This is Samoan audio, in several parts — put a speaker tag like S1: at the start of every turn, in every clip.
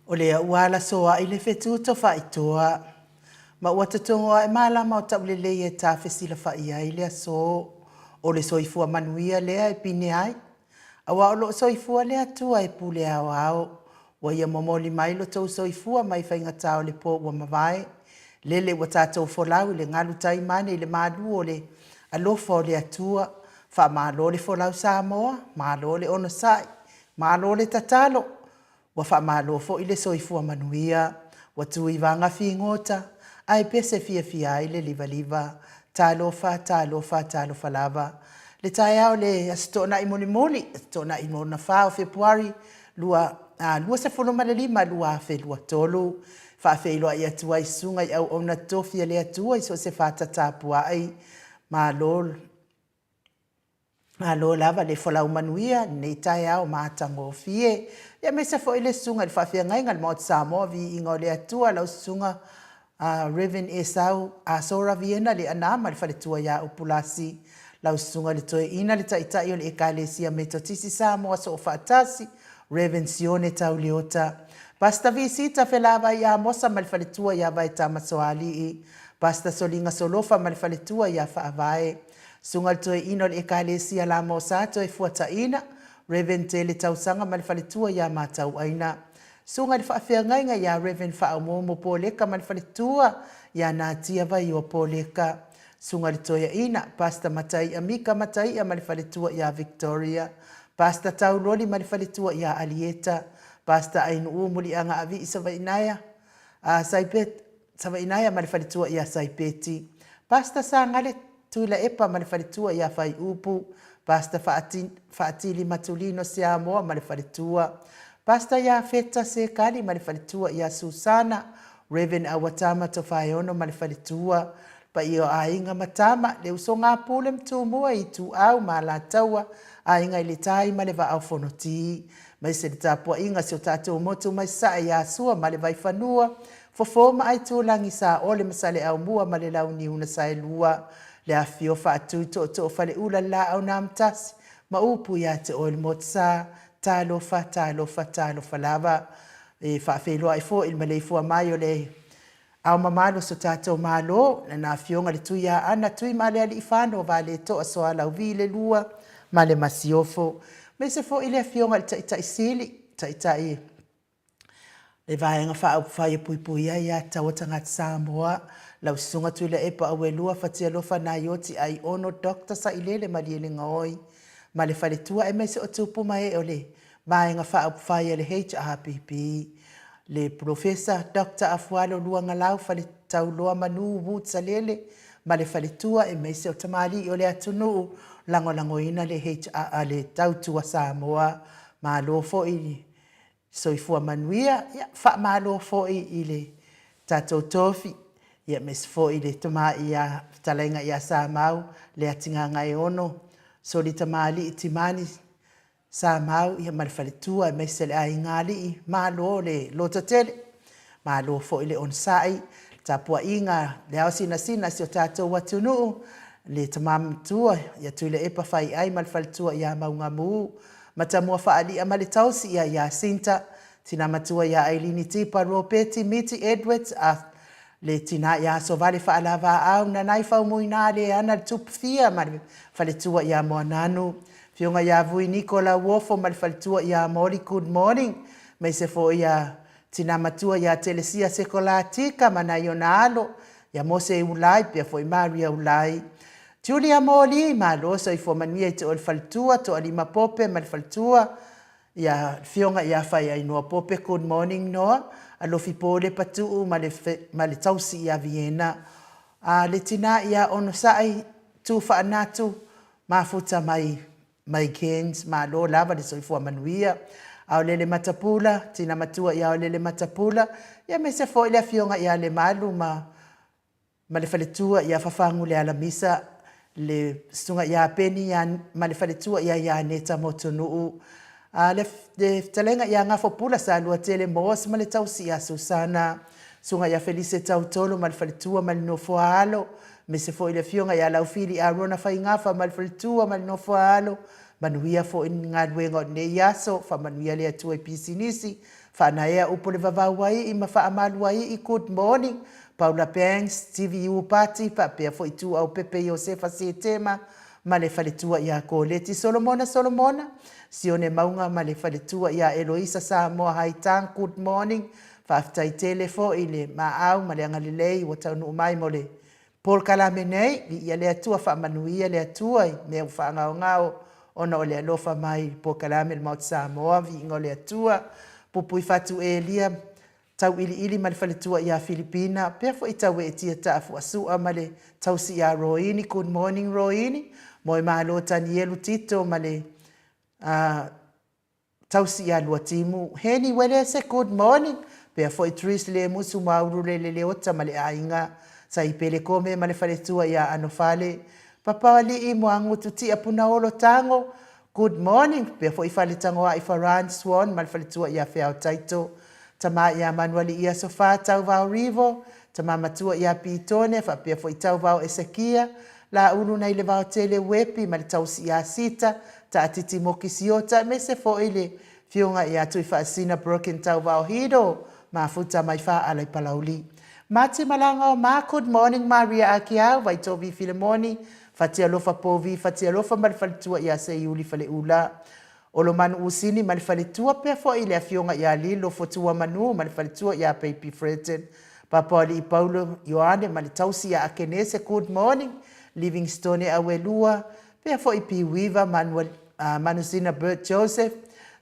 S1: O lea ua alasoa'i le fetu tofaitoa, ma ua totogo ae malama o taulelei e ta fesilafa'i ai le aso. O le soifua manuia lea e pine ai, aua o lo o soifua le Atua e pule aoao. Ua ia momoli mai lo outou soifua mai faigata o le po ua mavae, lele ua tatou folau i le galu taimane i le malu o le alofa o le Atua. Faamalo le folau Samoa, malo le onosai, malo le tatalo, ua faamalo foi le soifua manuia. Ua tuivaga figota ae pese fiafia ai le livaliva. Talofa, talofa, talofa lava. Le taeao o le Aso Toonai mulimuli, Aso Toonai lona 4 o Fepuari 25, 2023, faafeiloai atu ai susuga i auauna totofi a le Atua i so o se fata tapuai, malo Malo lava le folau manuia i lenei taeao matagofie. Ia aemaise foi le susuga i le faafeagaiga o le Maota Samoa, Viiga o le Atua, lau susuga Rev. Esau Asora Viena Leaana ma le faletua ia Upulasi, lau susuga i le Toeaina le Taitai o le Ekalesia Metotisi Samoa Soofaatasi, Rev. Sione Tau Leota, Pastor Visita Felavai Amosa ma le faletua ia Vaetama Soalii, Pastor Soliga Solofa ma le faletua ia Faavae, Susuga i le Toeaina o le Ekalesia Lamosa Toefuataina, Rev. Tele Tausaga ma le faletua ia Matauaina, Susuga i le Faafeagaiga ia Rev. Faaumuumu Poleka ma le faletua ia Natia Vaioa Poleka, Susuga i le Toeaina, Pastor Mataia Mika Mataia ma le faletua ia Victoria, Pastor Tauloli ma le faletua ia Alieta, Pastor Ainuu Muliagaavii Savainaea, Saipet, Savainaea ma le faletua ia Saipeti, Pastor Sagale Tuilaepa ma le faletua ia Faiupu, Pastor Faatili Matulino Siamoa ma le faletua, Pastor Iafeta Sekali ma le faletua ia Susana, Rev. Auatama Tofaeono ma le faletua, paia o aiga ma tama, le usoga a Pule ma Tumua, Ituau ma Alataua, Aiga i le Tai ma le Vaa o Fonoti. Aemaise le tapuaiga a si o tatou motu mai Sasae ia Sua ma le Vaifanua, Fofo ma Aitulagi, Saole ma Saleaaumua ma le Launiu na Saelua, le afifio o Faatui Tootoo o Faleula le Laau na Amotasi ma upu ia te oe le Motusa. Talofa, talofa, talofa lava. E faafeiloai foi i le maleifua mai o le Ao Mamalu o so tatou Malo, lana Afioga i le Tuiaana Tuimalealiifano Vaaletoa Sualauvi II ma le Masiofo, aemaise foi le Afioga i le Taitai Sili, Taitai le Vaega Faaupufai e Puipuia Aia Tatau a Tagata Samoa, lau Susuga Tuilaepa Auelua Fatialofa Naioti Aiono Dr. Sailele Malielegaoi ma le faletua aemaise o tupu ma ee o le Vaega Faaupufai a le HRPP, le Polofesa Doctor Afualo Luagalau Faletauloa Manu Wood Salele ma le faletua aemaise o tamalii o le atunuu lagolagoina le HR le Tautua Samoa. Malo foi le soifua manuia, ia faamalo foi i le tatou tofi aemaise foi le tama ia fetalaiga ia Samau Leatigagaeono Soli Tamalii Timani Samau ma le faletua aemaise le aiga alii, malo le lototele, malo foi le onosai, le tapuaiga a le ao sinasina o si o tatou atunuu, le tama matua ia Tuilaepa Faiai ma le faletua ia Maugamu, Matamua Faalia ma le tausi ia Iasinta, tina matua ia Ailini Tipa Ropeti Miti Edwards, le tina ia Asovale Faalavaau Nanai Faumuina Leana le Tupufia ma le faletua ia Moananu, Afioga ia Vui Niko Lauofo ma le faletua ia Moli Good Morning, aemaise foi ia tina matua ia Telesia Sekolatika ma nai ona alo ia Mose Ulai pea foi Maria Ulai. Julia Moli, malo soifua manuia i te oe le faletua, Toalima Pope ma le faletua, ia Afioga ia Faiainoa Pope, good morning Noa, Alofi Pole Patuu ma le, ma le tausi ia Viena. A le tina ia Onosai, Tu Faanatu, mafuta mai mai Cairns, malo lava le soifua manuia. Aolele Matapula, tina matua ia Aolele Matapula, ia aemaise foi le afioga ia Lemalu ma ma le faletua ia Fafagu Lealamisa, le susuga ia Peni ia, ma le faletua ia Ianeta Motunuu, a le, le fetalaiga ia Gafopula Saluatele Moss ma le tausi ia Susana, susuga ia Felise Tautolo ma le faletua ma le nofoaalo, aemaise foi le afioga ia Laufili Arona Faigafa ma le faletua ma le nofoaalo, manuia foi ni galuega o lenei aso, faamanuia le Atua i pisinisi, Faanaea upu le vavau ai ma faamalu ai i Good morning Paula Banks, Stevie Iupati faapea foi Ituau Pepe Iosefa Setema ma le faletua ia Koleti Solomona Solomona, Sione Mauga ma le faletua ia Eloisa Samoa Haitang Good morning Faafetai tele foi le maau ma le agalelei ua taunuu mai mo le polokalame nei, viia le Atua, faamanuia le Atua i mea ua faagaogao ona o le alofa mai i le polokalame le Maota Samoa, viiga o le Atua. Pupui Fatu Elia, Tauiliili ma le faletua ia Filipina, pea foi Taueetia Taafuasua ma le tausi ia Roini, good morning Roini, Moemalo Tanielu Tito ma le tausi ia Luatimu, Heni Welese, good morning, pea foi Tris Lemusu Maurulele Leota ma le aiga, Saipele Kome ma le faletua ia Anofale, Papaoalii Moagutu Tia Punaolo Tago, good morning, pea foi Faletagoai Faran Swan ma le faletua ia Feao Taito, Tama ia Manualii Asofa Tauvao Rivo, Tama matua ia Pitone faapea foi Tauvao Esekia, Laulu nai le Vaotele Uepi ma le tausi ia Sita, Taatiti Moki Siota aemaise foi le Afioga ia Tuifaasisina Broken Tauvao Hido, Mafuta mai Faaala i Palauli. Mati Malaga o Ma, Good morning Maria Akiau, Vaitovi Filemoni, Fatialofa Povi, Fatialofa ma le faletua ia Seiuli Faleula. Olomanu Usini ma le faletua pea foi i le afioga ia Lilo Fotuamanu ma le faletua ia Baby Freton, Papaoalii Paulo Ioane ma le tausi ia Akenese Good morning Livingstone Auelua pea foi Piuiva Manuel, Manusina Bert Joseph,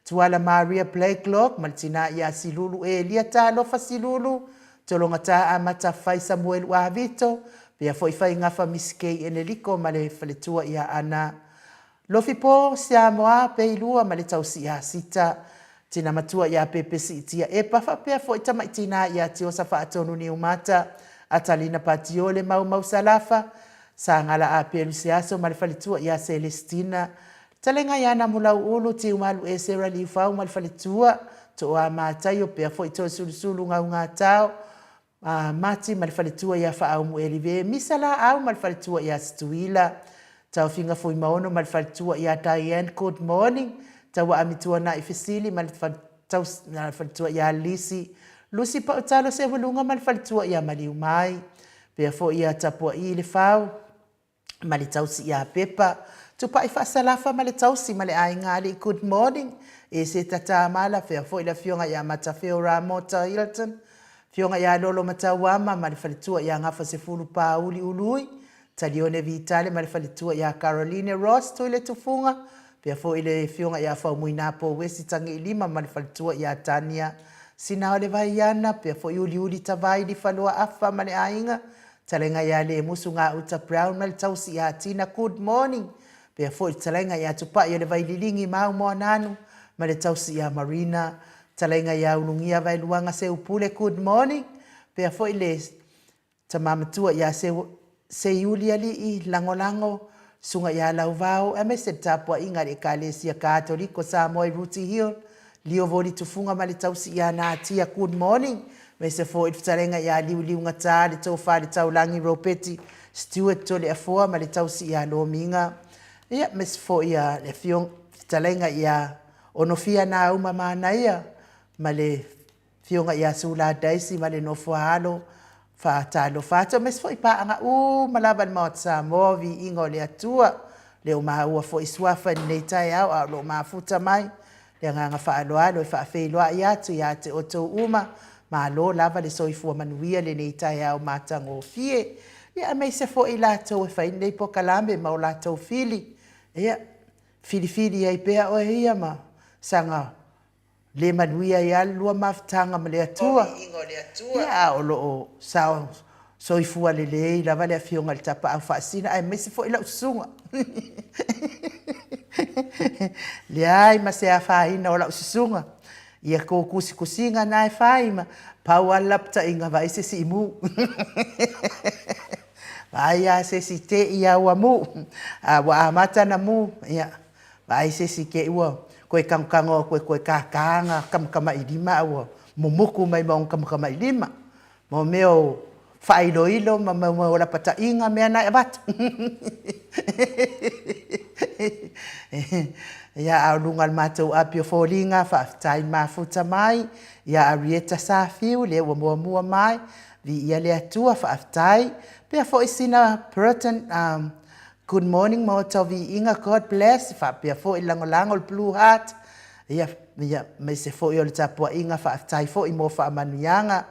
S1: Tuala Maria Blakelock ma le tina ia Silulu Elia Talofa Silulu, Tologata Amata Fai Samuelu Avito, pea foi Faigafa Miss Kay Eneliko ma le faletua ia Ana Lofipo, Siamoa, Peilua ma le tausi ia Sita, tina matua ia Pepe Siitia Epa faapea foi tamai tina ia Tiosa Faatonu Niumata, Atalina Patiole Maumau Salafa, Sagala Apelu Seaso ma le faletua ia Selestina. Talega ia Namulauulu Tiumalu Esera Liufau ma le faletua, Tooa Mataio pea foi Toesulusulu Gaugatao, Mati ma le faletua ia Faaumu Elive, Misa Laau ma le faletua ia Situila, Taofiga Fuimaono ma le faletua ia Diane Good Morning, Tauaami Tuanai Fesili ma le faletua ia Lisi, Lusi Pautalo Seualuga ma le faletua ia Maliumai, pea foi ia Tapua'i Lefau, ma le tausi ia Pepa, Tupai Faasalafa ma le tausi ma le aiga alii Good morning e se tata mala fea foi le afioga ia Matafeo Ramota Hilton, afioga ia Lolo Matauama ma le faletua ia Gafasefulu Pauli Ului, Talione Vitale ma le faletua ia Caroline Ross Tuiletufuga, pea foi le afioga ia Faumuina Pouesi Tagiilima ma le faletua ia Tania Sinaolevaiana, pea foi Uliuli Tavai Lifaloa Afa ma le aiga, Talaiga ia Lemusu Gauta Brown ma le tausi ia Tina Good morning pea foi le talaiga ia Tupai o le Vaililigi Mau Moananu ma le tausi ia Marina. Talaiga ia Ulugia Vaeluaga Seupule Good morning pea foi le tama matua ia Seiulialii Lagolago Susuga ia Lauvao aemaise le tapuaiga a le Ekalesia Katoliko Samoa i Rooty Hill, Lio Voli Tufuga ma le tausi ia Natia Good morning aemaise foi le fetalaiga ia Liuliugata le Tofa i le Taulagi Ropeti Stewart Toleafoa ma le tausi ia Lomiga ia aemaise foi ia le afioga fetalaiga ia Onofia Nauma Manaia ma le Afioga ia Sula Daisy ma le nofo a alo, faatalofa atu aemaise foi paaga uma lava i le Maota Samoa, viiga o le Atua, lea ua maua foi suafa i lenei taeao a o lo o mafuta mai le agaga faaaloalo e faafeiloai atu ia te outou uma, malo lava le soifua manuia lenei taeao matagofie. Ia aemaise foi i latou e fai lenei polokalame ma o latou fili, ia filifili ai pea oe ia ma saga le manuia ai lava le lua mafutaga ma le Atua, ia a o lo o sao soifua lelei lava le Afioga i le Tapaau Faasisina aemaise foi lau susuga. Leai ma se afaina o lau susuga, ia kou tusitusiga na e fai ma pau lava le lapataiga, vaai se isi imu. Vaai lava se isi te i a ua mu, a ua amata ona mu, ia Vaai se isi te i ua toe tangotango atu e toe tātā ana tamatamailima a ua mumutu mai ma ona tamatamailima. Mo mea o faailoilo ma mea o lapataiga mea na e avatu. Ia, a o luga o le matou api o foliga, faafetai mafuta mai ia Arieta Safiu, lea ua muamua mai, viia le Atua, faafetai. Pea foi sina Burton Good morning Maota o Viiga, God bless, faapea foi le lagolago le Blue Heart, ia, ia, aemaise foi o le tapuaiga, faafetai foi mo faamanuiaga.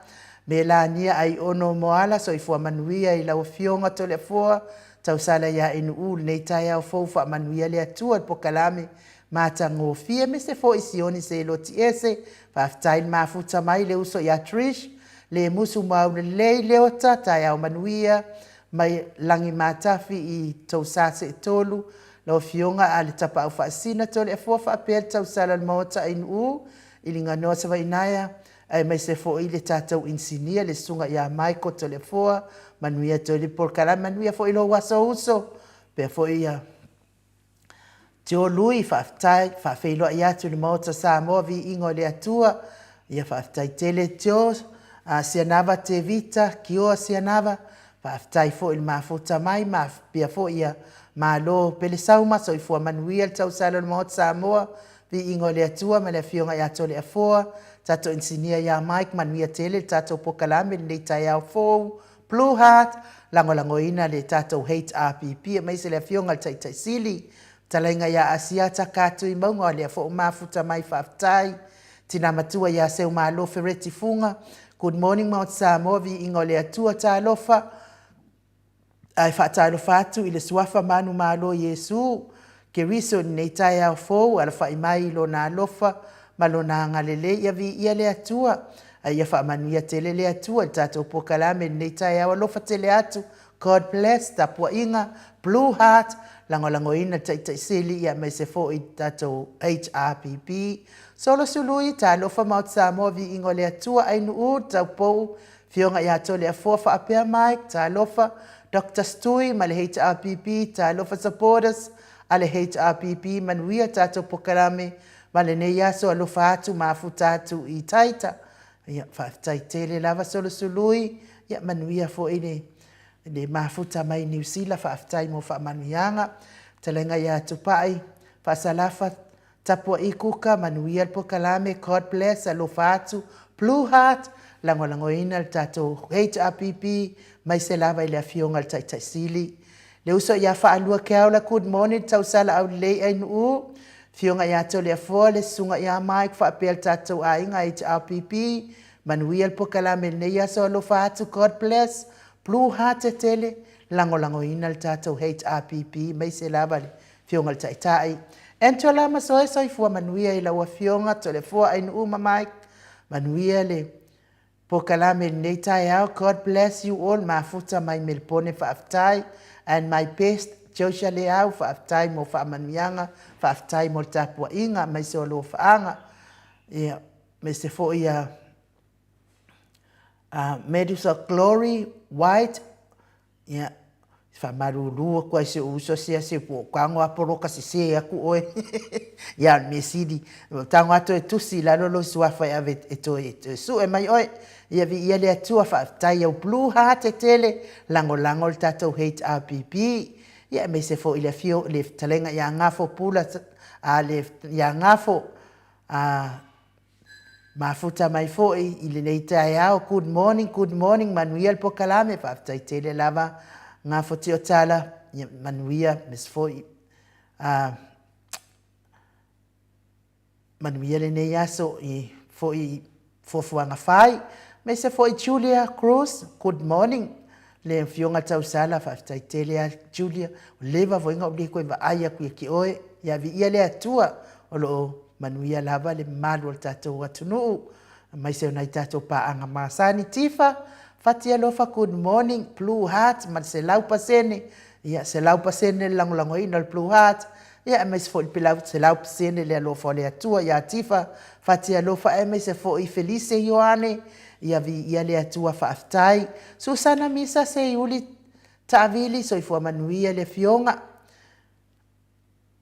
S1: Melania Aiono Moala, soifua manuia i lau Afioga Toleafoa, tausala ia Inuu lenei taeao fou, faamanuia le Atua i le polokalame matagofie, aemaise foi Sioni Seloti Ese, faafetai le mafuta mai le uso ia Trish, Lemusu Maulelei Leota, taeao manuia, mai Lagimatafi i tou sa seetolu, lau Afioga a le Tapaau Faasisina Toleafoa faapea le tausala o le Maota Ainuu i Liganoa Savainaea, aemaise foi le tatou inisinia le Susuga ia Michael Toleafoa, manuia toe le polokalame, manuia foi lou aso uso, faapea foi ia Tio Lui, faafetai, faafeiloai atu i le Maota Samoa, viiga o le Atua. Ia faafetai tele Tio, Sianava Tevita, Kioa Sianava, faafetai foi i le mafuta mai, faapea foi ia Malo Pelesauma, soifua manuia le tausala o le Maota Samoa, viiga o le Atua ma le Afioga ia Toleafoa, tatou inisinia ia Mike, manuia tele le tatou polokalame i lenei taeao fou. Blue Heart, lagolagoina le tatou HRPP aemaise le Afioga i le Taitai Sili, Fetalaiga ia Asiata Katuimauga o lea foi ua mafuta mai faafetai. Tina Matua ia Seumalo Fereti Fuga, Good morning Maota Samoa, viiga o le Atua, talofa. Ae faatalofa atu i le Suafa manumalo Iesu Keriso i lenei taeao fou, alafai mai i Lona alofa ma Lona agalelei. Ia viia le Atua, a ia faamanuia tele le Atua i le tatou polokalame i lenei taeao. Alofa tele atu. God bless. Tapuaiga, Blue Heart, lagolagoina le Taitai Sili aemaise foi le tatou HRPP. Solo Sului, talofa Maota Samoa, viiga o le Atua, Ainuu, Taupou, Afioga ia Toleafoa faapea Mike, talofa, Doctor Stui ma le HRPP, talofa supporters, a le HRPP, manuia tatou pokalame ma lenei aso, alofa atu mafuta atu i Taita. Ia, faafetai tele lava Solosului, ia manuia foi le le mafuta mai Niu Sila, faafetai mo faamanuiaga. Fetalaiga ia Tupai, Faasalafa, Tapuai Kuka, manuia le pokalame, God bless, alofa atu, Blue Heart, lagolagoina le tatou HRPP, maise lava i le Afioga i le Taitai Sili. Le uso ia Faalua Keaula, good morning, tausala aulelei Ainuu, Afioga ia Toleafoa, le Susuga ia Mike faapea le tatou aiga HRPP, manuia le pokalame i lenei aso, alofa atu, God bless, Blue Heart tele, lagolagoina le tatou HRPP, maise lava le Afioga i le Taitai. Angela Masoe, soifua manuia i lau Afioga, Toleafoa Ainuu ma Mike, manuia le pokalame i lenei taeao, God bless you all, mafuta mai Melepone, faafetai, and my best, Joshua Leau, faafetai mo faamanuiaga, faafetai mo le tapuaiga, aemaise o alofaaga, ia, aemaise foi ia Medusa Glory White, Ia, faamalulu atu ai si ou uso sia si po tago a poloka sese atu oe. Ia, o le mea sili, tago a toe tusi i lalo lou suafa e ave e toe, toe sue mai oe. Ia viia le Atua, faafetai au Blue Heart tele, lagolago le tatou HRPP. Ia, aemaise foi le afio, le fetalaiga ia Gafo Pula, a le, ia Gafo, a, Mafuta mai foi i lenei taeao. Good morning, good morning, manuia le pokalame, faafetai tele lava Gafo Tiotala, ia manuia, aemaise foi manuia lenei aso i foi fuafuaga fai. Aemaise foi Julia Cruz, good morning, le afioga Tausala, faafetai tele lava Julia, ua leva foi ona ou le toe vaai atu ia te oe, ia viia le Atua o lo o manuia lava le mamalu o le tatou atunuu, aemaise o nai tatou paaga masani. Tifa, Fati alofa, good morning, Blue Heart ma le 100%, ia 100% le lagolagoina o le Blue Heart, ia aemaise foi le pelau 100% le alofa o le Atua ia Tifa, Fati alofa, aemaise foi Felise Ioane, ia viia le Atua faafetai. Susana Misa Seiuli Taavili, soifua manuia le afioga.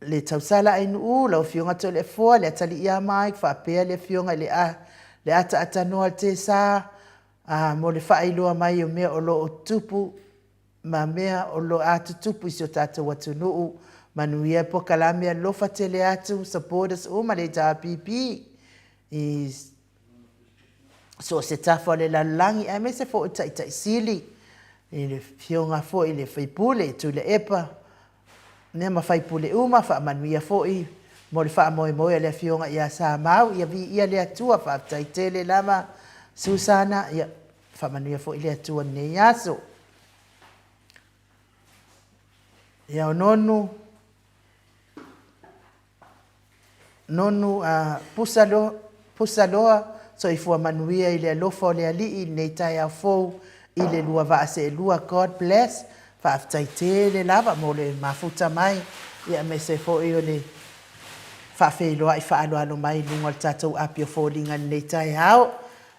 S1: Le tausala Ainuu, lau Afioga Toleafoa, le atalii ia Mike, faapea le Afioga i le a, le ataaatanoa o le Tesa, a, mo le faailoa mai o mea o lo o tutupu ma mea o lo a tutupu i si o tatou atunuu. Manuia pokalame alofa tele atu supporters uma le HRPP i so o se tafa o le lalolagi aemaise foi o Taitai Sili i le Afioga foi i le sui usufono Tuilaepa ia ma sui usufono uma, faamanuia foi mo le faamoemoe a le Afioga ia Samau. Ia viia le Atua, faafetai tele lava Susana, ia faamanuia foi le Atua i lenei aso. Ia o Nonu, Nonu a Pusa Pusaloa, soifua manuia i le alofa o le Alii i lenei taeao fou i le lua vaa seelua. God bless. Faafetai tele lava mo le mafuta mai, ia aemaise foi o le faafeiloai faaaloalo mai i luga o le tatou api o foliga i lenei taeao.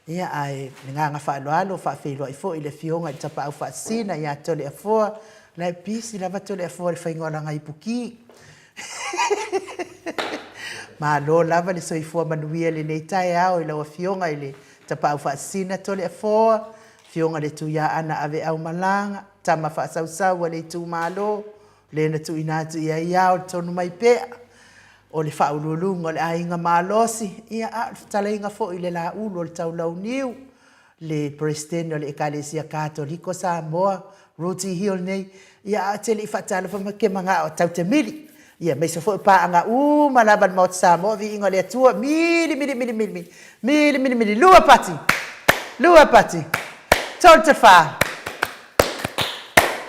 S1: Ia, ae le agaga faaaloalo, faafeiloai foi i le Afioga i le Tapaau Faasisina ia Toleafoa. O la e pisi lava Toleafoa i le faiga o lana ipuki. Malo lava le soifua manuia i lenei taeao i lau Afioga i le Tapaau Faasisina Toleafoa, Afioga i le Tuiaana Aveaumalaga, tama faasausau a le itumalo, le na tuuina atu i ai ao le tonu mai pea o le faauluuluga o le aiga malosi, ia a o le fetalaiga foi i le Laulu o le Taulauniu, le Peresetene o le Ekalesia Katoliko Samoa, Ruti Hill nei, ia a e te le i faatalofa mai, ke manao tau te mili. Ia aemaise foi o paaga uma lava a le Maota Samoa, viiga o le Atua, mili, mili, mili, mili, mili, mili, mili, mili, lua pati, lua pati, tolu te fa.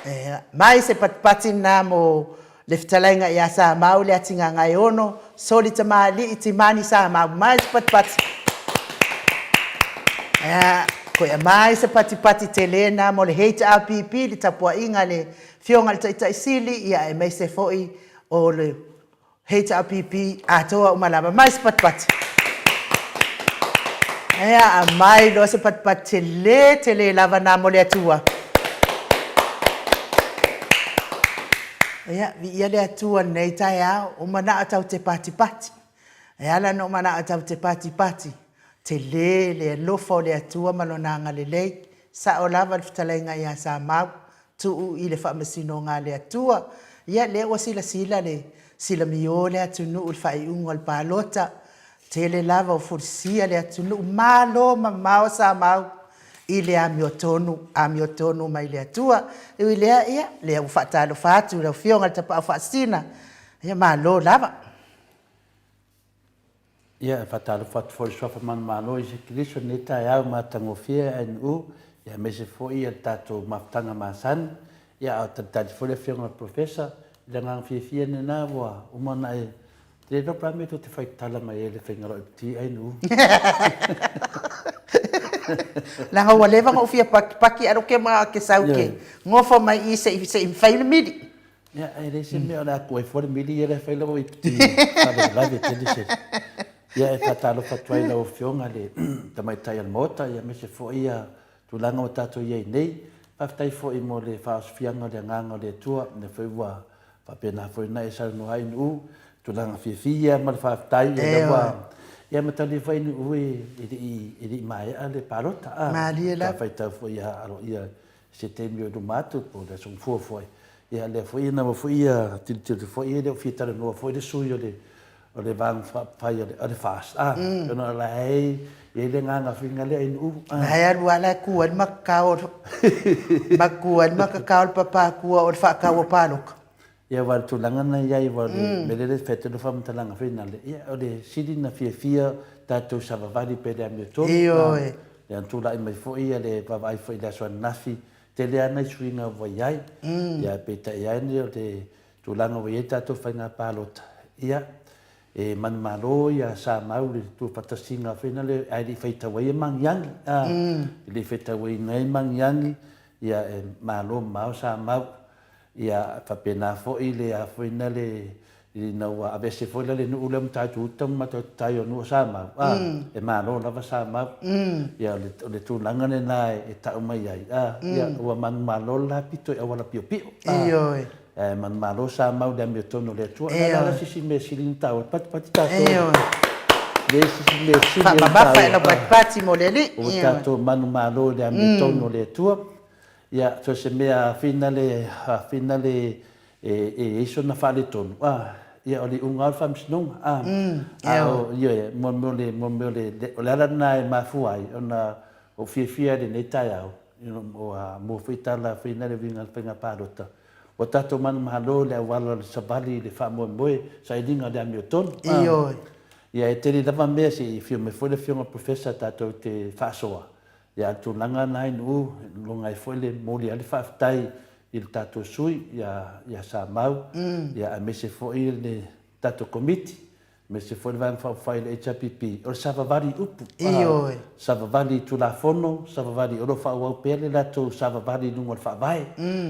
S1: Ia, mai se patipati lena mo le fetalaiga ia Samau le Atigagaeono, Soli Tamalii, Timani Samau, mai se patipati. Ia, koe mai se patipati tele na mo le HRPP, le tapuaiga a le Afioga i le Taitai Sili, ia aemaise foi o le HRPP atoa uma lava. Mai se patipati. Ia, aumai loa se patipati tele tele lava na mo le Atua. Ia, viia le Atua i lenei taeao, ua manao tatou te patipati. E ala ona ou manao tatou te patipati, tele le alofa o le Atua ma Lona agalelei. E sao lava le fetalaiga ia Samau, tuu i le faamasinoga a le Atua. Ia, lea ua silasila le silamio le atunuu i le faaiuga o le palota, tele lava ua fulisia le atunuu, malo mamao Samau i le amiotonu, amiotonu mai le Atua. E ui i lea, ia, lea ua faatalofa atu i lau Afioga i le Tapaau Faasisina, ia malo lava.
S2: Ia, e faatalofa atu foi i le Suafa manumalo o Iesu Keriso i lenei taeao matagofie a NU, ia aemaise foi le tatou mafutaga masani. Ia, a o talitali foi le Afioga i le Polofesa, i le agaga fiafia lena ua uma ona e le iloa pe a mea tou te faitala mai ai i le faiga o lau TNU.
S1: Leaga ua leva ona ou fia patipati ae ke ma ke sau ke gofo mai i se i fai le mili.
S2: Ia, e leai se mea o le a tuai fua le mili ia la e fai lau ipti faalavelave tele se. Ia, e faatalofa atu ai i lau Afioga i le Tamaitai o le Maota, ia aemaise foi ia tulaga ua tatou i ai nei. Faafetai foi mo le faaosofiaga o le Agaga o le Atua, lea foi ua faapena foi ona e saunoa ai Nu'u, tulaga fiafia ma le faafetai, ia lea ua, ia mataulia foi Nu'u e le i maea le palota, a,
S1: Malie lava.
S2: Sa faitau foi ia aloaia i se taimi o i luma atu po o le Aso Gafua foi, ia lea foi na ua foi ia tilotilo foi e le o fia talanoa foi le sui o le o le Vaega Faaupufai o le FAST, a, ona o la e i ai le agaga faiga lea i Nu'u.
S1: La e alu lava la e tu ai le matatao ma tu ai le matatao o le papatua o le faatau o palota.
S2: Ia aua o le tulaga na i ai aua o le mea lea e fai atu ai lau faamatalaga foi nale, ia o le sili na fiafia tatou savavali pea i le amiotonu.
S1: Ioe.
S2: Ia na tulai mai foi le vaavaai foi i le aso ananafi, tele lava nai suiga ua i ai. Ia peitai ane o le tulaga ua i ai tatou faiga palota, ia, e manumalo ia Samau i le tuufatasiga foi lea ae le i faitau ai e magiagi, a, e le i faitauina ai magiagi, ia, e malo mamao Samau. Ia, faapena foi le a foi na le, ina ua aveese foi la le nuu lea o Matautu-uta ma Matautu-tai o nuu o Samau, a, e malo lava Samau. Ia, o le tulaga lena e tau mai ai, a, ia, ua manumalo le la pito i auala piopio, a.
S1: Ioe.
S2: Ae manumalo Samau i le amiotonu o le Atua. O le a la se isi mea sili ona taua? Patipati tatou.
S1: Ioe.
S2: Leai se isi mea sili ona taua.
S1: Faamamafa i lau patipati mo le Alii.
S2: Ua tatou manumalo i le amiotonu o le Atua. Ia, so se mea finale, finale e i ai sona faaletonu, a, ia, o le iuga lava o le faamasinoga, a. A o, ioe, mo le mea o le, mo le mea o le, o le ala lena e mafua ai ona ou fiafia i lenei taeao, ua mua foi tala finale uiga i le faiga palota. Ua tatou manumalo i le auala o le savali i le faamoemoe sailiga o le amiotonu.
S1: Ioe.
S2: Ia, e tele lava mea se i afio mai foi le Afioga i le Professor tatou te faasoa. Ia, a o le tulaga lena i Nu'u, e lologa ai foi le momoli ai le faafetai i le tatou sui ia Samau, ia aemaise foi le tatou Komiti, aemaise foi le Vaega Faaupufai o le HRPP, o le savavali i upu,
S1: Ioe.
S2: savavali i Tulafono, savavali, o lo o faaauau pea le latou savavali i luga o le Faavae,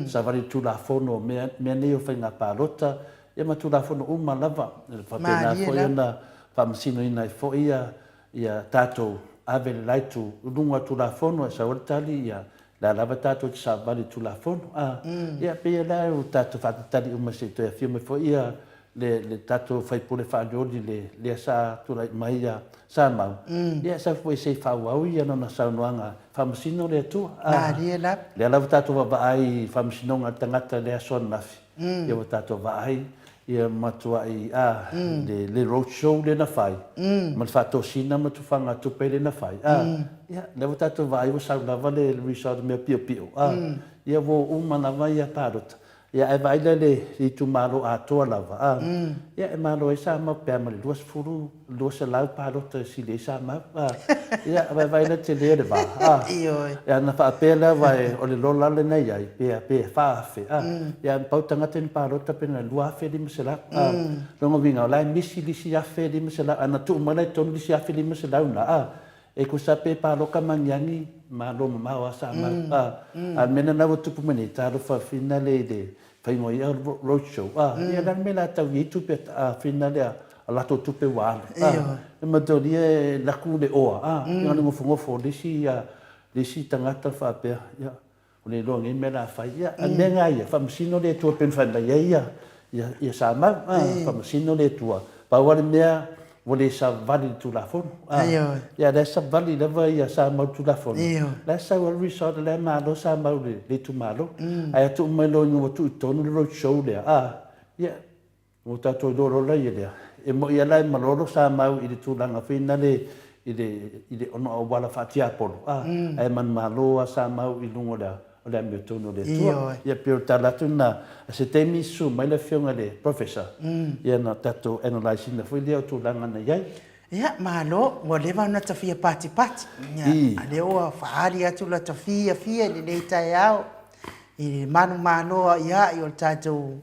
S2: savavali i Tulafono o mea, mea nei o faiga palota, ia ma Tulafono uma lava. E faapena
S1: Malie
S2: foi
S1: lava.
S2: ona faamasinoina ai foi ia, ia tatou ave le la itu i luga o Tulafono e sau ai le tali, ia, o le a lava tatou te savavali i Tulafono. A, ia, pei o la ua tatou faatalitali uma se i toe afio mai foi ia le, le tatou faipule faalioli le, lea sa tulai mai ia Samau, ia sau foi se i faaauau ia lana saunoaga, faamasino le Atua. A,
S1: Malie lava.
S2: lea lava tatou vaavaai i faamasinoga a le tagata i le aso ananafi, ia ua tatou vaai ia matuai, a, le, le road show lea na fai, ma le faatosina ma tufaga tupe lea na fai, a, ia, lea ua tatou vaai ua sau lava le result mea piopio, a, ia ua uma lava ia palota. Ia ae vaai la i le itumalo atoa lava, a, ia e malo ai Samau pe a ma le 20, 200 palota e sili ai Samau, a. Ia vaai la i le tele o le va, a.
S1: Ioe.
S2: Ia ana faapea la aua o le lola lena e i ai, pe pe 4,000, a. Ia na pau tagata na palota pe na 2,500, a. Lona uiga o la e misi le isi 1,500, ana tuu mai la i totonu le isi 1,500 na, a, E tusa pe paloka magiagi, malo mamao a Samau. A, a o le mea lena ua tupu mai nei, talofa finale i le faiga o ia road show. A, ia le a le mea o le a tau i ai tupe a finale a latou tupe ua alu. A, e manatua e laku le oa, a, ia le nofonofo o le isi, le isi tagata faapea, ia, ua le iloa nei mea o le a fai. Ia, a o le mea lena ia, faamasino le Atua pei ona fai mai ai ia. Ia, ia sa mau, a, faamasino le Atua. Pau lava le mea, ua le savali i le Tulafono, a. Ia, la e savali lava ia sa mau i le Tulafono, la e sau lava le result o la e malo sa mau i le itumalo. Ae a tuu mai loa ina ua tuu i totonu le road show lea, a, ia, ua tatou iloa loa la lea, e moni lava la e malolo sa mau i le tulaga foi lea i le, i le ono auala faatiapolo, a, ae manumalo lava sa mau i luga o le a? O le amiotonu o le Atua. Ia pei o le tala atu lena, a se taimi susu mai le afioga i le Professor, ia ona tatou analyse ina foi lea o tulaga na i ai.
S1: Ia, malo, ua leva ona ta fia patipati. Ia, a lea ua faaali atu la ta fiafia i lenei taeao i le manumalo a'ia'i o le tatou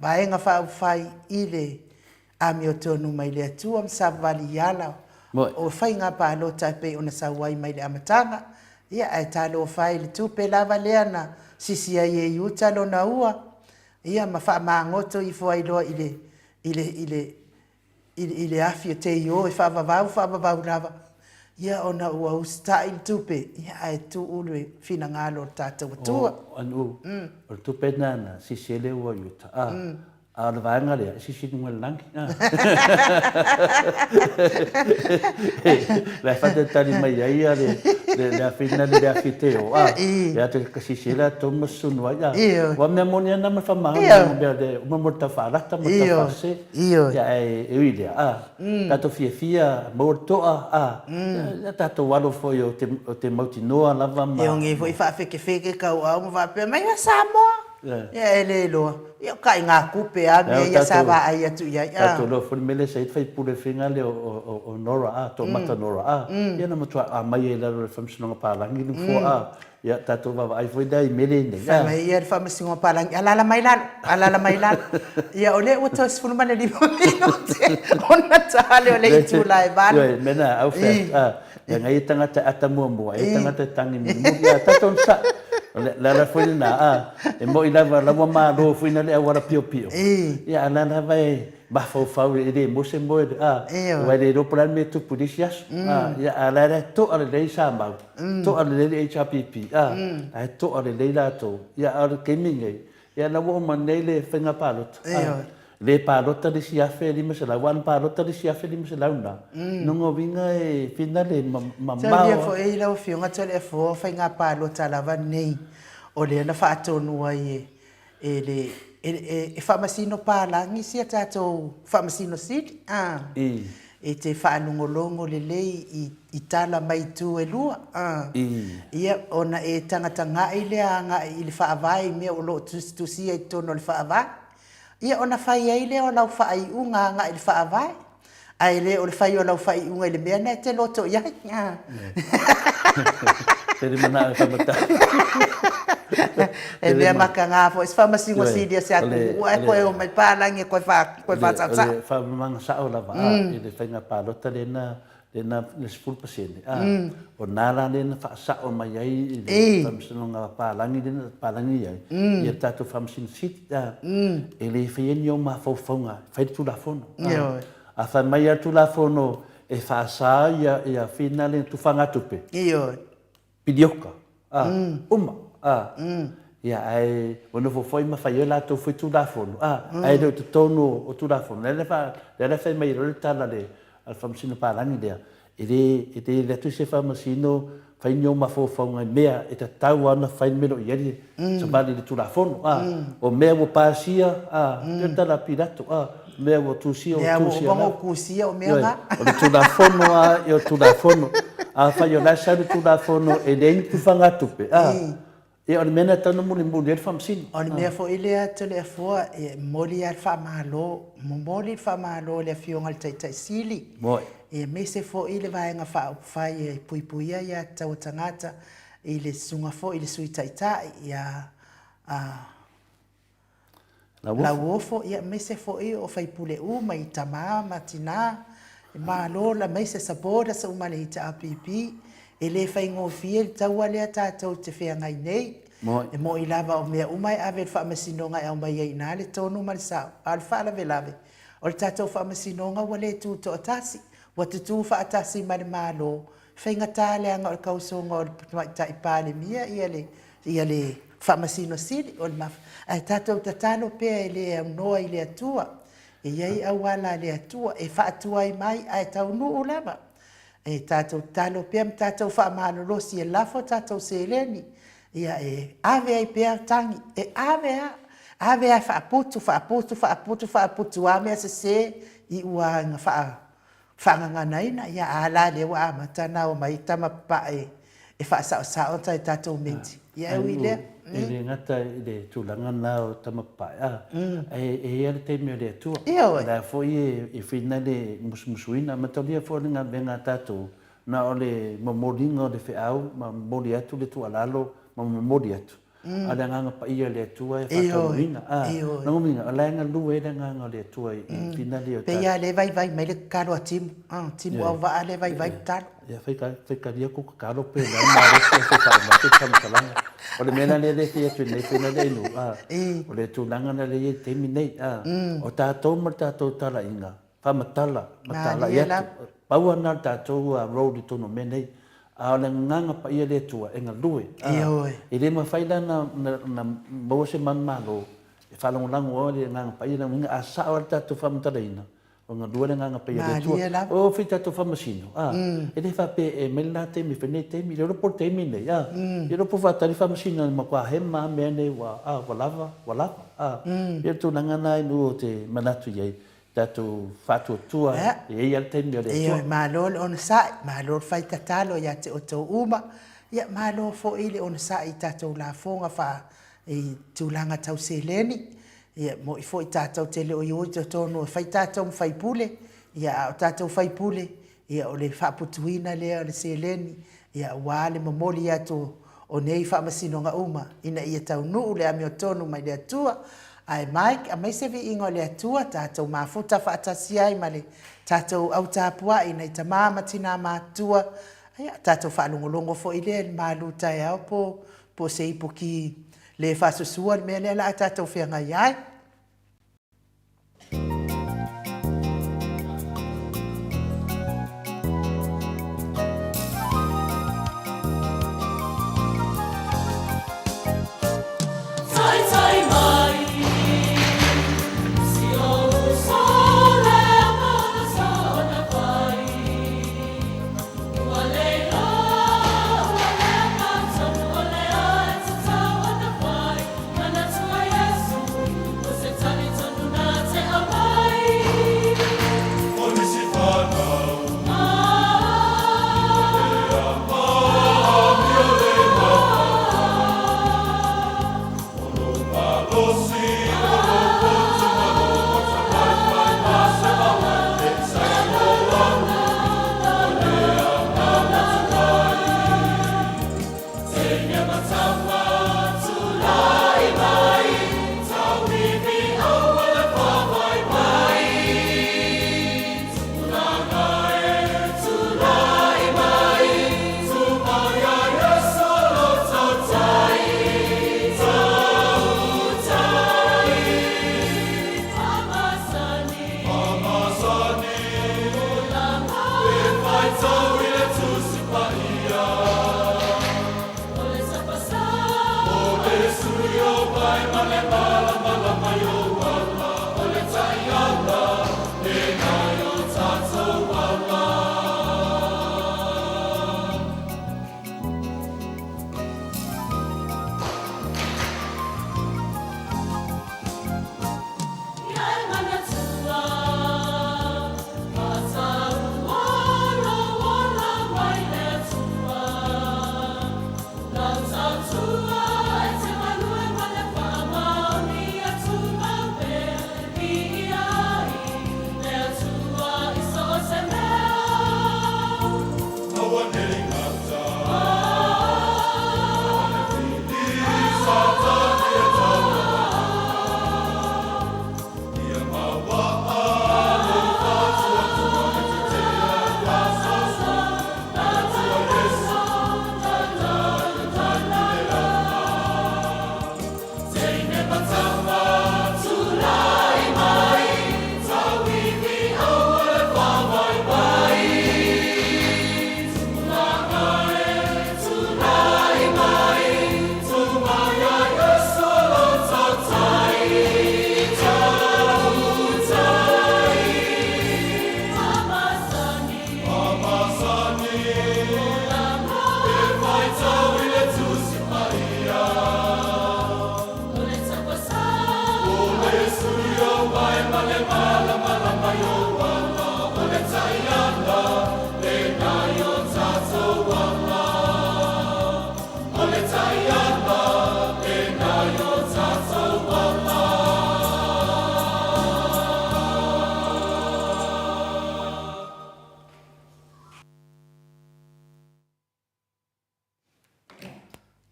S1: Vaega Faaupufai i le amiotonu mai le Atua ma savavali i ala o faiga palota e pei ona sau ai mai le amataga. Ia, ae talofa e i le tupe lava lea na sisi ai e Iuta lona ua, ia, ma faamagoto ifo ai loa i le, i le, i le, i le afi o teio e faavavau faavavau lava, ia ona ua usitai le tupe, ia ae tuu le finagalo o le tatou Atua.
S2: O, anu, o le tupe lena na sisi ai le ua i uta, a, a o le vaega lea, e sisi i luga o le lagi, a. La e faatalitali mai ai ia le, le, le afi lena le afi teio, a, e ata ka sisi ai latou ma susunu ai, a. Aua o mea moni lava na ma le faamaoni, mea uma mo le tau faalata ma le tau faasese.
S1: Ioe.
S2: Ia, ae e ui i lea, a, tatou fiafia, maua le toa, a, ia tatou alo foi o te, o te mautinoa lava
S1: ma. E oge foi faafekefeke kauao ma faapea mai, ia Samoa! Ia e le iloa. Ia o kaigakupe lava mea ia sa vaai atu i ai, a.
S2: Tatou iloa foi le mea lea sa i ai le faipule faiga lea o Nora, a, Toomata Nora, a, ia na matua aumai ai i lalo o le Faamasinoga Palagi le nofoa, a. Ia, tatou vaavaai foi lea i mele nei.
S1: Fai mai ia le Faamasinoga Palagi, alaala mai lalo, alaala mai lalo. Ia, o lea ua toe 15 minute ona ta lea o le itula e 8.
S2: Ioe, mea na, au fai atu, a, leaga e i ai tagata e ata muamua, e i ai tagata e tagi mulimuli. Ia, tatou onosai. O le ala foi lena, a, e moni lava o la ua malo foi na le auala piopio, ia, a o la lava e mafaufau e le maua se moe, a, aua e le iloa po o le a le mea e tupu i le isi aso. A, ia, a o la e to'a lelei sa mau. To'a lelei le HRPP, a, ae to'a lelei latou. Ia, a o le taimi lenei, ia la ua uma nei le faiga palota, a, le palota le isi 1500, aua ana palota le isi 1500 lena, lona uiga e finale mamao.
S1: Taulia foi lau Afioga Toleafoa, o faiga palota lava nei o lea na faatonu ai e E le, e, e faamasino palagi sia tatou faamasino sili, a. E te faalogologo lelei i, i tala mai itu e lua, a. Ia, ona e tagatagai lea agai i le faavae i mea o lo o tusitusia i totonu o le faavae. Ia, ona fai ai lea o lau faaiuga agai i le faavae. Ae le o le fai o lau faaiuga i le mea lena e te loto i ai.
S2: Tele manao e faamatala.
S1: E mea makaga foi se faamasino sili a se atunuu ae koe omai palagi e koe faasaosao.
S2: O le faamalamalamaga sao lava i le faiga palota lena lena le 10%, a, o lena la lea na faasao mai ai i le faamasinoga palagi lea na palagi ai ia le tatou Faamasino Sili, a, e le faia ni ou mafaufauga e fai le Tulafono. A, a fai mai lava le Tulafono e faasa ia finale tufagatupe, pilioka, a, uma, a, ia, ae ua nofo foi ma fai ai latou foi Tulafono, a, ae le o totonu o Tulafono. Lea la e fai mai ai loa le tala a le Faamasino Palagi lea, E le, e le alu atu se faamasino fai ni ou mafaufauga i mea e tatau lava ona fai le mea o lo o i ai le savali i le Tulafono, a, o mea ua pasia, a, pei o le tala a Pilato, a, o mea ua tusia, ua tusia
S1: lava. Mea ua uma ona tusia o mea na.
S2: O le Tulafono lava, o le Tulafono. Afai o la e sau le Tulafono e leai ni tufagatupe, a, Ia, o le mea lena e tatau ona mulimuli ai le Faamasino.
S1: O le mea foi lea Toleafoa, e momoli lava le faamalo, momoli le faamalo i le Afioga i le Taitai Sili, aemaise foi le Vaega Faaupufai e puipuia aia tatau a tagata i le susuga foi i le Sui Taitai ia Lauofo, ia aemaise foi o faipule uma i tama ma tina, malo la mai se supporters uma a le HRPP, e le faigofie le taua lea tatou te feagai nei. E moi lava o mea uma e ave i le faamasinoga e aumai ai i ina le tonu ma le sao, a o le faalavelave, o le tatou faamasinoga ua le tutoatasi, ua tutū faatasi ma le Malo, faigata leaga o le tausoga o le Tamaitai Palemia ia le ia le Faamasino Sili, o le maf, ae tatou tatalo pea e le aunoa i le Atua. E i ai auala a le Atua e faatuai mai ae taunuu lava. E tatou tatalo pea ma tatou faamalolosi e lafo tatou seleni, ia e ave ai pea tagi, e ave lava, ave lava e faaputu, faaputu, faaputu, faaputu a mea sese i ua ina faagaganaina. Ia a la lea ua amata ona omai tama papae e faasaosao a tatou meti. Ia e ui i lea.
S2: E le gata i le tulaga lena o tama papae, a, ae e i ai lava le taimi o le Atua.
S1: Ioe.
S2: O la foi e fina le musumusuina. Mataulia foi o le galuega a tatou, na o le momoliga o le feau ma momoli atu le tuualalo ma momoli atu, a o le Agaga Paia o le Atua e faataunuuina. A, lona uiga, o la e galue ai le Agaga o le Atua i finali o
S1: tatou. Pei lava o lea e vaivai mai le tatalo a Timu, Timu Auvaa lea e vaivai tatalo.
S2: Ia, fai talia kou tatalo pe o le a le malosi ae fai faauma atu le faamatalaga. O le mea la lea e fai atu nei finali ai nuu, a, o le tulaga lea e i ai i le taimi nei, a, o tatou ma le tatou talaiga, faamatala, matalai atu. Pau lava lena o le tatou role i totonu o mea nei. A o le Agaga Paia o le Atua e galue. E le mafai la ona maua se manumalo e faalagolago ai le Agaga Paia, lona uiga a sao lava le tatou faamatalaina, ua galue le Agaga Paia o le Atua. O fai tatou faamasino, a, e le faapea e aumai lena taimi e fai lenei taimi. Le iloa po o le taimi lenei, a, le iloa po o faatali faamasino e matua hema lava mea nei ua, a, ua lava, ua lava, a. E pei o le tulaga lena i o te manatu i ai, tatou faatuatua e i ai lava le taimi o le Atua.
S1: Ioe, malo le onosai, malo le fai tatalo ia te outou uma, ia malo foi le onosai i tatou lafoga fa i tulaga tau seleni, ia mo'i foi tatou te le o i totonu e fai tatou ma faipule, ia a o tatou faipule, ia o le faaputuina lea o le seleni ia aua le momoli atu o nei faamasinoga uma ina ia taunuu le amiotonu mai le Atua. Ae Mike, aumai se viiga o le Atua, tatou mafuta faatasi ai ma le tatou au tapuai nai tama ma tina matutua, ia tatou faalogologo foi lea i le malu taeao po po se ipuki le faasusua le mea lea la a tatou feagai ai.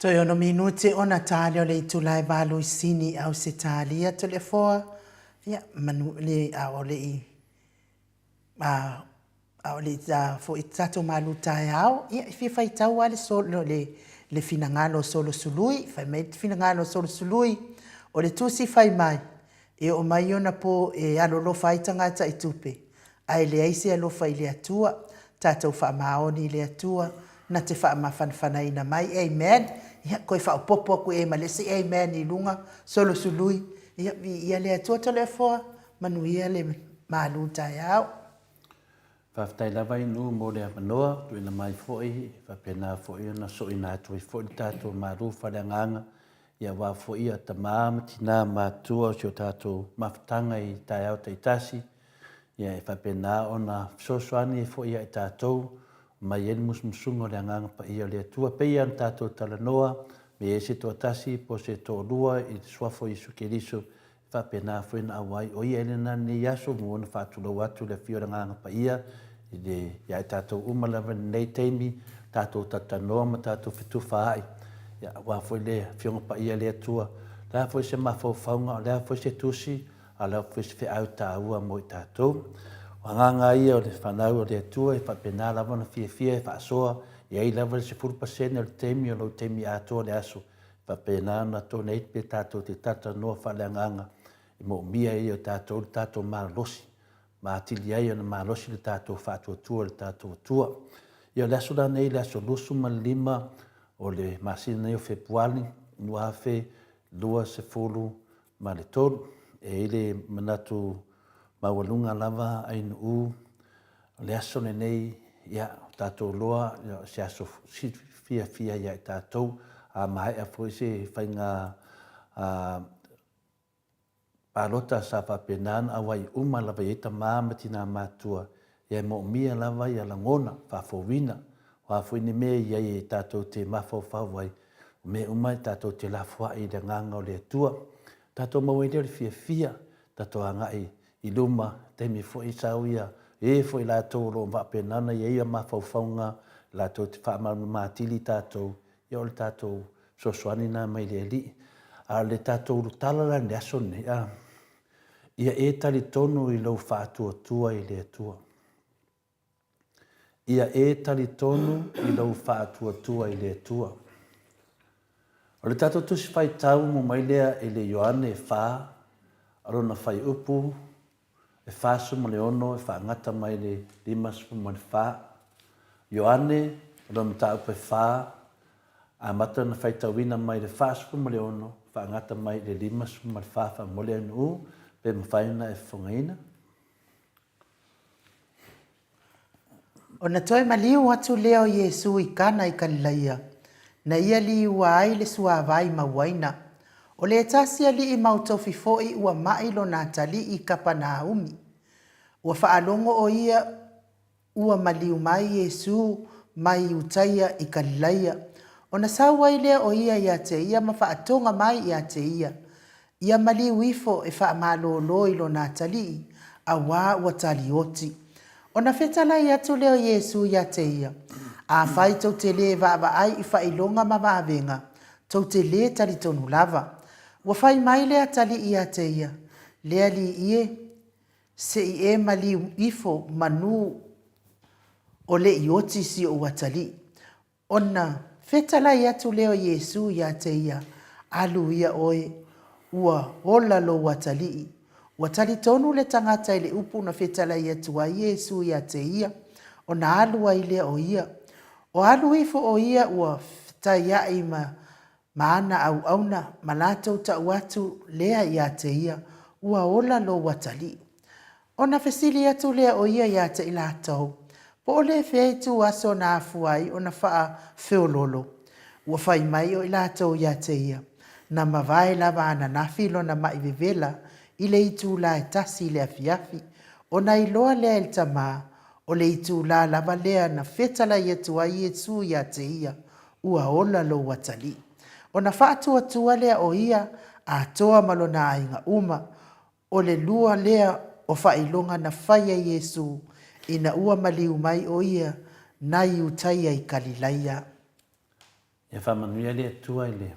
S1: Toe ono minute ona tali o le itula e valu i Sini, Ausetalia, Toleafoa, ia, manu, le, a o le i, a, a o le i a, foi tatou malu taeao, ia, e fia faitau lava le, solo, le, le finagalo o Solosului, fai mai le finagalo o Solosului, o le tusi fai mai, e oo mai ona po e alolofa ai tagata i tupe, ae leai se alofa i le Atua, tatou faamaoni i le Atua, na te faamafanafanaina mai. Amen. Ia, toe faaopoopo atu i ai ma le isi amen i luga, Solosului, ia, viia le Atua Toleafoa, manuia le malu taeao.
S2: Faafetai lava Inu mo le avanoa tuuina mai foi e faapena foi ona soina atu ai foi le tatou malu faaleagaga ia aua foi ia tama ma tina matutua o si o tatou mafutaga i taeao taitasi ia e faapena ona fesoasoani ai foi ia i tatou mai ai le musumusuga o le Agaga Paia o le Atua. Pei lava ona tatou talanoa, me i ai se toatasi po o se toalua i le Suafa o Iesu Keriso, e faapena foi ona auai. O ia lena lenei aso mo ona faatulou atu le afio o le Agaga Paia i le, ia i tatou uma lava i lenei taimi, tatou talatalanoa ma tatou fetufaai, ia, aua foi le Afioga Paia a le Atua. O le a foi se mafaufauga, o le a foi se tusi, a o le a foi se feau taua mo i tatou. O agaga lava ia o le fanau a le Atua e faapena lava ona fiafia e faasoa, e i ai lava le 10% o le taimi o lou taimi atoa o le aso, e faapena ona tone ai pe tatou te talatalanoa faaleagaga e moomia ai e tatou le tatou malolosi, ma atili ai ona malosi le tatou faatuatua i le tatou Atua. Ia o le aso la nei, le aso 25 o le masina nei o Fepuari 2023. E i ai le manatu maualuga lava Ainuu, o le aso lenei, ia, o tatou loa, o se aso fiafia ia i tatou, a maea foi se faiga palota sa faapena ona auai uma lava i ai tama ma tina matutua, ia e moomia lava ia lagona faafouina, o a foi ni mea e i ai e tatou te mafaufau ai, o mea uma e tatou te lafoai i le Agaga o le Atua. Tatou maua ai lea o le fiafia, tatou agai i luma, taimi foi sau ia e foi latou o lo o faapena ona i ai ia mafaufauga latou te faamalamalama atili tatou, ia o le tatou fesoasoani lena mai le Alii. A o le tatou ulutala la i le aso lenei, a, ia e talitonu i lou faatuatua i le Atua. Ia e talitonu i lou faatuatua i le Atua. O le tatou Tusi Faitau mo mai lea i le Ioane 4, o lona fuaiupu e 46 e faagata mai le 54. Ioane, o lona mataupu e 4, amata ona faitauina mai le 46 faagata mai le 54 faamolemole Ainuu pe mafai ona e fofogaina.
S1: Ona toe maliu atu lea o Iesu i Kana i Kalilaia, na ia liua ai le suavai mauaina. O le tasi alii mautofi foi ua ma'i lona atalii i Kapanaumi. Ua faalogo o ia ua maliu mai Iesu mai Iutaia i Kalilaia. Ona sau ai lea o ia ia te ia ma faatoga mai ia te ia. Ia maliu ifo e faamalōlō i lona atalii, auā ua talioti. Ona fetalai atu lea o Iesu ia te ia, Afai tou te lē vaavaai i faailoga ma vavega, tou te lē talitonu lava. Ua fai mai le atalii ia te ia, Le Alii e, se i e maliu ifo manū o leʻi oti si oʻu atalii. Ona fetalai atu lea o Iesu ia te ia, Alu ia oe, ua ola lou atalii. Ua talitonu le tagata i le upu na fetalai atu ai Iesu ia te ia, ona alu ai lea o ia. O alu ifo o ia ua fetaiai ma ma ana auauna ma latou tau atu lea ia te ia, Ua ola lou atalii. Ona fesili atu lea o ia ia te i latou, Po o le fea ituaso na afua ai ona faafeololo, ua fai mai o i latou ia te ia, na mavae lava ananafi lona maʻi vevela i le itula e tasi i le afiafi, ona iloa lea e le tama, o le itula lava lea na fetalai atu ai Iesu ia te ia, Ua ola lou atalii. Ona faatuatua lea o ia atoa ma lona aiga uma, O le lua lea o faailoga na faia Iesu ina ua maliu mai o ia na Iutaia i Kalilaia.
S2: Ia faamanuia le Atua i le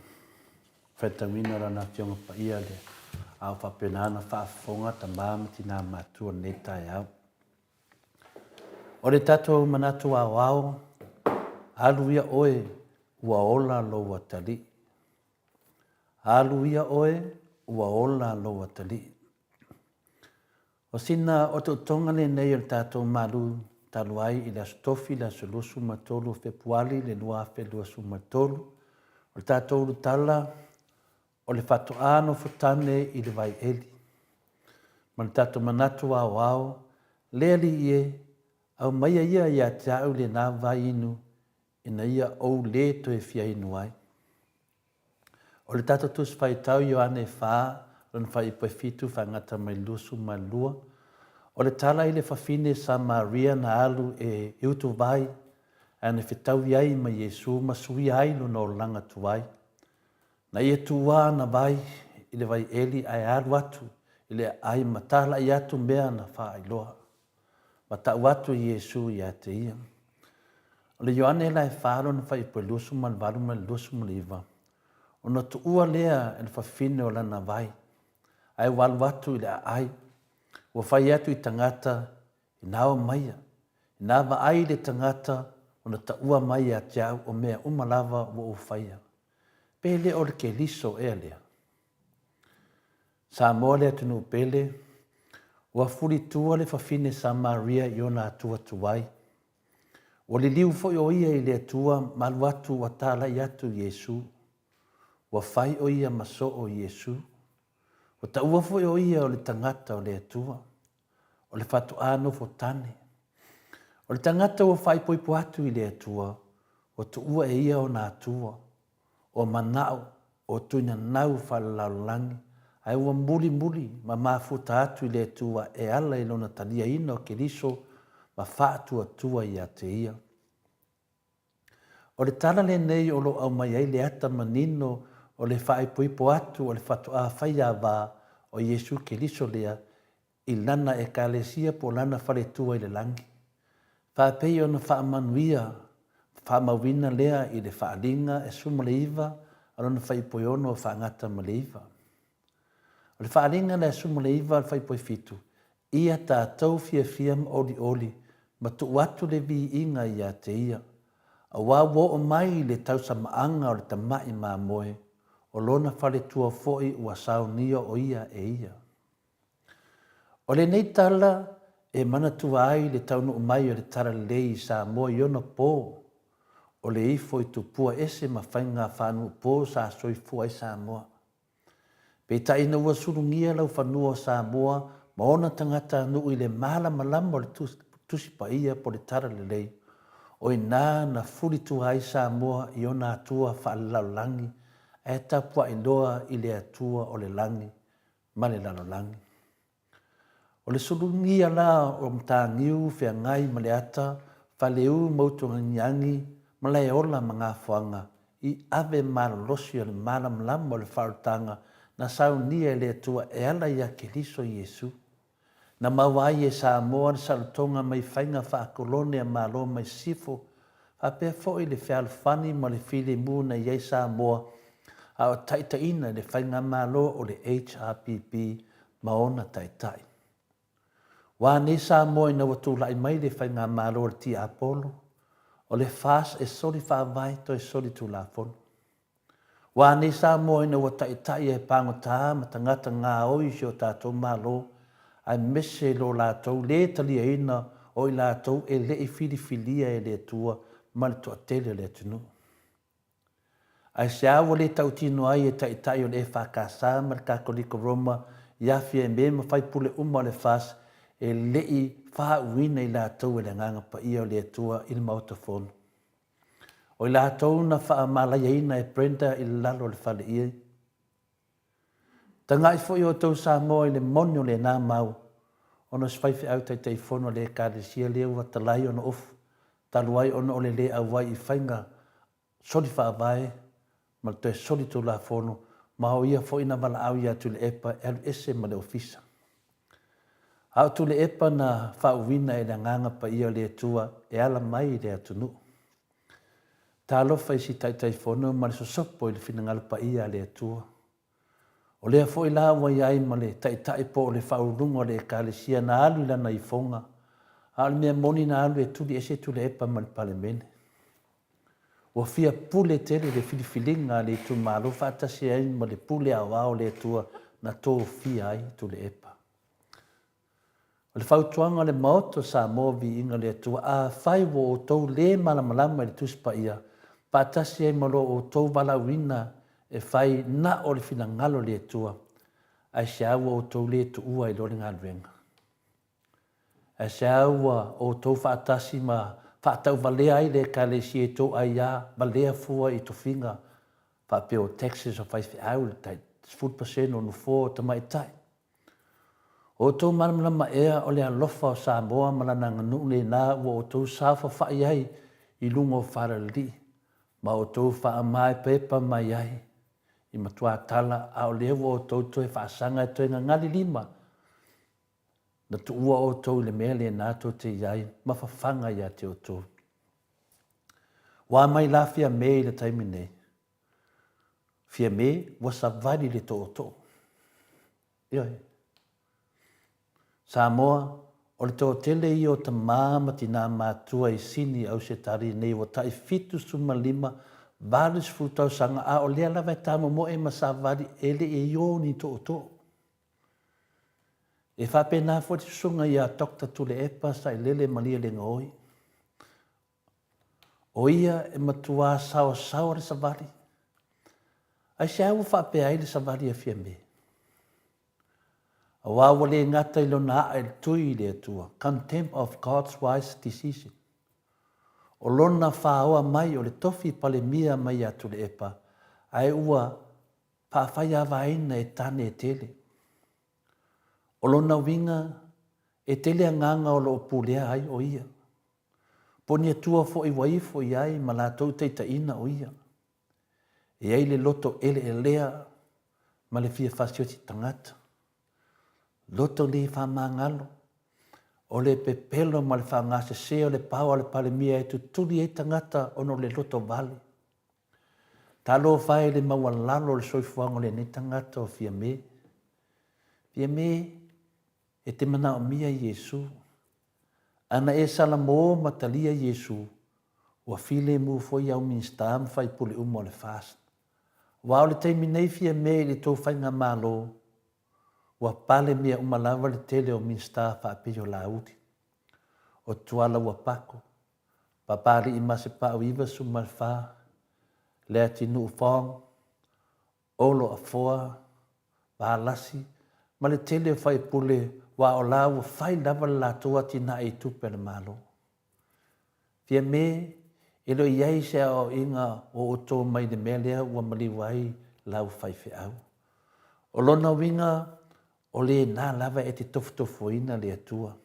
S2: faitauina o Lana Afioga Paia le a o faapena ona faafofoga tama ma tina matua i lenei taeao. O le tatou manatu aoao, alu ia oe ua ola lou atalii. Alu ia oe ua ola lou atalii. O sina otootoga lenei o le tatou malu talu ai i le Aso Tofi le aso 23 o Fepuali le 2023, o le tatou ulutala o le faatoa nofotane i le vai eli. Ma le tatou manatu aoao, le Alii e, aumaia ia ia te au lena vai inu ina ia ou lē toe fia inu ai. O le tatou Tusi Faitau Ioane 4, lona fuaiupu e 7 faagata mai le 22, o le tala i le fafine Samaria na alu e utuvai ae na fetaui ai ma Iesu ma suia ai lona olaga tuai. Na ia tuua ana vai i le vai eli ae alu atu i le aai ma talai atu mea na faailoa. Ma tau atu e Iesu ia te ia. O le Ioane la e fa lona fuaiupu e 28 ma le 29, ona tuua lea e le fafine o lana vai, ae ua alu atu i le aai, ua fai atu i tagata, Ina o maia, ina vaai le tagata ona taua mai ia te au o mea uma lava ua ou faia. Pe le o le Keliso ea lea? Samoa le atunuu pele, ua fulitua le fafine Samaria i ona atua tuai. Ua liliu foi o ia i le Atua ma alu atu ua talai atu i Iesu. Ua fai o ia ma soo i Iesu. Ua taua foi o ia o le tagata o le Atua. O le faatoa nofo tane. O le tagata ua faaipoipo atu i le Atua, ua tuua e ia ona atua. o manao o tuinanau faalelalolagi, ae ua mulimuli ma mafuta atu i le Atua e ala i lona taliaina o Keriso ma faatuatua ia te ia. O le tala lenei o lo o aumai ai le ata manino o le faaipoipo atu o le faatoa faiava o Iesu Keriso lea i lana Ekalesia po o lana faletua i le lagi. Faapei ona faamanuia ma faamauina lea i le Faaaliga e 19 a lona fuaiupu e 6 faagata ma le 9. O le Faaaliga lea e 19 a le fuaiupu e 7, Ia tatou fiafia ma olioli ma tuu atu le viiga ia te Ia, aua ua oo mai le tausamaaga o le tama'i mamoe, o lona faletua foi ua saunia o ia e ia. O lenei tala e manatua ai le taunuu mai o le Talalelei i Samoa i ona po, o le ifo i tupua ese ma faiga faanuupo sa soifua ai Samoa. Peitai ina ua sulugia laufanua o Samoa ma ona tagatanuu i le malamalama o le Tusi Paia po o le Talalelei, o i ina na fulitua ai Samoa i ona atua faalelalolagi ae tapuai loa i le Atua o le lagi ma le lalolagi. O le sulugia la o Mataniu feagai ma le ata, Faleu ma Utuagiagi, Malaeola ma Gafoaga, i ave malolosi o le malamalama o le faaolataga na saunia e le Atua e ala ia Keriso Iesu. Na maua ai e Samoa le saolotoga mai faiga faakolone a Malo mai Sisifo, faapea foi le fealofani ma le filemu na i ai Samoa a o taitaiina i le Faigamalo o le HRPP ma ona taitai. Ua a nei Samoa ina ua tulai mai le Faigamalo a le Tiapolo, o le FAST e soli faavae toe soli tulafono. Ua a nei Samoa ina ua taitai e pagota ma tagata gaoi i si o tatou Malo aemaise lo latou lē taliaina o i latou e le i filifilia e le Atua ma le toatele o le atunuu. Aisea ua le tautino ai e Taitai o le EFKS ma le Katoliko Roma ia Fiame ma faipule uma o le FAST e le i faauuina i latou e le Agaga Paia o le Atua i le Maota Fono. O i latou na faamalaiaina e Brenda i lalo o le faleie. Tagai foi outou Samoa i le moni o lena mau, ona o se faifeau Taitaifono a le Ekalesia lea ua talai ona ofu talu ai ona o le le auai i faiga soli faavae ma le toe soli tulafono ma o ia foi na valaau ia Tuilaepa e alu ese ma le ofisa. A o Tuilaepa na faauuina e le Agaga Paia o le Atua e ala mai i le atunuu. Talofa i si Taitaifono ma le sosopo i le finagalo paia a le Atua. O lea foi la ua i ai ma le Taitai po o le Faauluuluga o le Ekalesia na alu i lana ifoga, a o le mea moni na alu e tuli ese Tuilaepa ma le Palemene. Ua fia pule tele le filifiliga a le itumalo faatasi ai ma le pule aoao a le Atua na tofia ai Tuilaepa. O le fautuaga a le Maota o Samoa Viiga i le Atua, afai ua outou le malamalama i le Tusi Paia, faatasi ai ma lo outou valaauina e fai na o le finagalo o le Atua, aisea ua outou le tuua ai loa le galuega? Aisea ua outou faatasi ma faatauvalea ai le Ekalesia i tou aiā valea fua i tofiga faapea o taxes o faifeau, le tai 10% o nofoa o tamaitai? O outou malamalama ea o le alofa o Samoa ma lana aganuu lena ua outou saofafai ai i luga o falalalii ma outou faamaepaepa mai ai i matuatala a o lea ua outou toe faasaga e toe gagali lima na tuua outou i le mea lena tou te i ai ma fafaga ia te outou. Ua mai la Fiame i le taimi nei. Fiame ua savali le tootoo. Ioe. Samoa, o le toatele ia o tamā ma tinā matua i Sini Ausetalia nei ua tai 75, 80 tausaga a o lea lava e tamomoe ma savali e le i ō ni tootoo. E faapena foi le susuga ia Doctor Tuilaepa Sailele Malielegaoi. O ia e matuā saosaoa le savali. Aisea ua faapea ai le savali a Fiame? Aua ua le gata i lona a'a i le tui i le Atua, contempt of God's wise decision. O lona fāoa mai o le tofi Palemia mai ia Tuilaepa, ae ua faafaiavaina e tane e tele. O lona uiga, e tele agaga o lo o pulea ai o ia. Poniatua foi ua ifo i ai ma latou taitaiina o ia. E i ai le loto eleelea ma le fia fasioti tagata. Loto le faamagalo, o le pepelo ma le faagasese o le pao a le Palemia e tutuli ai tagata ona o le loto vale. Talofa e i le maualalo o le soifuaga o lenei tagata o Fiame. Fiame, e te manaomia Iesu. Ana e salamo ma talia Iesu, ua filemu foi au Minisita ma faipule uma o le FAST. Aua o le taimi nei Fiame i le tou faigamalo, ua pale mea uma lava le tele o Minisita faapei o Laauli, o Tuala Uapako, Papalii Masepau 94, Leatinuu Fong, Olo Afoa, Valasi, ma le tele o faipule ua o la ua fai lava le latou atinae i tupe a le Malo. Fiame, e le o i ai se aoaoiga o outou mai le mea lea ua maliu ai lau faifeau. O lona uiga, o lena lava e te tofotofoina le Atua.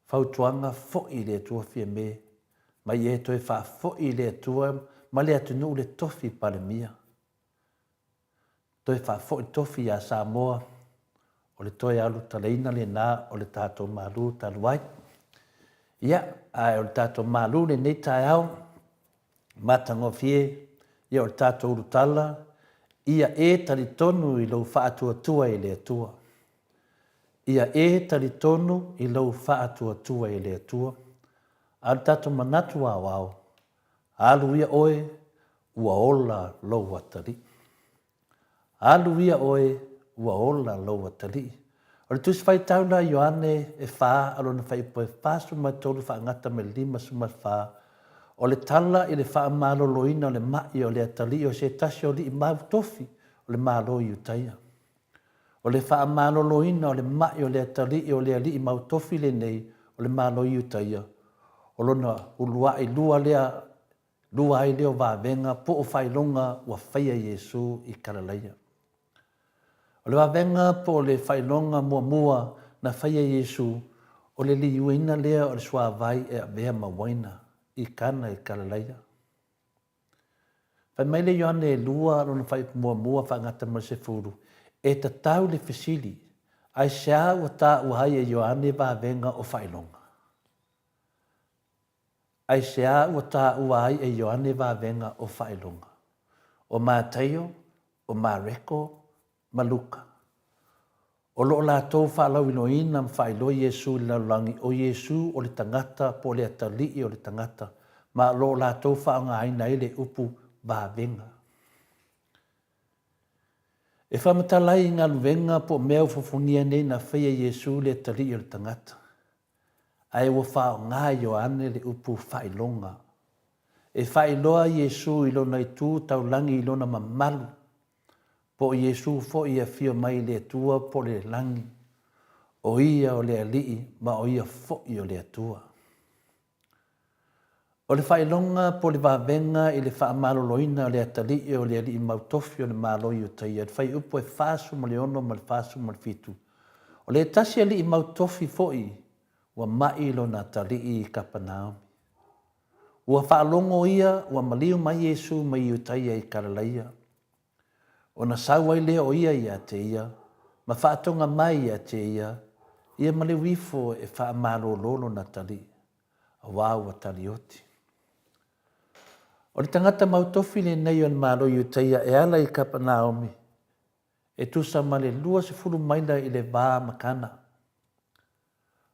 S2: Fautuaga, Foi i le Atua Fiame, mai e toe faafoi i le Atua ma le atunuu le tofi Palemia. Toe faafoi le tofi ia Samoa, o le toe alu talaina lena o le tatou malu talu ai. Ia, ae o le tatou malu lenei taeao, matagofie, ia o le tatou ulutala, ia e talitonu i lou faatuatua i le Atua. Ia e talitonu i lou faatuatua i le Atua, a o le tatou manatu aoao, alu ia oe, ua ola lou atalii. Alu ia oe, ua ola lou atalii. O le Tusi Faitau la Ioane e fa a lona fuaiupu e 43 faagata mai le 54, o le tala i le faamaloloina o le ma'i o le atalii o se tasi o alii mau tofi o le Malo o Iutaia. O le faamaloloina o le ma'i o le atalii o le alii mautofi lenei o le Malo Iutaia, o lona ulua'i lua lea, lua ai lea o vavega po o faailoga ua faia e Iesu i Kalalaia. O le vavega po o le faailoga muamua na faia e Iesu, o le liuina lea o le suavai e avea ma uaina i Kana i Kalalaia. Fai mai le Ioane e lua lona fuaiupu muamua faagata ma le 10, E tatau le fesili, aisea ua taua ai e Ioane vavega o faailoga? Aisea ua taua ai e Ioane vavega o faailoga? O Mataio, o Mareko ma Luka. O lo o latou faalauiloaina ma faailoa Iesu i le lalolagi, o Iesu o le tagata po o le atalii o le tagata, ma o lo o latou faaaogaina ai le upu vavega. E faamatala ai i galuega po o mea ua fofogia nei na faia e Iesu le atalii o le tagata. Ae ua faaaoga e Ioane le upu faailoga. E faailoa Iesu i lona itu taulagi i lona mamalu Po o Iesu foi e afio mai i le Atua po o le lagi, o Ia o le Alii ma o Ia foi o le Atua. O le faailoga po o le vavega i le faamaloloina o le atalii o le alii mautofi o le Malo Iutaia i le fuaiupu e 46 ma le 47, o le tasi alii mautofi foi ua mai lona atalii i Kapanaumi. Ua faalogo ia ua maliu mai Iesu mai Iutaia i Kalalaia. Ona sau ai lea o ia ia te ia, ma faatoga mai ia te ia, ia maliu ifo e faamalolo lona atalii, auā ua talioti. O le tagata mautofi lenei o le Malo Iutaia e ala i Kapanaomi, e tusa ma le 20 maila i le va ma Kana.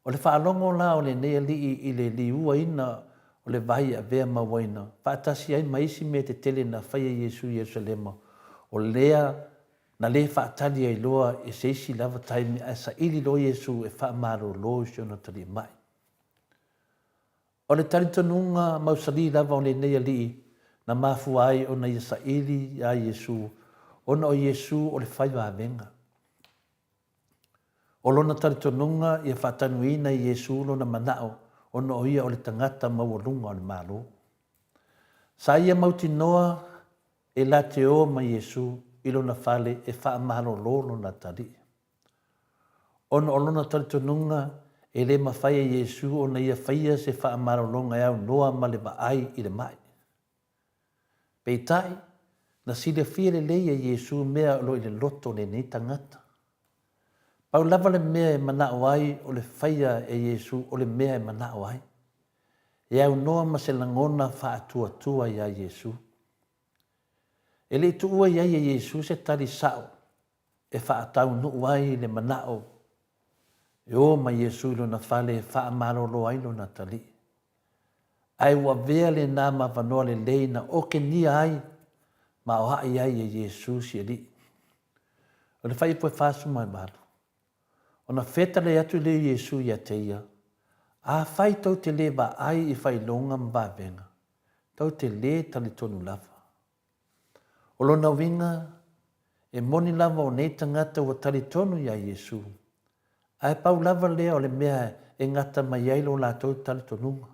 S2: O le faalogo la o lenei alii i le liuaina o le vai e avea ma uaina, faatasi ai ma isi mea tetele na faia e Iesu i Ierusalema, o lea na le faatali ai loa i se isi lava taimi ae saili loa Iesu e faamalolo i si ona atalii mai. O le talitonuga mausali lava o lenei alii na mafua ai ona ia saili iā Iesu, ona o Iesu o le fai vavega. O lona talitonuga ia faatanuiina e Iesu lona manao ona o ia o le tagata maualuga o le Malo. Sa ia mautinoa e la te o ma Iesu i lona fale e faamalolo lona atalii. Ona o lona talitonuga e le mafai e Iesu ona ia faia se faamalologa e aunoa ma le vaai i le mai. Peitai, na silafia lelei e Iesū mea o lo o i le loto o lenei tagata. Pau lava le mea e manao ai o le faia e Iesū o le mea e manao ai. E aunoa ma se lagona faatuatua iā Iesū. E le i tuua i ai e Iesū se tali sa'o e faataunuu ai le manao e o mai Iesū i lona fale e faamalolo ai lona atalii. Ae ua avea lena ma avanoa lelei na okenia ai ma aoaʻi ai e Iesū si alii. O le fuaiupu e 48, Ona fetalai atu lea o Iesū ia te ia, Afai tou te lē vaai i faailoga ma vavega, tou te lē talitonu lava. O lona uiga, e moni lava o nei tagata ua talitonu iā Iesū, ae pau lava lea o le mea e gata mai ai lo latou talitonuga,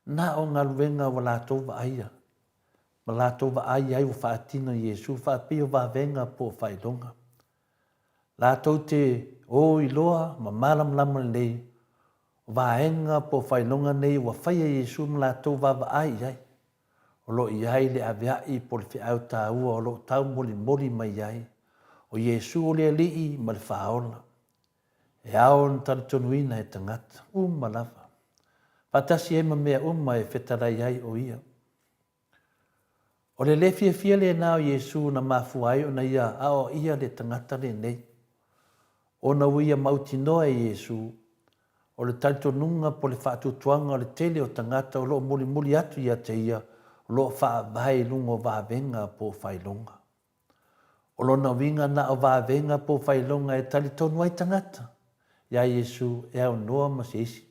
S2: na o galuega ua latou vaaia, ma latou vaai ai ua faatino e Iesū faapei o vavega po o faailoga. Latou te o iloa ma malamalama lelei, o vaega po o faailoga nei ua faia e Iesū ma latou vaavaai i ai. O lo o i ai le aveaʻi po o le feau taua o lo o taumolimoli mai ai, o Iesū o le Alii ma le Faaola. E ao ona talitonuina e tagata uma lava, faatasi ai ma mea uma e fetalai ai o Ia. O le lē fiafia lena o Iesū na mafua ai ona Ia aoaia le tagata lenei, ona ua ia mautinoa e Iesū, o le talitonuga po o le faatuatuaga o le tele o tagata o lo o mulimuli atu ia te ia o lo o faavae i luga o vavega po o faailoga. O lona uiga na o vavega po o faailoga e talitonu ai tagata iā Iesū e aunoa ma se isi,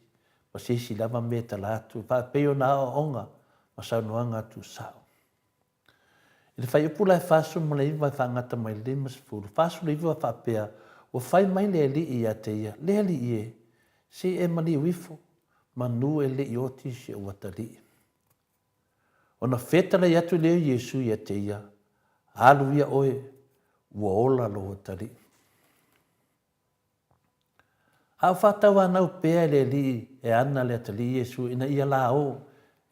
S2: ma se isi lava mea e tala atu, faapei ona aoaoga ma saunoaga tuusao. I le fuaiupu la e 49 e faagata mai i le 50, 49 faapea, Ua fai mai le alii ia te ia, Le alii e, se i e maliu ifo, manu e le i oti si ou atalii. Ona fetalai atu lea o Iesu ia te ia, Alu ia oe, ua ola lou atalii. A o faatauanau pea e le Alii e ana le atalii Iesu ina ia la o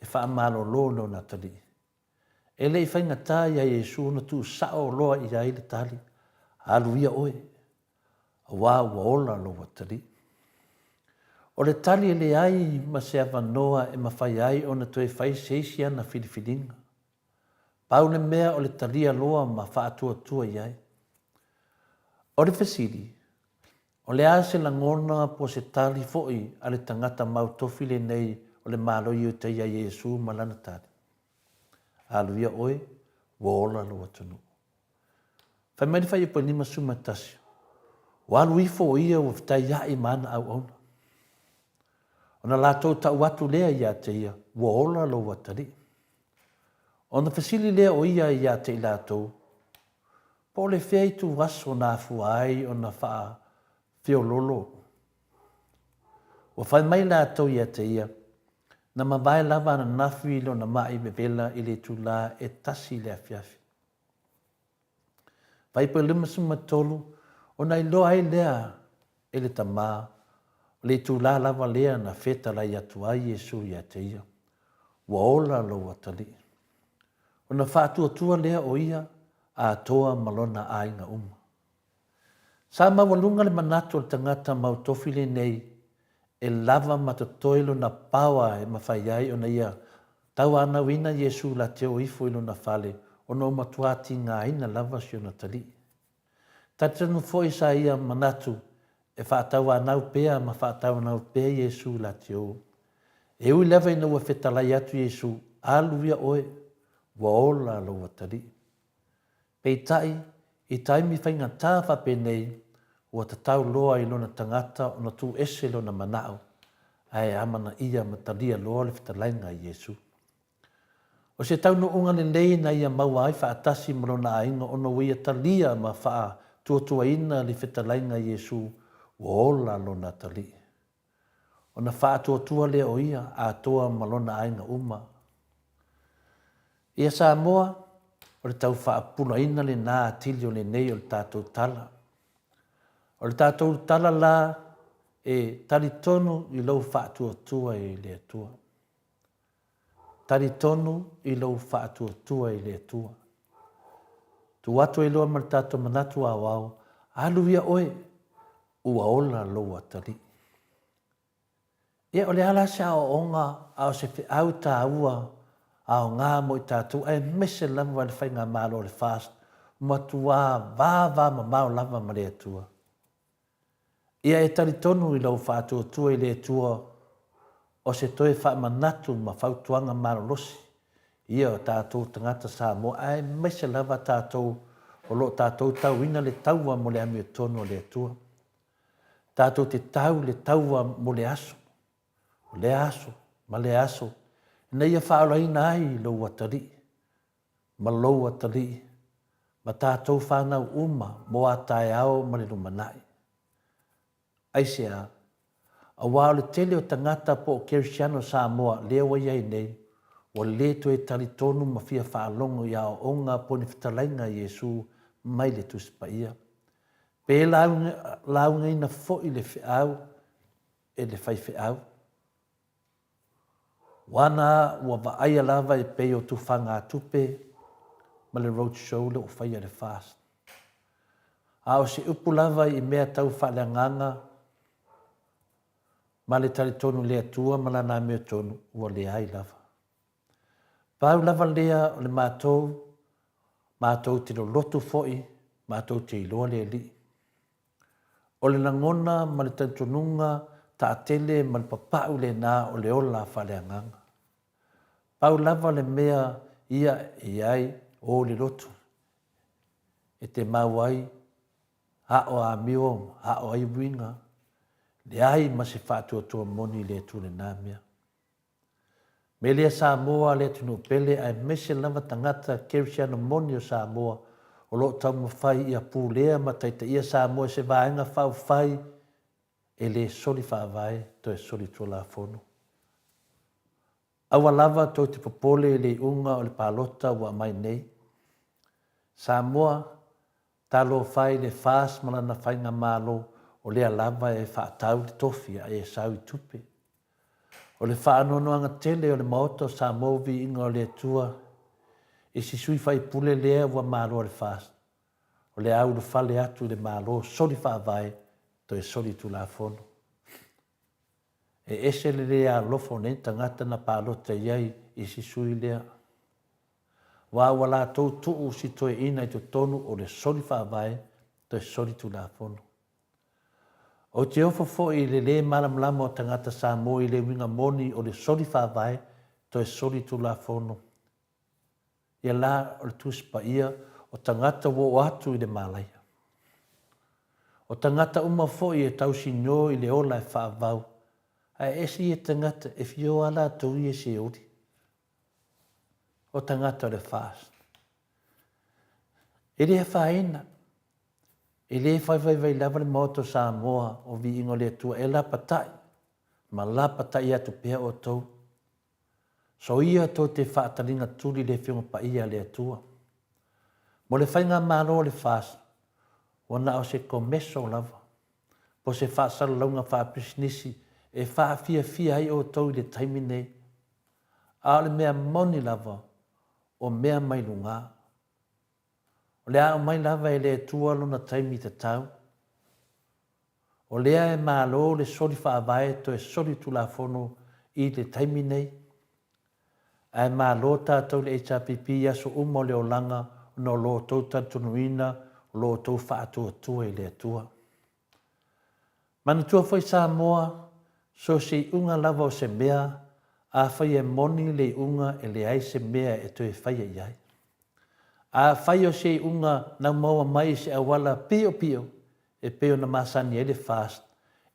S2: e faamalolo lona atalii. E le i faigata iā Iesu ona tuusao loa i ai le tali, Alu ia oe, auā ua ola lou atalii. O le tali e leai ma se avanoa e mafai ai ona toe fai se isi ana filifiliga. Pau le mea o le talia loa ma faatuatua i ai. O le fesili, o le a se lagona po o se tali foi a le tagata mau tofi lenei o le Malo Iuta iā Iesu ma lana tali? Alu ia oe, ua ola lou atunuu. Fai mai le fuaiupu e 51, Ua alu ifo o ia ua fetaiaʻi ma ana auauna. Ona latou tau atu lea ia te ia, Ua ola lou atalii. Ona fesili lea o ia ia te i latou, Po o le fea ituaso na afua ai ona faafeoloolo? Ua fai mai latou ia te ia, Na mavae lava ananafi lona maʻi vevela i le itulā e tasi i le afiafi. Fuaiupu e 53, ona iloa ai lea e le Tama, o le itulā lava lea na fetalai atu ai Iesu ia te ia, Ua ola lou atalii. Ona faatuatua lea o ia atoa ma lona aiga uma. Sa maualuga le manatu o le tagata mau tofi lenei e lava ma totoe lona paoa e mafai ai ona ia tauanauina Iesu lateo ifo i lona fale ona ua matua tigaina lava si ona talii. Talitonu foi sa ia manatu e faatauanau pea ma faatauanau pea Iesu lateo. E ui lava ina ua fetalai atu Iesu, Alu ia oe, ua ola lou atalii. Peitai, i taimi faigata faapenei, ua tatau loa i lona tagata ona tuu ese lona manao, ae amanaia ma talia loa le fetalaiga a Iesu. O se taunuuga lelei na ia maua ai faatasi ma lona aiga ona ua ia talia ma faatuatuaina le fetalaiga a Iesu, ua ola lona atalii. Ona faatuatua lea o ia atoa ma lona aiga uma. Ia Samoa, o le tau faapupulaina lena atili o lenei o le tatou tala. O le tatou tala la e talitonu i lou faatuatua i le Atua. Talitonu i lou faatuatua i le Atua. Tuu atu ai loa ma le tatou manatu aoao, alu ia oe, ua ola lou atalii. Ia, o le a la se aoaoga a o se feau taua aoga mo i tatou aemaise lava le Faigamalo a le FAST ua matuā vavamamao lava ma le Atua. Ia e talitonu i lou faatuatua i le Atua o se toe faamanatu ma fautuaga malolosi ia o tatou tagata Samoa aemaise lava tatou o lo o tatou tauina le taua mo le amiotonu a le Atua. Tatou te tau le taua mo le aso, o lea aso ma lea aso, ina ia faaolaina ai lou atalii ma lou atalii ma tatou fanau uma mo a taeao ma le lumanai. Aisea? Aua o le tele o tagata po o Kerisiano Samoa lea ua i ai nei, ua le toe talitonu ma fia faalogo i aoaoga po o ni fetalaiga a Iesu mai le Tusi Paia. Pe laugaina foi le feau e le faifeau. Ua ua vaaia lava e pei o tufagatupe ma le road show lea ua faia e le FAST. A o se upu lava i mea tau faaleagaga ma le talitonu i le Atua ma Lana amiotonu, ua leai lava. Pau lava lea o le matou, matou te lolotu foi, matou te iloa le Alii. O le lagona ma le talitonuga taatele ma le papau lena o le ola faaleagaga. Pau lava le mea ia e i ai o le lotu e te mau ai aʻo amio aʻo ai uiga, leai ma se faatuatua moni i le Atua lena mea. Me lea Samoa le atunuu pele aemaise lava tagata kerisiano moni o Samoa. o lo o taumafai ia pulea ma taitaia Samoa i se Vaega Faaupufai e le soli faavae toe soli tulafono. Aua lava tou te popole i le iuga o le palota ua aumai nei. Samoa, talofa e i le FAST ma lana faigamalo o lea lava e faatau le tofi a Esau i tupe. O le faanoanoaga tele o le Maota o Samoa Viiga o le Atua i si sui faipule lea ua malo a le FAST, o le a ulufale atu i le Malo soli faavae toe soli tulafono. E ese le le alolofa o nei tagata na palota i ai i si sui lea. Aua ua latou tuu si toeaina i totonu o le soli faavae toe soli tulafono. Ou te ofo foi i le le malamalama o tagata Samoa i le uiga moni o le soli faavae toe soli tulafono. Ia la o le Tusi Paia o tagata ua oo atu i le malaia. O tagata uma foi e tausinio i le ola e faavau, ae ese ia tagata e fia o a latou ia seuli. O tagata o le FAST. E le afaina, e le faivaivai lava le Maota o Samoa o Viiga o le Atua e lapatai ma lapatai atu pea outou. Soia tou te faataliga tuli i le Afioga Paia a le Atua. Mo le Faigamalo o le FAST, ua na o se commercial lava, po o se faasalalauga faapisinisi e faafiafia ai outou i le taimi nei. A o le mea moni lava, o mea mai lugā. O le a aumai lava e le Atua lona taimi tatau. O lea e malo le soli faavae toe soli tulafono i le taimi nei. Ae malo tatou i le HRPP i aso uma o le olaga ona o lo outou talitonuina o lo outou faatuatua i le Atua. Manatua foi Samoa, so o se iuga lava o se mea, afai e moni le iuga e leai se mea e toe faia i ai. Afai o se iuga nau maua mai i se auala piopio e pei ona masani ai le FAST,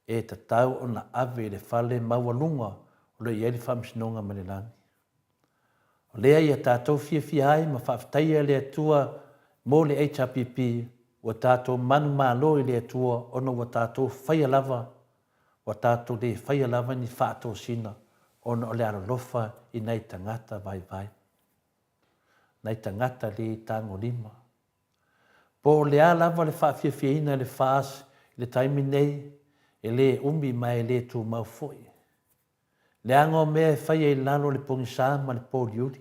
S2: e tatau ona ave i le fale maualuga o lo o i ai le Faamasinoga mai le lagi. O lea ia tatou fiafia ai ma faafetaia le Atua mo le HRPP, ua tatou manumalo i le Atua ona ua tatou faia lava, ua tatou le faia lava ni faatosina ona o le alolofa i nai tagata vaivai, nai tagata le tagolima. Po o le a lava le faafiafiaina e le FAST i le taimi nei, e le umi ma e le tumau foi. Leaga o mea e faia i lalo o le pogisa ma le pōliuli.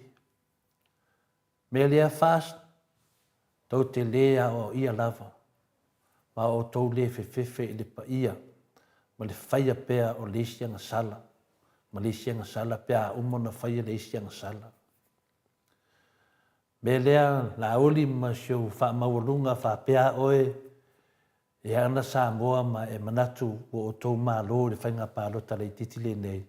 S2: Mea lea FAST, tou te lē aoaoia lava ma outou lē fefefe i le paia ma le faia pea o le isi agasala ma le isi agasala pe a uma ona faia le isi agasala. Mea lea, Laauli ma si ou faamaualuga faapea oe e ana Samoa ma e manatu ua outou malo i le faiga palota laitiiti lenei,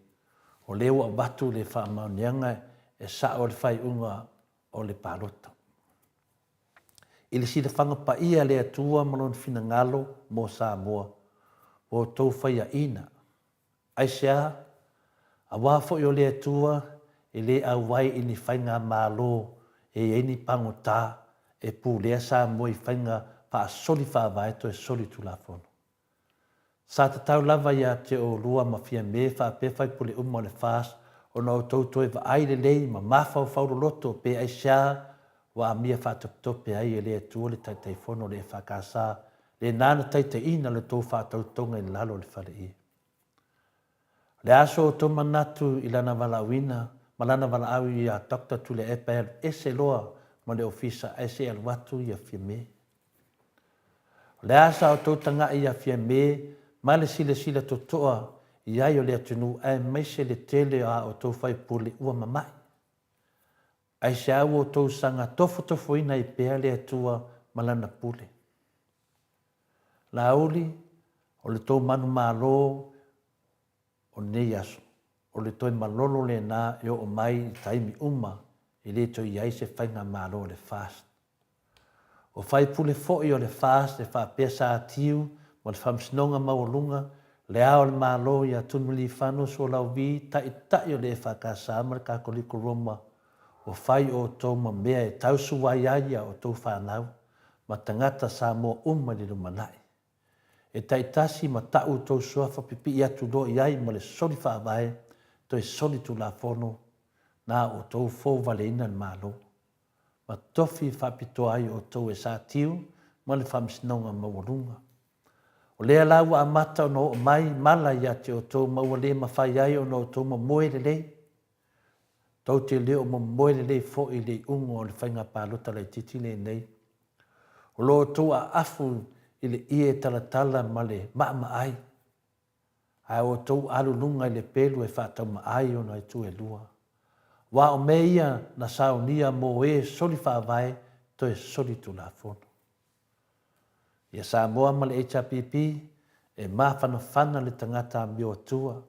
S2: o lea ua avatu le faamaoniaga e sao le faaiuga o le palota. I le silafaga paia a le Atua ma Lona finagalo mo Samoa, ua outou faiaina Aisea? Aua foi o le Atua e le auai i ni faigamalo e i ai ni pagota e pulea Samoa i faiga faasoli faavae toe soli tulafono. Sa tatau lava ia te oulua ma Fiame faapea faipule uma o le FAST ona outou toe vaai lelei ma mafaufau loloto pe aisea ua amia faatopetope ai e le Atua le Taitaifono o le EFKS lena na taitaiina le tou faatautoga i lalo o le faleie. O le a so outou manatu i lana valaauina ma lana valaau ia Doctor Tuilaepa e alu ese loa ma le ofisa ae se i alu atu ia Fiame. O le a sa outou tagai ia Fiame ma le silasila totoa i ai o le atunuu aemaise le tele o a outou faipule ua mamai. Aisea ua outou saga tofotofoina ai pea le Atua ma Lana pule? Laauli, o le tou manumalo o lenei aso, o le toe malolo lena e oo mai i taimi uma e le toe i ai se faigamalo a le FAST. O faipule foi o le FAST e faapea sa tiu ma le Faamasinoga Maualuga, Le Ao o le Malo ia Tuimalealiifano Sualauvi, Taitai o le EFKS ma le Katoliko Roma, ua fai outou ma mea e tausuai ai a outou fanau. ma tagata Samoa uma i le lumanai. E taitasi ma ta'u tou suafa pipii atu loa i ai ma le soli faavae toe soli tulafono na outou fouvaleina le Malo ma tofi faapitoa ai outou e Sa Tiu ma le Faamasinoga Maualuga. O lea la ua amata ona oo mai mala ia te outou ma ua le mafai ai ona outou momoe lelei. Tou te le o momoe lelei foi i le iuga o le faiga palota laitiiti lenei. O lo outou aafu i le ie talatala ma le maamaai, ae outou alu luga i le pelu e faataumaai ona itu e lua. Aua o mea ia na saunia mo e soli faavae toe soli tulafono. Ia Samoa ma le HRPP, e mafanafana le tagata amio atua.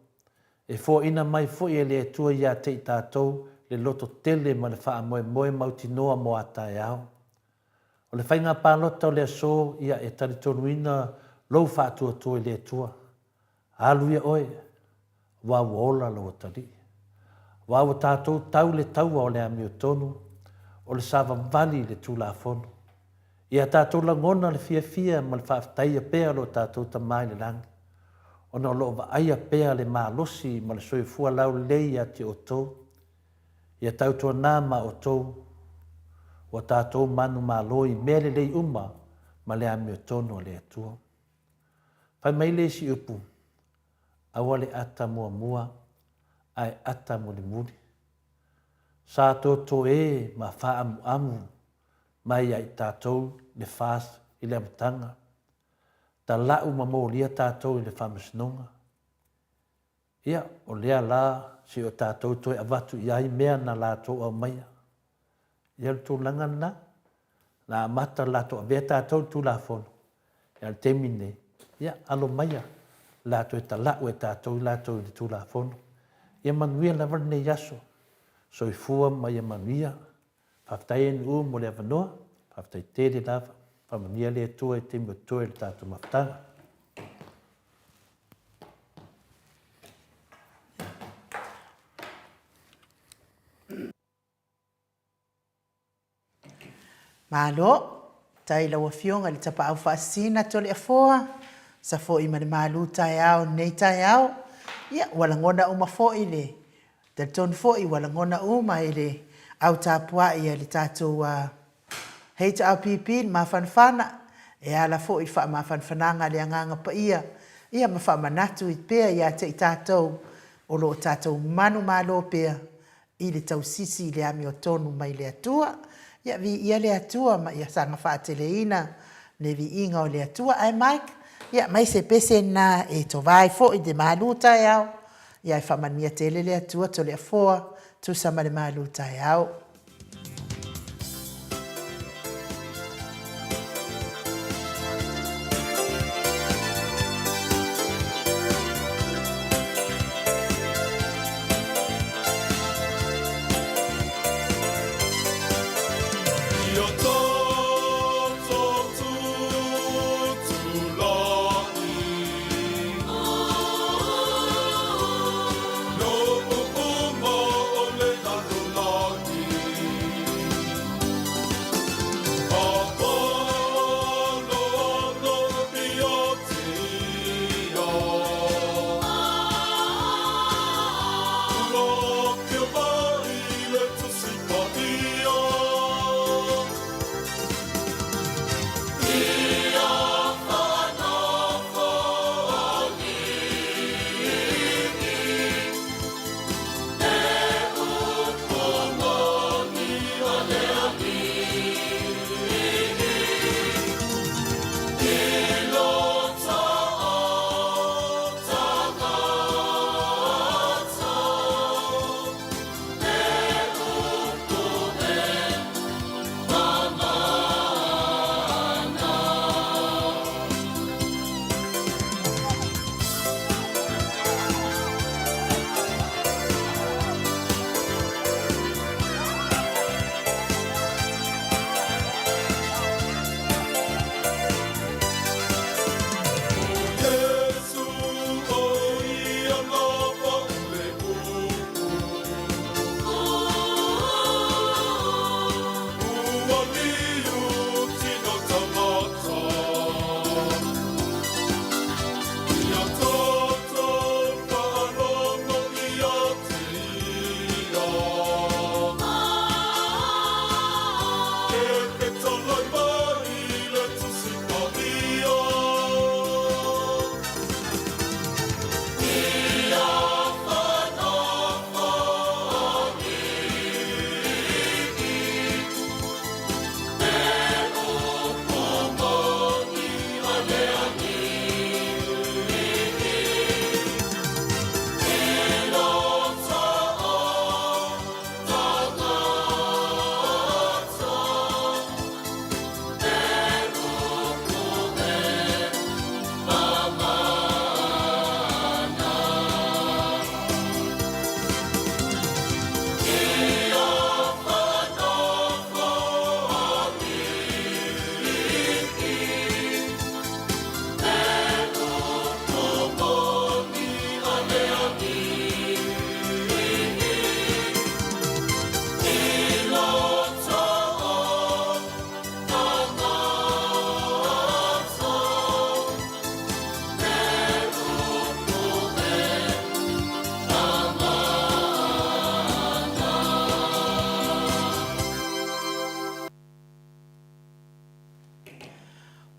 S2: E foaina mai foi e le Atua ia te i tatou le loto tele ma le faamoemoe mautinoa mo a taeao. O le faiga palota o le aso ia e talitonuina lou faatuatua i le Atua. Alu ia oe, aua ua ola lou atalii. Aua ua tatou tau le taua o le amiotonu, o le savavali i le Tulafono. Ia tatou lagona le fiafia ma le faafetaia pea lo tatou Tama i le Lagi, ona o lo o vaaia pea le malosi ma le soifua laulelei ia te outou. Ia tautuana ma outou, ua tatou manumalo i mea lelei uma ma le amiotonu a le Atua. Fai mai le isi upu, Aua le ata muamua, ae ata mulimuli. Sa totoē ma faaamuamu mai ia i tatou le FAST i le amataga. Tala'u ma molia tatou i le Faamasinoga. Ia, o lea la se i o tatou toe avatu i ai mea na latou aumaia. Ia o le tulaga lena, na amata latou avea tatou i le Tulafono, ia o le taimi lenei, ia alo maia la toe tala'u e tatou i latou i le Tulafono. Ia manuia lava lenei aso. Soifua ma ia manuia. Faafetai e NU mo le avanoa. Faafetai tele lava. Faamanuia le Atua i taimi o totoe o le tatou mafutaga.
S1: Malo, tai lau Afioga i le Tapaau Faasisina Toleafoa, sa foi ma le malu taeao i lenei taeao. Ia, ua lagona uma foi le talitonu foi ua lagona uma e le au tapuai a le tatou HRPP le mafanafana e ala foi i le faamafanafanaga a le Agaga Paia, ia ma faamanatu pea ia te i tatou o lo o tatou manumalo pea i le tausisi i le amiotonu mai le Atua. Ia viia le Atua ma ia saga faateleina le viiga o le Atua. Ae Mike, ia aumai se pese lena e tova ai foi le malu taeao. Ia ae faamanuia tele le Atua Toleafoa, tusa ma le malu taeao.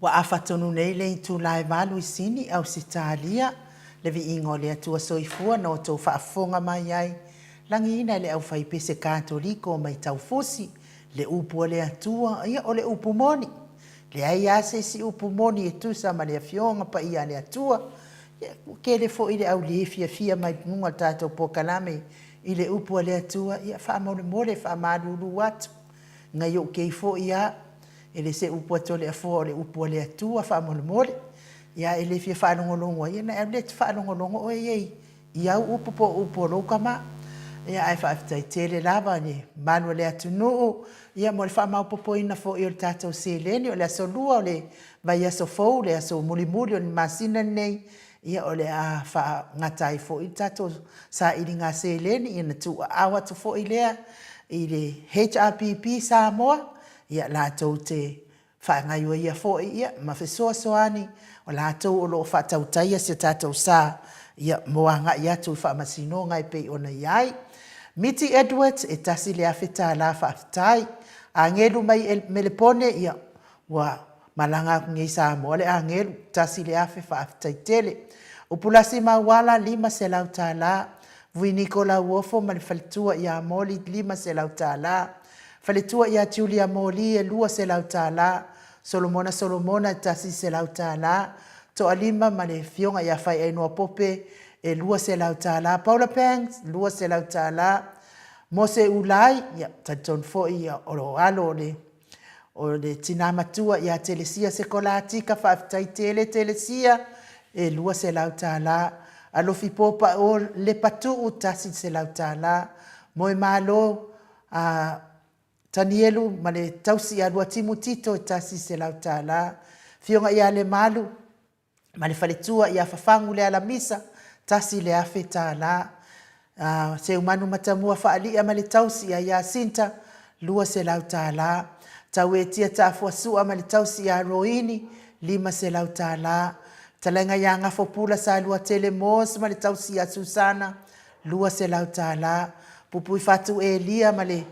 S1: Ua afa tonu nei le itula e valu i Sini, Ausetalia, le viiga o le Atua Soifua na outou faafofoga mai ai, lagiina e le aufaipese Katoliko mai Taufusi, le upu a le Atua, ia o le upu moni. Leai lava se isi upu moni e tusa ma le Afioga Paia a le Atua. Ia, ua tele foi le au le fiafia mai luga o le tatou polokalame i le upu a le Atua, ia faamolemole, faamalulu atu, nai ou kei foi lava, e le se upu a Toleafoa o le upu a le Atua faamolemole. Ia a e le fia faalogologo ai, ia ona e alu lea e te faalogologo oe ia i au upu po o upu a lou tama. Ia ae faafetai tele lava i le mamalu o le atunuu ia mo le faamaopoopoina foi o le tatou seleni. O le aso Lua o le vaiaso fou, le aso mulimuli o le masina lenei, ia o le a faagata ai foi le tatou sailiga seleni, ia ona tuuaao atu foi lea i le HRPP Samoa, ia latou te faagaioia foi ia ma fesoasoani o latou o lo o faatautaia si o tatou sa ia mo agai atu i faamasinoga e pei ona i ai. Miti Edwards, e $1,000 faafetai. Agelu mai Melepone, ia ua malaga atu nei i Samoa le agelu, $1,000 faafetai tele. Upulasi Mauala, $500. Vuiniko Lauofo ma le faletua ia Moli, $500. Faletua ia Julia Moli e $200, Solomona Solomona e $100, Toalima ma le Afioga ia Faiainoa Pope e $200, Paula Banks $200, Mose Ulai, ia talitonu foi o lo alo o le o le tina matua ia Telesia Sekolatika, faafetai tele Telesia e $200, Alofi Popa o Lepatuu $100, Moemalo a Tanielu ma le tausi ia Luatimu Tito e $100, Afioga ia Lemalu ma le faletua ia Fafagu Lealamisa $1,000, Seumanu Matamua Faalia ma le tausi ia Iasinta $200, Tauetia Taafuasua ma le tausi ia Roini $500, Fetalaiga ia Gafopula Saluatele Moss ma le tausi ia Susana $200, Pupuifatu Elia ma le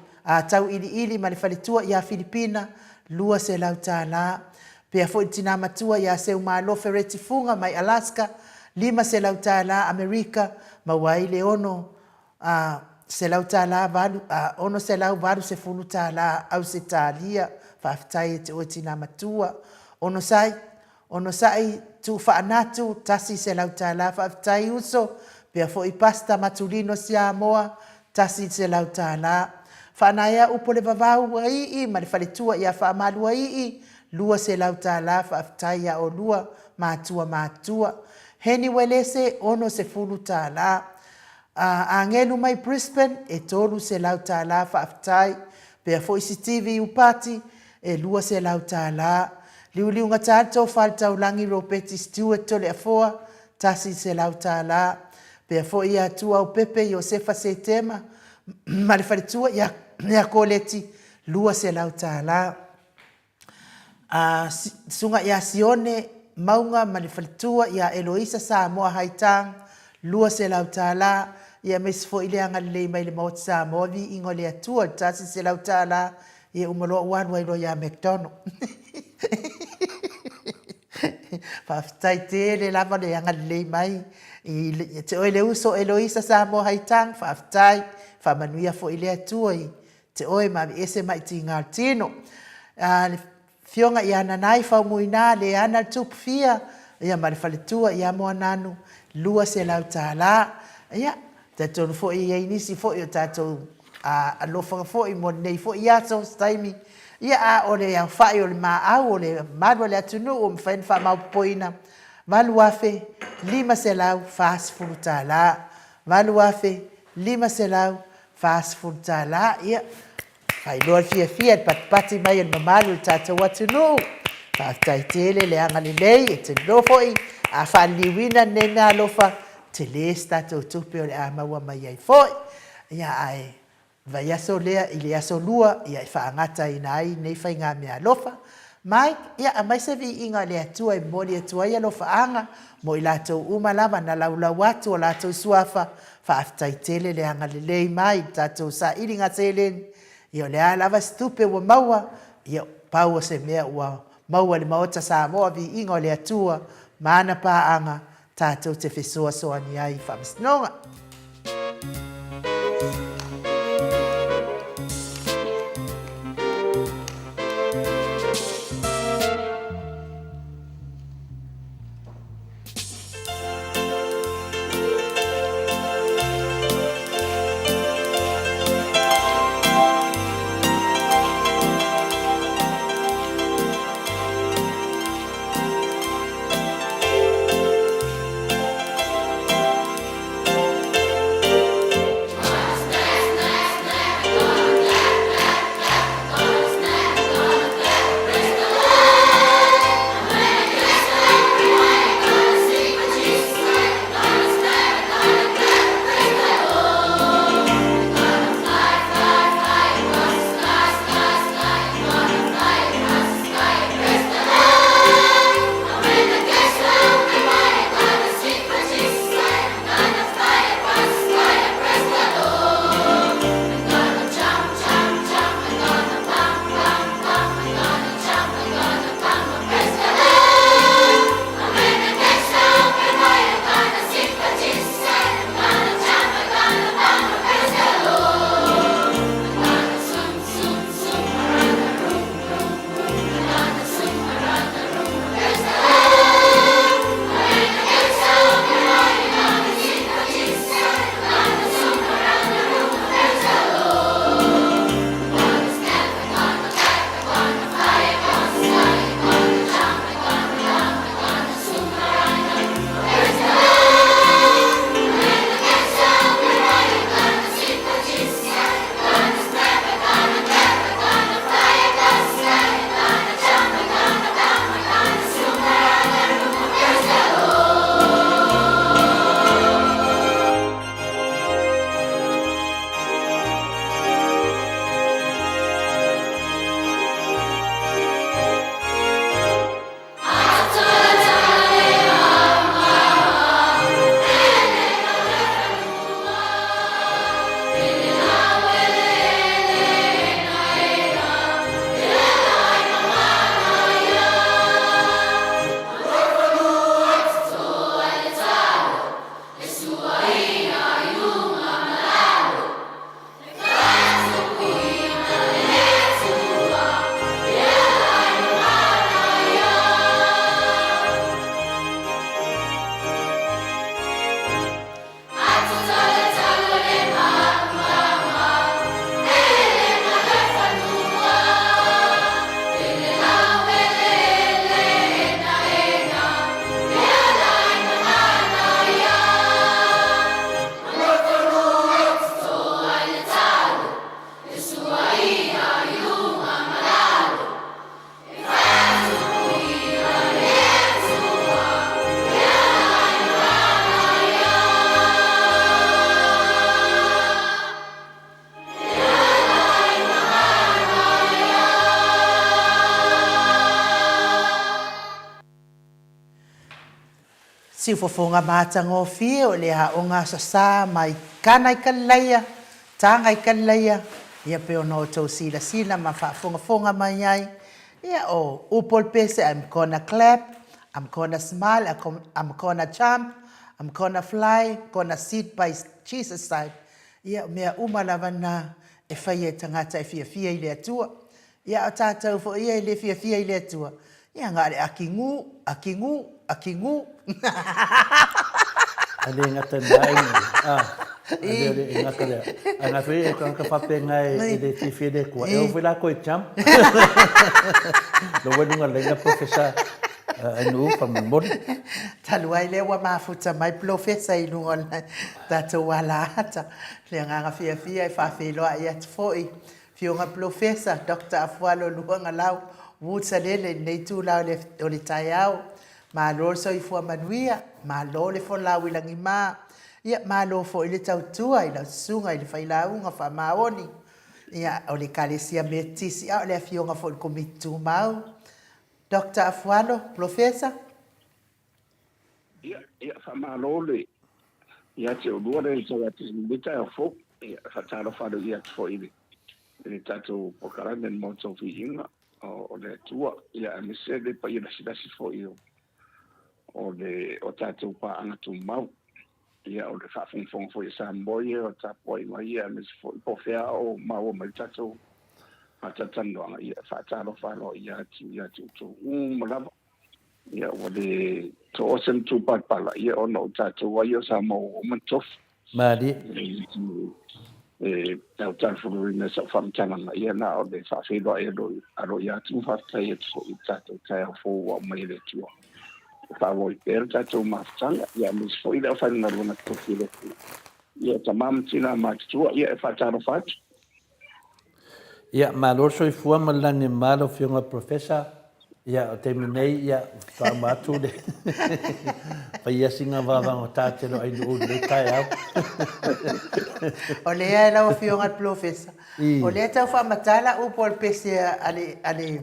S1: Tauiliili ma le faletua ia Filipina, $200, pea foi le tina matua ia Seumalo Fereti Fuga mai Alaska, $500 Amerika, maua ai le $680 Ausetalia. Faafetai ia te oe tina matua. Onosai Onosai Tuufaanatu $100 Faafetai uso pea foi Pastor Matulino Siamoa $100 Faanaea Upu o le Vavau Ii ma le faletua ia Faamalua Ii $200 Faafetai ia oulua matua matutua Heni Uelese $60 Agelu mai Brisbane e $300 Faafetai pea foi Sitivi Iupati e $200. Liuliugata le Tofa i le Taulagi Ropeti Stewart Toleafoa, $100. Pea foi ia Tuaopepe Iosefa Setema ma le faletua ia Koleti, $200. Susuga ia Sione Mauga ma le faletua ia Eloisa Samoa Haitang, $200. Ia aemaise foi le agalelei mai le Maota Samoa, viiga o le Atua i le $100. Ia uma loa ua alu ai loa ia McDonald. Faafetai tele lava le agalelei mai ia te oe le uso Eloisa Samoa Haitang, faafetai. Faamanuia foi le Atua i te oe ma aveese mai tiga o le tino. Le Afioga ia Nanai Faumuina Leana le Tupufia ia ma le faletua ia Moananu $200. Ia, talitonu foi e i ai nisi foi o tatou alofaga foi mo lenei foi aso, se taimi, ia a o le aofai o le maau o le mamalu o le atunuu ua mafai ona faamaopoopoina, $8,540. $8,540. Ia, faailoa le fiafia i le patipati mai o le mamalu o le tatou atunuu. Faafetai tele le agalelei. E te iloa foi a faaliliuina lenei meaalofa, tele se tatou tupe o le a maua mai ai foi. Ia, ae vaiaso lea i le aso Lua ia e faagataina ai lenei faiga meaalofa. Mike, ia aumai se viiga i le Atua e momoli atu ai alofaaga mo i latou uma lava na laulau atu o latou suafa. Faafetai tele le agalelei mai i le tatou sailiga seleni. Ia o le a lava se tupe ua maua, ia pau o se mea ua. Maua le Maota Samoa viiga o le Atua ma ana paaga tatou te fesoasoani ai i Faamasinoga. Siufofoga matagofie o le aoga Aso Sa mai Kana i Kalilaia, Taga i Kalilaia, ia pei ona outou silasila ma faafogafoga mai ai, ia o upu o le pese, I'm gonna clap, I'm gonna smile, I'm gonna jump, I'm gonna fly, gonna sit by Jesus side. Ia o mea uma lava na e faia e tagata e fiafia i le Atua. Ia a o tatou foi ia e le fiafia i le Atua, ia na o le aki gū, aki gū, aki gū.
S2: A le gata i lena a, a le o le gata lea. A na foi e tagata faapena e le fiafia i le Atua, e o foi latou e jump. Lea ua i luga laina Professor Ainuu faamolemole.
S1: Talu ai lea ua mafuta mai Polofesa i luga o le tatou alaata. Le agaga fiafia e faafeiloai atu foi Afioga Polofesa Doctor Afualo Luagalau Woods Alele i lenei itula o le taeao. Malo le soifua manuia, malo le folau i lagima, ia malo foi le tautua i lau susuga i le failauga faamaoni, ia o le Ekalesia Metotisi, a o le afioga foi i le Komiti Tumau. Doctor Afualo, Polofesa.
S3: Ia, ia, faamalo le, ia te oulua le tau atu i lenei taeao fou. Ia, faatalofa aloaia atu foi i le, i le tatou polokalame le Maota o Viiga. o le Atua, ia aemaise le paia lasilasi foi o o le o tatou paaga tumau. Ia o le faafogafoga foi a Samoa ia, o le tapuaiga ia, aemaise foi po o fea o maua mai le tatou faatalatalanoaga, ia e faatalofa aloaia atu ia te outou uma lava. Ia ua le toa se matupalapala, ia ona o tatou ai o Samoa ua uma ona tofi.
S2: Malie.
S3: E tau talafuluina sau faamatalaga, ia na o le faafeiloai aloaia atu ma faafetai atu foi i le tatou taeao fou ua aumai e le Atua. E faaauau ai pea le tatou mafutaga, ia aemaise foi le aufaigaluega totofi a le Atua. Ia tama ma tina matutua, ia e faatalofa atu.
S2: Ia, malo le soifua ma le lagi e mama lau Afioga Professor. Ia, o taimi nei, ia, faatoa uma atu le faia sina vavagota tele o Ainuu i lenei taeao.
S1: O lea e lau Afioga le Polofesa, o lea e tau faamatala upu o le pese a le, a le,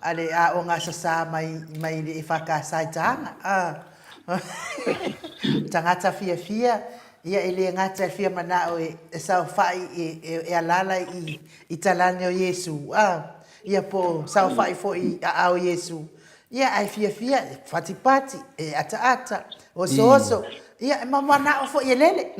S1: a le aoga sasa mai, mai le EFKS i Taga. Tagata fiafia, ia e le gata e fia manao e saofai e alaala i talane o Iesu, a, ia po o saofai foi i aao o Iesu, ia ae fiafia e patipati, e ataata, osooso, ia e manao foi e lele.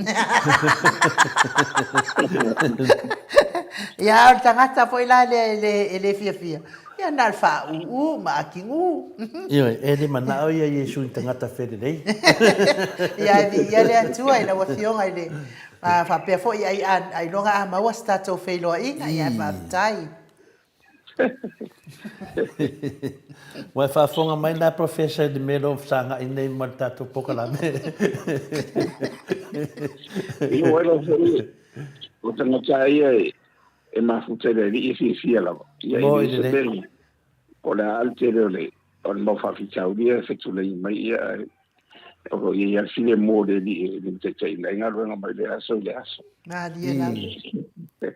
S1: Ia a o le tagata foi la lea e le fiafia, Ia na o le faaūū ma akigu.
S2: Ioe, e le manao ia Iesu i tagata felelei.
S1: Ia e viia le Atua i lau Afioga i le faapea foi ai ailoga a maua se tatou feiloaiga, ia faafetai.
S2: Ua e faafofoga mai la Professor i le mea lea ua fesagai nei ma le tatou polokalame.
S3: Ioe lau Afioga, o tagata ia e e mafuta i le Alii e fiafia lava. Ia e le se mea o le a le tele o le o le mau faafitauli ia e fetulai mai ia ae o lo o i ai lava le filemu o le Alii e limataitaiina ai galuega mai le aso i le aso.
S1: Malie lava.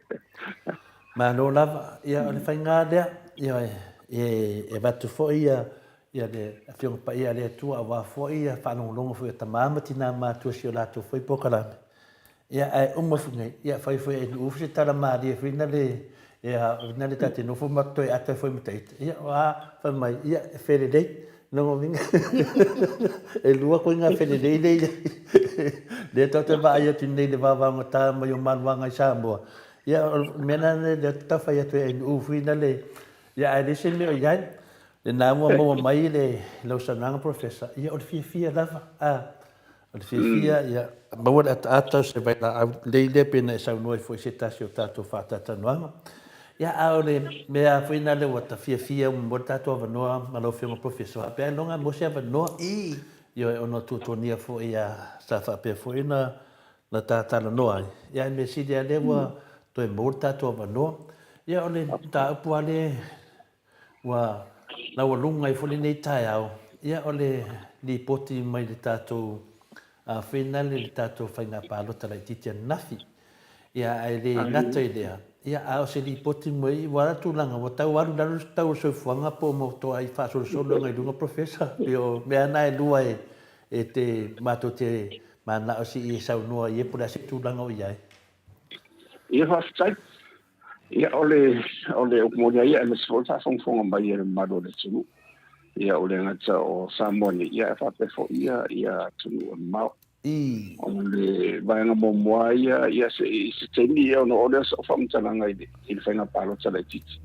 S2: Malo lava. Ia o le faiga lea, ia e avatu foi ia ia le Afioga Paia a le Atua aua foi ia faalogologo foi a tama ma tina matua i si o latou foi polokalame. Ia, ae uma foi nei, ia, fai foi e Nu'ufu se tala malie foi na le, ia, na le ta te nofo ma toe ata ai foi ma ta ita. Ia, o a, fai mai, ia, e felelei. Lona uiga, e lua koe ngā felelei lea i ai. Lea tatou te vaai atu nei i le vavaogata mai o maluaga i Samoa. Ia, o le mea lena lea ou te tau fai atu ai e Nu'ufu ina le, ia, ae leai se mea o i ai. Lena ua maua mai le, lau saunoaga Professor, ia, o le fiafia lava, a. O le fiafia, ia maua le ataata o se vailaau lelei lea pei ona e saunoa ai foi i se tasi o tatou faatalatalanoaga. Ia, a o le mea foi lena lea ua ta fiafia ua maua le tatou avanoa ma lau Afioga Professor, faapea ailoga maua se avanoa. Ioe, ona o tuatuagia foi ia sa faapea foi ona na ta talanoa ai. Ia, ae mea sili lava lea ua toe maua le tatou avanoa. Ia, o le mataupu lava lea Ua laualuga ai foi lenei taeao, ia o le lipoti mai le tatou finale le tatou faiga palota laitiiti ananafi. Ia ae le gata i lea, ia a o se lipoti mai ua ala tulaga ua tau alu i lalo le tau o le soifuaga po o matou faasolosolo agai i luga Professor. Pei o mea na e lua e te matou te mananao se i e saunoa i ai po o le a se tulaga o i ai.
S3: Ia faafetai. Ia, o le, o le upu moni lava ia, aemaise foi le faafogafoga mai a le mamalu o le atunuu. Ia, o le gata o Samoa nei, ia, ae faapea foi ia, ia atunuu e mamao. O le vaega muamua ia, ia se, i se taimi ia ona oo lea o sau faamatalaga i le, i le faiga palota laitiiti.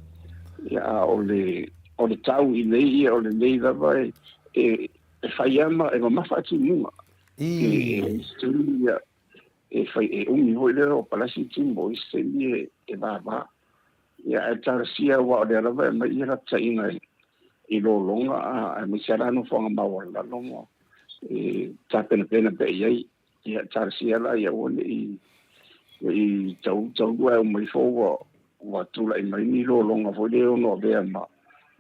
S3: Ia, a o le, o le tau i nei, ia, o lenei lava e, e, e fai lava ma, e mamafa timuga. E, se taimi ia, e fai e umi foi lea o palasi timu o isi taimi e, e vāvā. Ia ae talosia aua o lea lava e aumai ia lapataiga i, i lologa a aemaise lava la nofoaga maualalalo ma e tapenapena pea i ai. Ia talosia la ia aua ne i i tau taulua e uma ifo ua ua tulai mai ni lologa foi lea e ono avea ma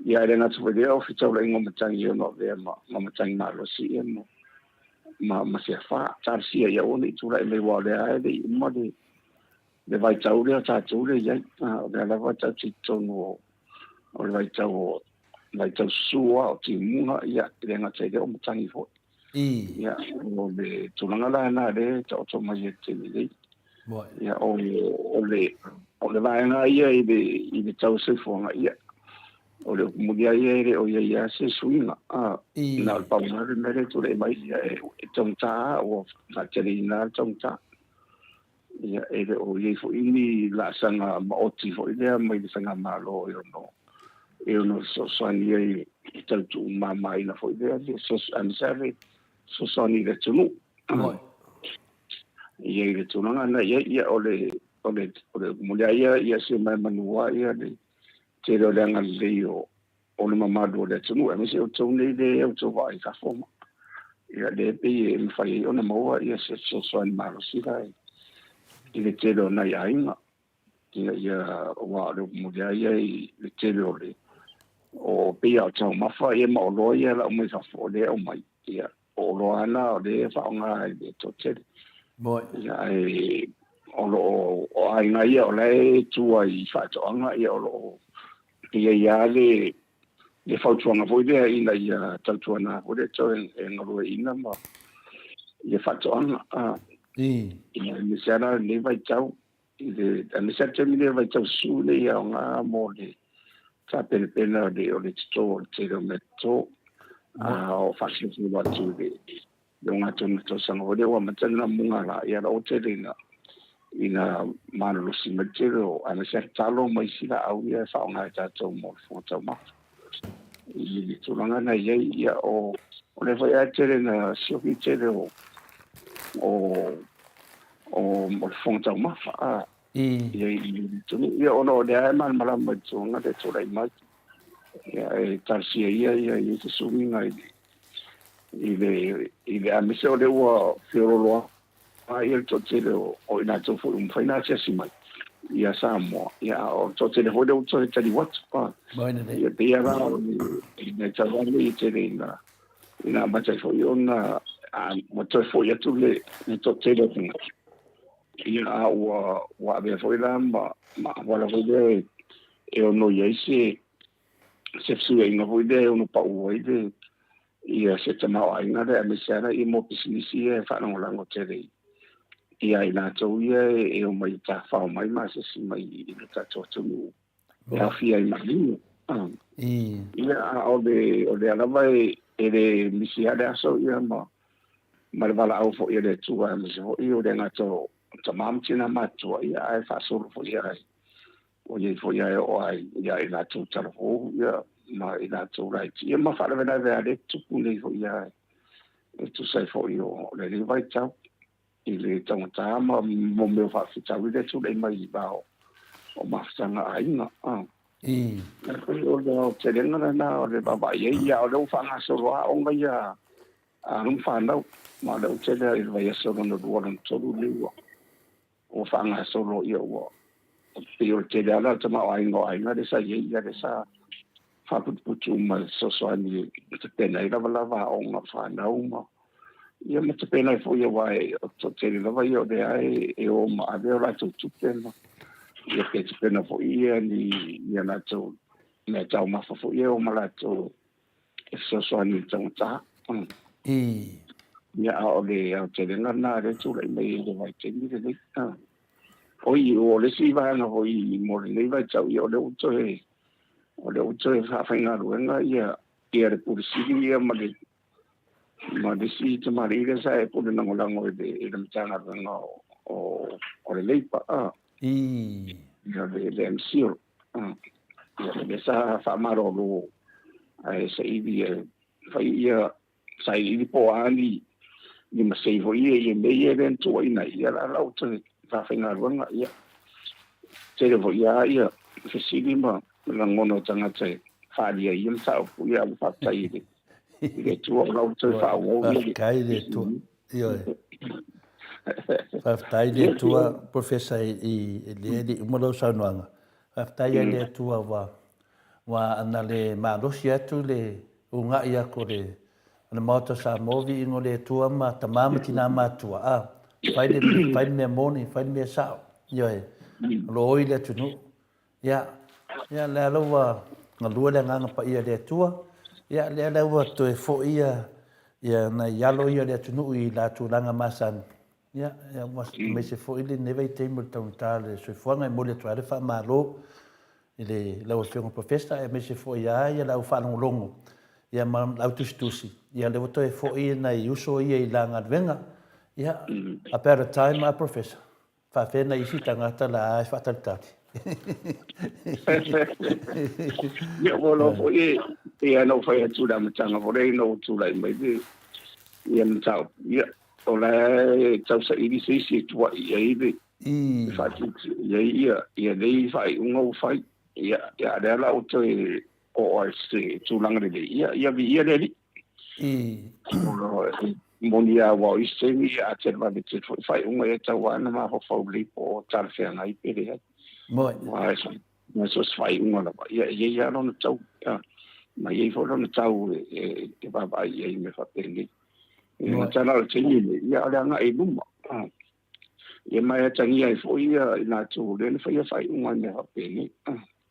S3: ia ae le gata foi lea o fetaulaiga o matagi e ono avea ma, ma matagi malosi ia ma ma, ma se afa. Talosia ia aua ne i tulai mai aua o lea lava e le i uma le, le vaitau lea o tatou lea e i ai. O lea lava tatou te i totonu o, o le vaitau o vaitau sua o timuga, ia, e le gata i lea o matagi foi. Ia, o le tulaga la lena lea e taoto mai ai i le taimi nei. Ia, o, o le, o le vaega ia i le, i le tau soifuaga, ia, O le upu moni lava ia e le o i ai lava se suiga, a, na o le pau lava le mea lea e tulai mai, ia e taugata lava, ua faateleina lava le taugata. Ia, e le o i ai foi ni laasaga maoti foi lea mai le faigamalo e ono e ono fesoasoani ai e tau tuumamaina foi lea le aemaise lava le fesoasoani i le atunuu. Ia i le tulaga lena i ai, ia o le o le o le upu moni lava ia, ia si omaemanu lava ia le tele o le agalelei o o le mamalu o le atunuu, aemaise outou nei lea outou vaai i fafo ma ia lea pei e mafai ai ona maua ia se fesoasoani malosi la i le tele o nai aiga ina ia aua o le upu moni lava ia i le tele o le o pei lava o taumafa ia ma oloa ia e lau mai fafo o lea e aumai ia o oloa lava na o lea e faaaoga i le toatele. Ia ae o lo o o aiga ia o la e tua i faatoaga ia o lo o i ai lava le le fautuaga foi lea ina ia tautuana foi lea toe e galueaiina ma ia faatoaga. A, ia aemaise lava la lenei vaitau i le aemaise lava le taimi lea vaitau susu nei e aoga mo le tapenapena o le o le toto o le tele o mea toto. A o faasilafua atu i le le ogatotonu tausaga foi lea ua amata ona mugala, ia la ua tele ina ina malolosi mai le tele o aemaise lava le talo ma isi laau ia e faaaoga e tatou mo le fofoga taumafa. I le tulaga na i ai, ia o o lea foi lava e tele ina sioki le tele o o o le fofoga taumafa a ia i le atunuu, ia ona o lea e malamalama i le tulaga lea e tulai mai. Ia e talosia ia ia i ai se suiga i le i le i le aemaise o lea ua feoloolo lava ia le toatele o o i latou foi ua mafai ona asiasi mai ia Samoa, ia a o le toatele foi lea ua toe taliu atu. A, ia pei lava la o le le tau lava lea e tele ina ina amata ai foi ona a ua toe foi atu le le toatele o tagata. Ia a ua ua avea foi la ma ma auala foi lea e ono i ai se se fesuiaiga foi lea e ono pau ai le ia se tamaoaiga lea aemaise lava ia mo pisinisi ia e faalagolago tele ia i latou ia e omai e tafafao mai ma asiasi mai i le tatou atunuu e aofia ai ma Niu. Ia a o le o lea lava e e le misi lava le aso ia ma ma le valaau foi a le Atua aemaise foi o le gata o tama ma tina matutua ia ae faasolo foi ia ua i ai foi a e oo ai ia i latou talavou ia ma i latou laiti ia ma faalavelave a le tupu nei foi ia e tusa ai foi o lenei vaitau i le taugata ma mo mea o faafitauli lea e tulai mai i va o mafutaga a aiga. E pei o le aotelega lena o le vaavaai ai, ia o lea ua faagasolo aoga ia a alo ma fanau, ma o lea ua tele i le vaiaso lona lua lona tolu lea ua ua faagasolo ia ua pei o le tele lava la o le tamaoaiga o aiga lea sa i ai, ia lea sa faaputuputu uma e fesoasoani e tapena ai lavalava aoga o fanau ma ia ma tapena ai foi aua e o le toatele lava ia o lea e o ma ave o latou tupe ma ia pe tapena foi ia ni ia latou mea taumafa foi ia e o ma latou e fesoasoani i le taugata. Ia, a o le aotelega lena lea e tulai mai i le vaitaimi lenei. Oi, o le isi vaega foi mo lenei vaitau, ia o lea ua toe, o lea ua toe faafaigaluega ia, ia le Pule Sili ia ma le, ma le isi tamalii lea sa e pule lagolago i le, i le Matagaluega o, o, o le Leipa, a. Ia le, le MCIL. Ia, o lea sa faamalolo ae saili e fai ia sailiili po o a ni ni masei foi ia i mea ia lea na tuuaiina ai, ia la la ua toe faafaigaluega. Ia, tele foi lava ia fesili ma lagona o tagata e faaalia i ia mataupu, ia ae faafetai i le i le Atua o la ua toe faaauau ia le
S2: Faafetai i le Atua. Ioe. Faafetai i le Atua, Professor, i lea e le i uma lau saunoaga. Faafetai lava i le Atua ua ua ana le malosi atu le uga'i atu o le o le Maota o Samoa, viiga o le Atua ma tama ma tina matutua, a, fai le fai le mea moni, fai le mea sa'o, ioe, o lo o oi le atunuu. Ia, ia lea la ua galue le Agaga Paia i le Atua, ia lea la ua toe foi ia, ia nai alo ia o le atunuu i la tulaga masani, ia, ia ua aemaise foi lenei vaitaimi o le taugata o le soifuaga e momoli atu ai le faamalo. i le lau Afioga Professor aemaise foi lava ia le au faalogologo ia ma le au tusitusi, ia lea ua toe foi nai uso ia i la galuega. Ia, about a time a Professor, faafefea nai isi tagata la e faatalitali.
S3: Ia, ua iloa foi e pei lava ona ou fai atu i le amataga foi lea ina ua tulai mai le ia mataupu, ia, o la e tausaili se isi e tuuai i ai le faatiti i ai ia, ia nei faaiuga ua fai. Ia, a o lea la ua toe oo ai i se tulaga lelei, ia, ia viia le Alii. E moni lava aua o isi taimi, a televave tele foi faaiuga, ia e tatau lava ona mafaufau lelei po o talafeagai pe leai. Aua e so o se faaiuga lava, ia e i ai lava lona tau, ma e i ai foi lona tau e vaavaai i ai i mea faapenei. E gata la o le taimi lenei, ia o le agai i luma. Ia ma e atagia ai foi ia i latou lea na faia faaiuga i mea faapenei.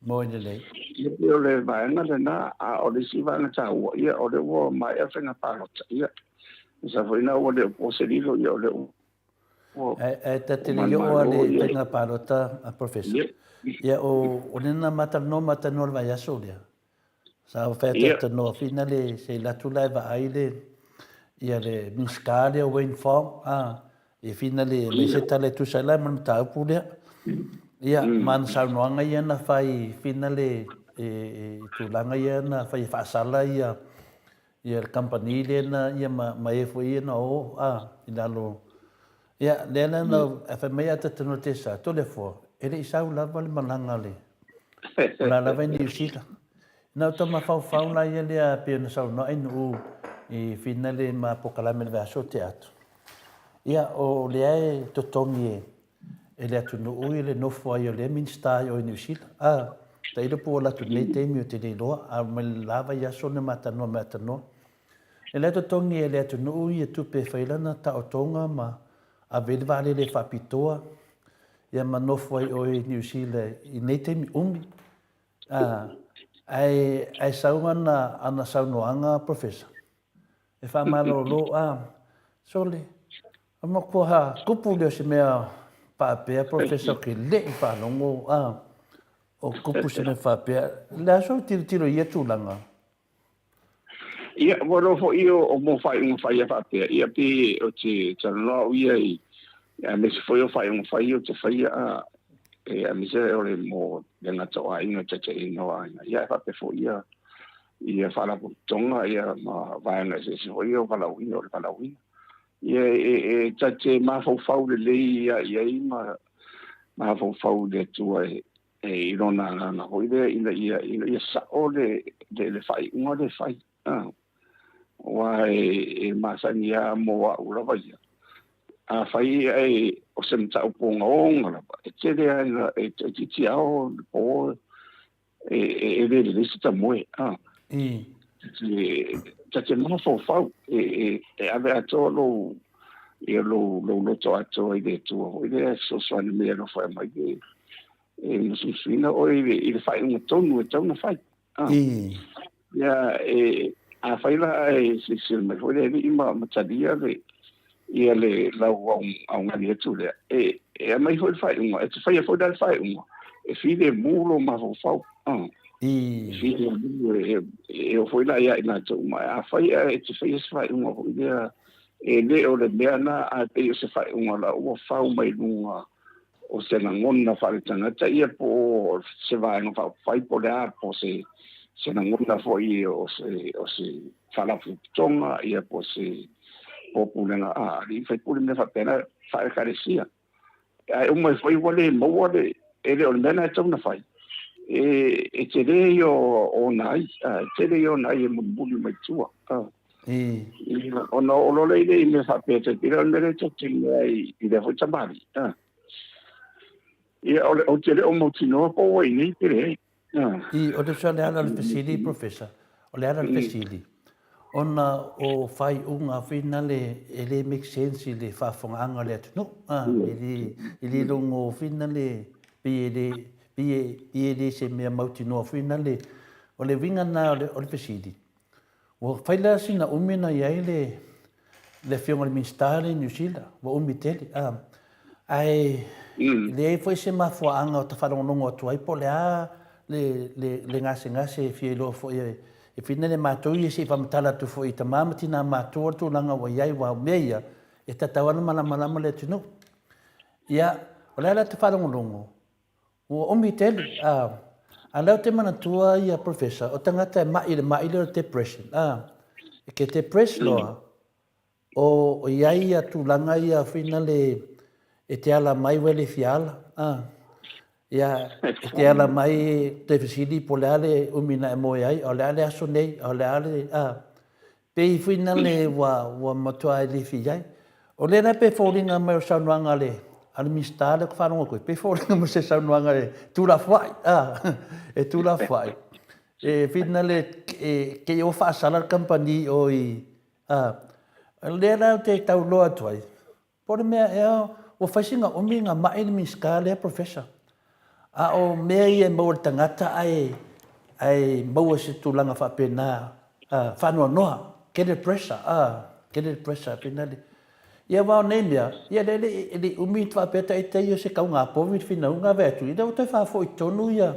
S2: Moni lelei.
S3: Ia pei o le vaega lena, a o le isi vaega taua, ia o lea ua maea faiga palota, ia sa foi na ua le o po se lilo, ia o lea ua
S2: Ae ta te le i oo lava i le faiga palota a Professor, ia o lena ma talanoa ma talanoa i le vaiaso lea, Sa ou fai atu ai tanoa whina le se i latu la e vaai le ia le Minisita lea o Wayne Fong a e whina le mai se tala e tusa ai la ma le mataupu lea. Ia ma ana saunoaga ia na fai whina le e tulaga ia na fai e faasala ia ia le kamupani lea na ia ma ma e foi ia na o a i lalo ia lea la na fai mai a ta tanoa te sa Toleafoa e le i sau lava le malaga a le O la lava i Niu Sila. Na o tamafaufau la ia lea pei ona saunoa Ainuu i finale ma pokalame le vaiaso tea atu. Ia, o lea e totogi e, e le atunuu i le nofo ai o lea Minisita i o i Niu Sila. A, tailo po ua alu atu i lenei taimi ou te le iloa, a mai le la vaiaso na ma talanoa mai talanoa. E lea totogi e le atunuu ia tupe e fai lana taotoga ma ave ai le vaalele faapitoa ia ma nofo ai oe i Niu Sila i nei taimi umi. A, ae, ae sau ana, ana saunoaga, Professor, e faamalolo, a, sole, o matua kupu lea o se mea faapea, Professor, ou te le i faalogo, a, o kupu se mea faapea. O le a sou tilotilo i ia tulaga?
S3: Ia, ua iloa foi o mo faaiuga fai a faapea, ia pe o te talanoa au ia i, aemaise foi o faaiuga fai ou te faia a, e aemaise o le mo le gata o aiga, taitaiina o aiga, ia ae faapea foi ia, ia faalapotopotoga ia ma vaega eseese foi ia o valaauina, o le valaauina. Ia e, e ta te mafaufau lelei ia i ai ma mafaufau i le Atua e, e i lona agaga foi lea ina ia, ina ia sao le, le, le faaiuga lea e fai. Ah. Aua e, e masani lava mo au lava ia. Afai ae o se mataupu ogaoga lava, e tele lava ina e toeitiiti ao le po e, e, e le lelei se tamoe. Ah. Ta te mafaufau e, e, e ave atoa lou, ia lou, lou loto atoa i le Atua foi lea e fesoasoani mai e alofa e aumai le, e musumusuina oe i le, i le faaiuga tonu e tatau ona fai. Ah. Ia, e, afai la e silasila mai foi le Alii ma, ma talia le, ia le lau au, augani atu lea, e, e aumai foi le faaiuga, e te faia foi la le faaiuga, e filemu lou mafaufau. Ah. E filemu, e, e, e oo foi la ia i latou uma. Afai ae e te faia se faaiuga foi lea, e le o le mea na, ae pei o se faaiuga la ua fau mai luga o se lagona faaletagata ia po o se vaega faaupufai po o le a, po o se, se lagona foi o se, o se faalapotopotoga ia po o se po o pulega a alii faipule mea faapena faale-ekalesia. Ae uma ai foi ua le maua le, e le o le mea lena e tatau ona fai. E, e tele ia o ona ai, e tele ia ona ai e mulimuli mai tua. Ona oo loa lea i mea faapea, tai pei o le mea lea tatou te iloa ai i lea foi tamalii. Ia, o le, ou te le o mautinoa po ua i inei pe leai.
S2: I, o le o le ala o le fesili, Professor, o le ala o le fesili, ona o faaiuga foi nale e le make sense i le faafofogaaga a le atunuu, e le, e le logo foi nale, pei e le, pei e, pei e le se mea mautinoa foi nale. O le uiga lena o le fesili, Ua fai la sina umi na i ai le le afioga i le Minisita lea i Niu Sila, ua umi tele, a, ae leai foi se mafuaaga o ta faalogologo atu ai po o le a le, le, le gasegase e fia iloa foi e, e whina le mātou ia se i whamatala atu foi i tamā ma tinā mātua le tulaga ua i ai, aua o mea ia, e tatau ana malamalama le atunuu. Ia, o le a la te faalogologo, ua umi tele, ā, a lea ou te manatua ia Professor, o tagata e ma'i i le ma'i lea o le depression, ā, e ke depress loa, o i ai ia tulaga ia finale e te ala mai ua le fia ala, ā, ia, e te ala mai te fesili po o le a le umi na e moe ai, a o le a le aso nei, a o le a le, ā, Pei finale ua ua matua e le fia ai. O lea la pe foliga mai o saunoaga a le a le Minisita lea ka faalogo atu ai, pe foliga mai se saunoaga e tuulafoai, a, e tuulafoai. E finale e kei o faasala le kamupani o i, a, lea la ou te tau loa atu ai, Po o le mea ea ua fai sina umi na maʻi le Minisita lea Professor. A o mea ia e maua i le tagata ae ae maua i se tulaga faapena a faanoanoa, tele le pressure a, tele le pressure pena le Ia aua o nei mea, ia lea e le i umi faapea ta ita ia o se tauga povi le finauga ave atu, ia lea ua toe faafoi tonu ia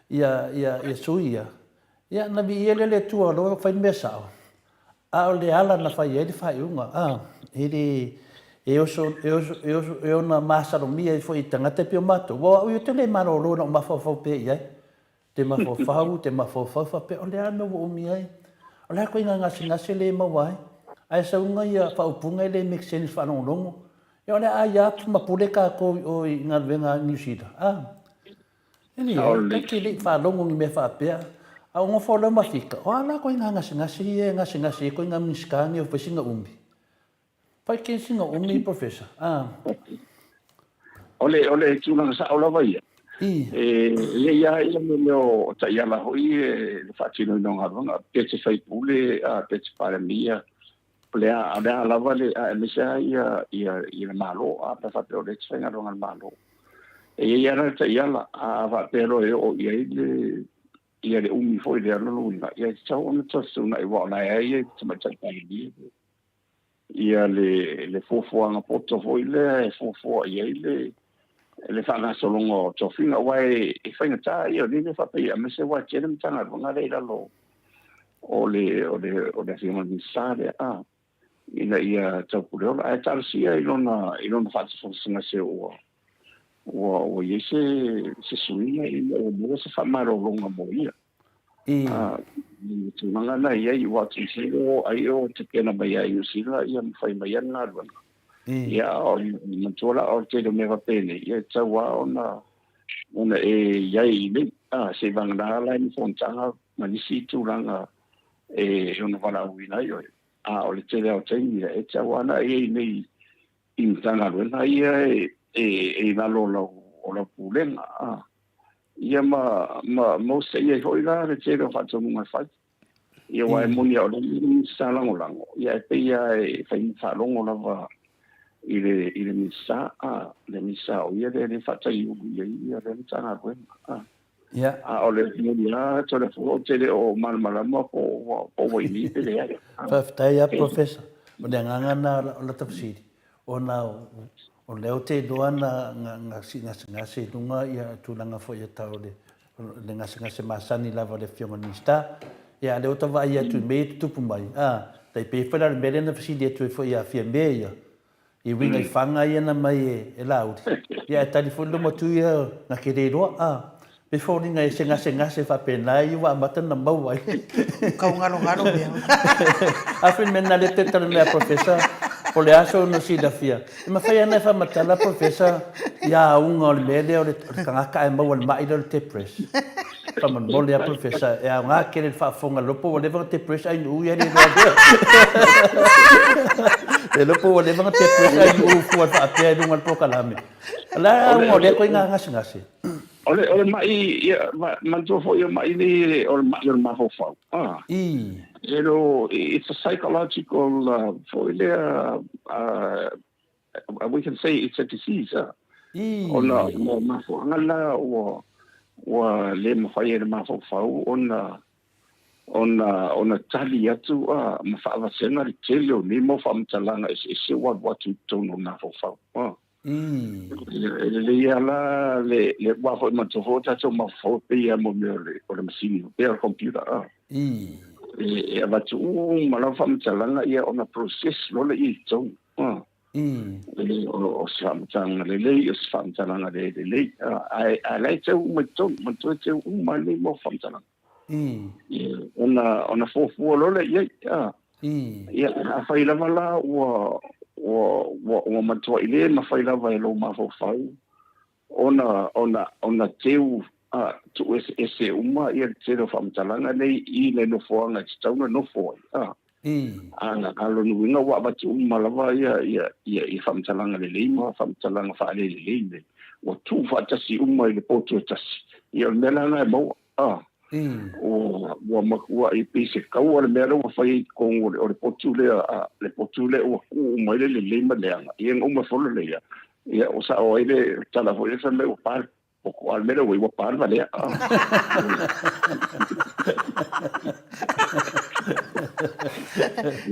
S2: ia ia sui ia. Ia na viia lea le Atua loa fai le mea sao. A o le ala na fai ai le faaiuga, a, e le, e oso, e oso, e oso, e ona masalomia ai foi i tagata e pei o matou. Aua o au ia ou te le malolo na ou mafaufau pea i ai. Te mafaufau, te mafaufau faapea, o le a le mea ua umi ai? O le a koe ngā gasegase le e maua ai? Ae sauga ia faaupuga e le make sense faalogologo. Ia o le a aia atu ma pule kākou i o i galuega a Niu Sila, a. E leai, ta te le i faalogo ni mea faapea. A o nofo loa ma fika, o a la koe ngā gasegase ia e gasegase ai koe ngā Minisita nei o fai sina umi. Fai ke sina umi, Professor. Ah.
S3: O le, o le tulaga sao lava ia.
S2: I.
S3: E, e ia ia me mea o taiala hoi e le faatinoina o galuega, pe te faipule, a, pe te palemia, o le a, o le a lava le, a aemaise lava ia, ia, ia le Malo, a pe faapea o lea e te faigaluega i le Malo. E i ai lava le taiala, a faapea loa e oo i ai le, ia le umi foi lea lona uiga, ia e tatau ona toe fetuunai aua o la e ai le Tamaitai Palemia ia le, le fuafuaga poto foi lea e fuafua i ai le, le faagasologa o tofiga, aua e, e faigata ia o nei mea faapea, aemaise aua e tele Matagaluega lea i lalo o le, o le, o le Afioga i le Minisita lea, a, ina ia taupuleola. Ae talosia i lona, i lona faatafagasegase ua, ua, ua i ai se, se suiga ina ua maua se faamalologa mo ia.
S2: I.
S3: A, i tulaga na i ai, ua tilotilo ai o tepena mai ai Niu Sila ia ma fai mai ai le galuega.
S2: I.
S3: Ia, o le manatua la o le tele o mea faapenei, ia e tatau lava ona, ona e i ai i inei, a, seivagana la i ni fonotaga ma nisi tulaga e ono valaauina ai oe. A o le tele lava o taimi, e tatau lava ona e i ai nei i Matagaluega ia e, e, e i lalo o lau, o lau pulega. A. Ia ma, ma, ma usitaia ai foi la le tele o faatonuga e fai. Ia aua e moni lava o le Minisita Lagolago, ia e pei lava e fai ma faalogo lava i le, i le Minisita, a, le Minisita o ia lea e faataiulu i ai ia lea Matagaluega. A.
S2: Ia.
S3: A o le moni lava, Toleafoa, ou te le o malamalama po ua, po ua ini pe leai.
S2: Faafetai lava Professor. O le agaga lena o lata fesili, ona o lea ou te iloa na, na, na sii gasegase i luga ia tulaga foi e tau o le, le gasegase masani lava o le Afioga i le Minisita. Ia, a o lea ua ta vaai atu i mea ia e tutupu mai, a, tai pei foi la o le mea lea na fesili atu ai foi ia Fiame ia, I uiga i faga ia na mai e Laauli, ia ae tali foi le loma ia na te le iloa, a. Pei foliga e se gasegase faapena ia ua amata ona maua ai.
S1: Kau ngalongalo mea.
S2: A foi le mea lena lea te talanoa ia Professor, po o le a sona silafia. E mafai lava ona e faamatala Professor ia auga o le mea lea o le tagata ae maua i le mai lea o le depress. Faamolemole lava Professor, e aoga tele le faafofoga le lopo ua leva ona depress ai nuu ia le iloa mea. Le lopo ua leva ona depress ai nuu fua faapea i luga o le polokalame. O le a auga o lea ituaiga gasegase?
S3: O le, o le ma'i, ia, manatua foi o ma'i nei, o le ma'i o le mafaufau. Ah.
S2: I.
S3: You know, it's a psychological, foi lea, we can say it's a disease, ah.
S2: I.
S3: Ona o mafuaaga la ua, ua le mafai e le mafaufau ona, ona, ona tali atu, ah, ma faavasega le tele o nei mau faamatalaga eseese ua alu atu i totonu o le mafaufau. Ah. E lelei lava la le aua foi manatua foi o tatou mafaufau e pei lava mo mea o le masini pei o le computer a. E avatu uma lava faamatalaga ia ona process loa lea i totonu a. O se faamatalaga lelei, o se faamatalaga le lelei ae o la e teu uma i totonu, manatua e teu uma lelei mo faamatalaga. Ona fuafua loa lea i ai a. Ia, afai lava la ua ua ua ua matuai le mafai lava e lou mafaufau ona ona ona teu a tuueseese uma ia le tele o faamatalaga nei i le nofoaga e tatau ona nofo ai. A, a, a lona uiga ua avatu uma lava ia ia ia ia faamatalaga lelei ma faamatalaga faalelelei nei, ua tuufaatasi uma i le potu e tasi. Ia, o le mea la lena e maua. A, ua matuai pei se kaua le mea lea ua fai i totonu o le potu lea, a, le potu lea ua tuu uma ai le lelei ma le leaga. Ia, na uma fono lea, ia, ua sao ai le tala foi lea fai mai ua pa le potu, a o le mea lea ua i ai ua pa le valea.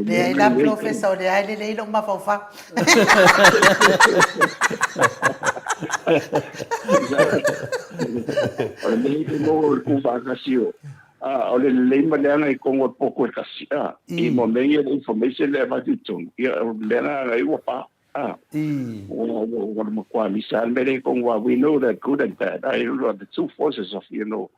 S1: Leai la Professor, o lea e lelei lou mafaufau.
S3: O le mea i mo o le tuufaatasi o o le lelei ma leaga i totonu o le potu e tasi a i mo mea ia le information lea e avatu i totonu ia o le mea lena ua pa a ua ua matua misa lava le mea lea i totonu aua we know that good and bad I know the two forces of you know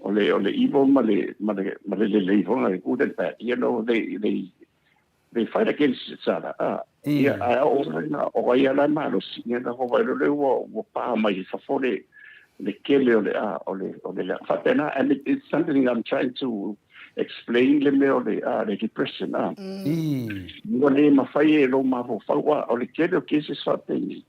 S3: o le evil ma le ma le ma le lelei foi le good and bad you know they fight against each other a ia ae oo mai la o ai ala e malosi ia na vaai loa lea ua ua pa mai i fafo le le kele o le a o le o le leaga faapena and it's something I'm trying to explain le mea o le a le depression a ua le mafai e lou mafaufau a o le kele o cases faapenei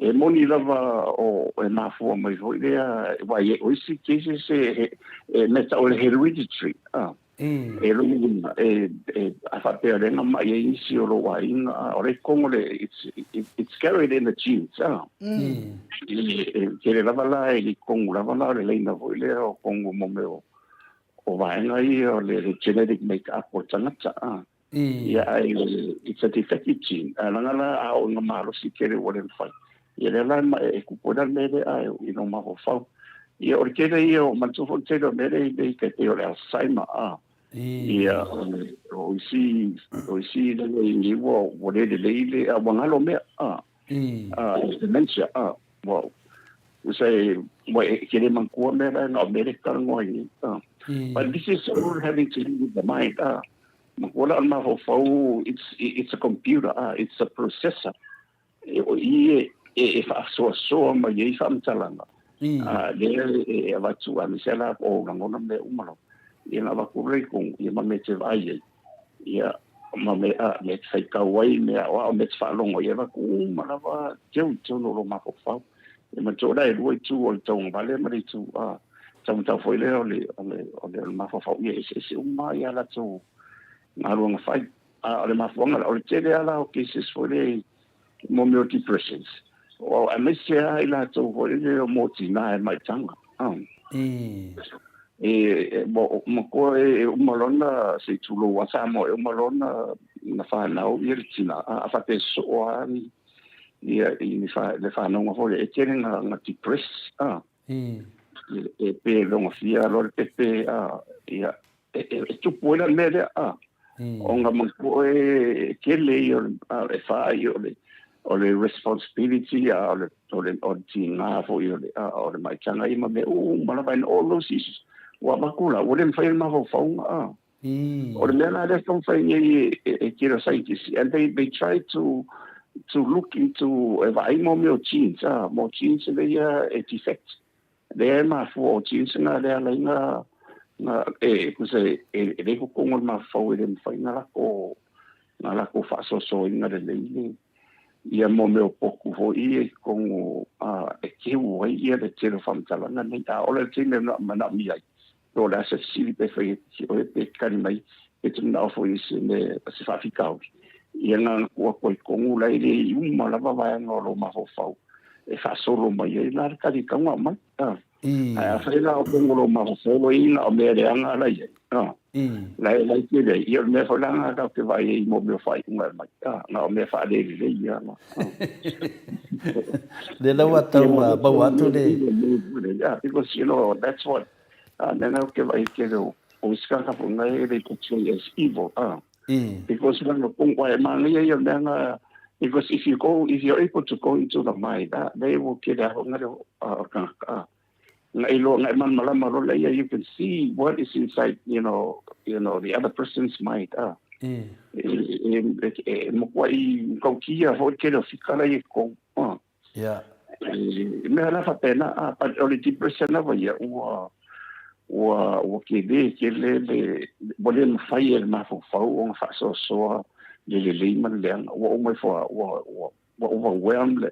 S3: e moni lava o e mafua mai foi lea aua o isi cases e e mea tau o le hereditary a E lona uiga, e, e, a faapea o lea na ma'i ai nisi o lou aiga, a o le kogo le, it's, it's carried in the genes, a. E, e tele lava la e i kogo lava la o le laina foi lea o kogo mo mea o, o vaega ia o le, le genetic make up o le tagata, a. Ia, ae it's a defective gene. Ae leaga la a oo ina malosi tele ua le mafai. Ia lea la e tupu ai la le mea lea ae i lou mafaufau. Ia o le tele ia o manatua foi le tele o mea lea i tai pei o le Alzheimer a. Ia o isi o isi lea i nei ua ua le lelei le a ua galo mea a. A dementia a. Ua ua se ua e ke le manatua mea la na o mea lea e talanoa ai nei a. But this is all having to do with the mind a. Matua la o le mafaufau it's it's a computer a it's a processor. E o i e e faasoasoa mai ai faamatalaga a lea e avatu aemaise la po o lagona mea uma lava. Ia na avatu loa i totonu ia ma mea e te vaai ai ia ma mea a mea e te faitau ai mea o a o mea e te faalogo ai e avatu uma lava teu i totonu o lou mafaufau. Ia manatua la e lua itu o le tauagavale ma le itu a taumatau foi lea o le o le o le mafaufau ia e eseese uma ia latou galuega fai. A o le mafuaaga la, o le tele lava la o cases foi lea mo mea o depressions, o aemaise lava i latou foi lea o mo tina e maitaga. E matua e uma loa ona, se i tulou lava Samoa, e uma loa ona na fanau ia le tina, a faapea e sosoo lava ia i le fanauga foi lea, e tele na depress. E pe logafia loa le pepe, a, ia, e tupu ai la le mea lea, a. Ona manatua e tele ia o le fa ia o le responsibility, a o le o le o le tiga foi o le a o le maitaga ia ma mea uma lava and all those issues ua avatu la ua le mafai e le mafaufauga a. O le mea la lea e taumafai nei e tele o scientists and they try to look into e vaai mo mea o genes a mo genes lea e defect lea e mafua o genes na lea ala ai na na e kusa e e le i totonu o le mafaufau e le mafai na lako na lako faasoasoaina lelei le ia mo mea o potu foi ia i totonu a e teu ai ia le tele o faamatalaga nei a ola le taimi e manaomia ai po o le a se fesili pe fai e oe pe tali mai pe te manao foi i se mea se faafitauli ia na ona tuu atu ai i totonu la e le i uma lava vaega o lou mafaufau e faasolo mai ai la le tali e tatau ona aumai. Ae afai la o totonu o lou mafaufau e i ai na o mea leaga la i ai. La e lai tele ai, ia o le mea foi la lena tatou te vaai ai i mea o faaiuga e aumai, na o mea faalelelei lava.
S2: Lea la ua tau maua atu le...
S3: Because, you know, that's what, lea la ou te vaai i le tele o isi tagata foi na e they portray as evil, Because when kung wai manaia ia mea nga, because if you go, if you're able to go into the mind, they will get out nga reo o tangata. Nga iloa, nga e malamalama loa lea, you can see what is inside, you know, the other person's mind. E mokuai mokaukia foi tele o fika la i kou. E mea la faapena, but o le depression lava ia, ua tele tele le, ua le mafai e le mafaufau ona faasoasoa le lelei ma le leaga. Ua uma ifo ua overwhelmed le,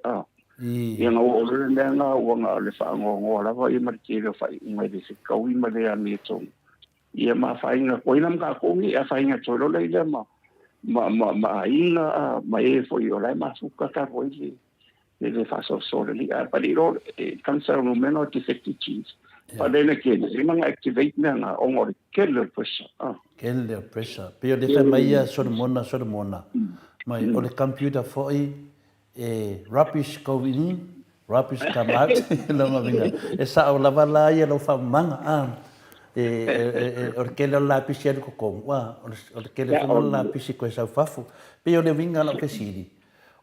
S3: Ia na ua oo loa le mea lena ua na o le faanoanoa lava ia ma le tele o faaiuga e le fetaui ma le amiotonu. Ia ma afaina atu ai la ma tatou nei, afaina atu ai loa lea ma aiga ma e foi o la e mafuta talu ai le le faasoasoa lelei. Ae but it all it comes out o mea na o defective genes. But then again, e na activate mea na ona o le tele o le pressure.
S2: Tele o le pressure. Pei o le fai mai ia Solomona, Solomona, mai o le computer foi E rubbish go in, rubbish come out, lona uiga, e sao lava la ia lou faamamaga, a, e, e, e, o le tele o le lapisi e alu i totonu, a, o le tele foi o le lapisi toe sau fafo. Pei o le uiga o lau fesili,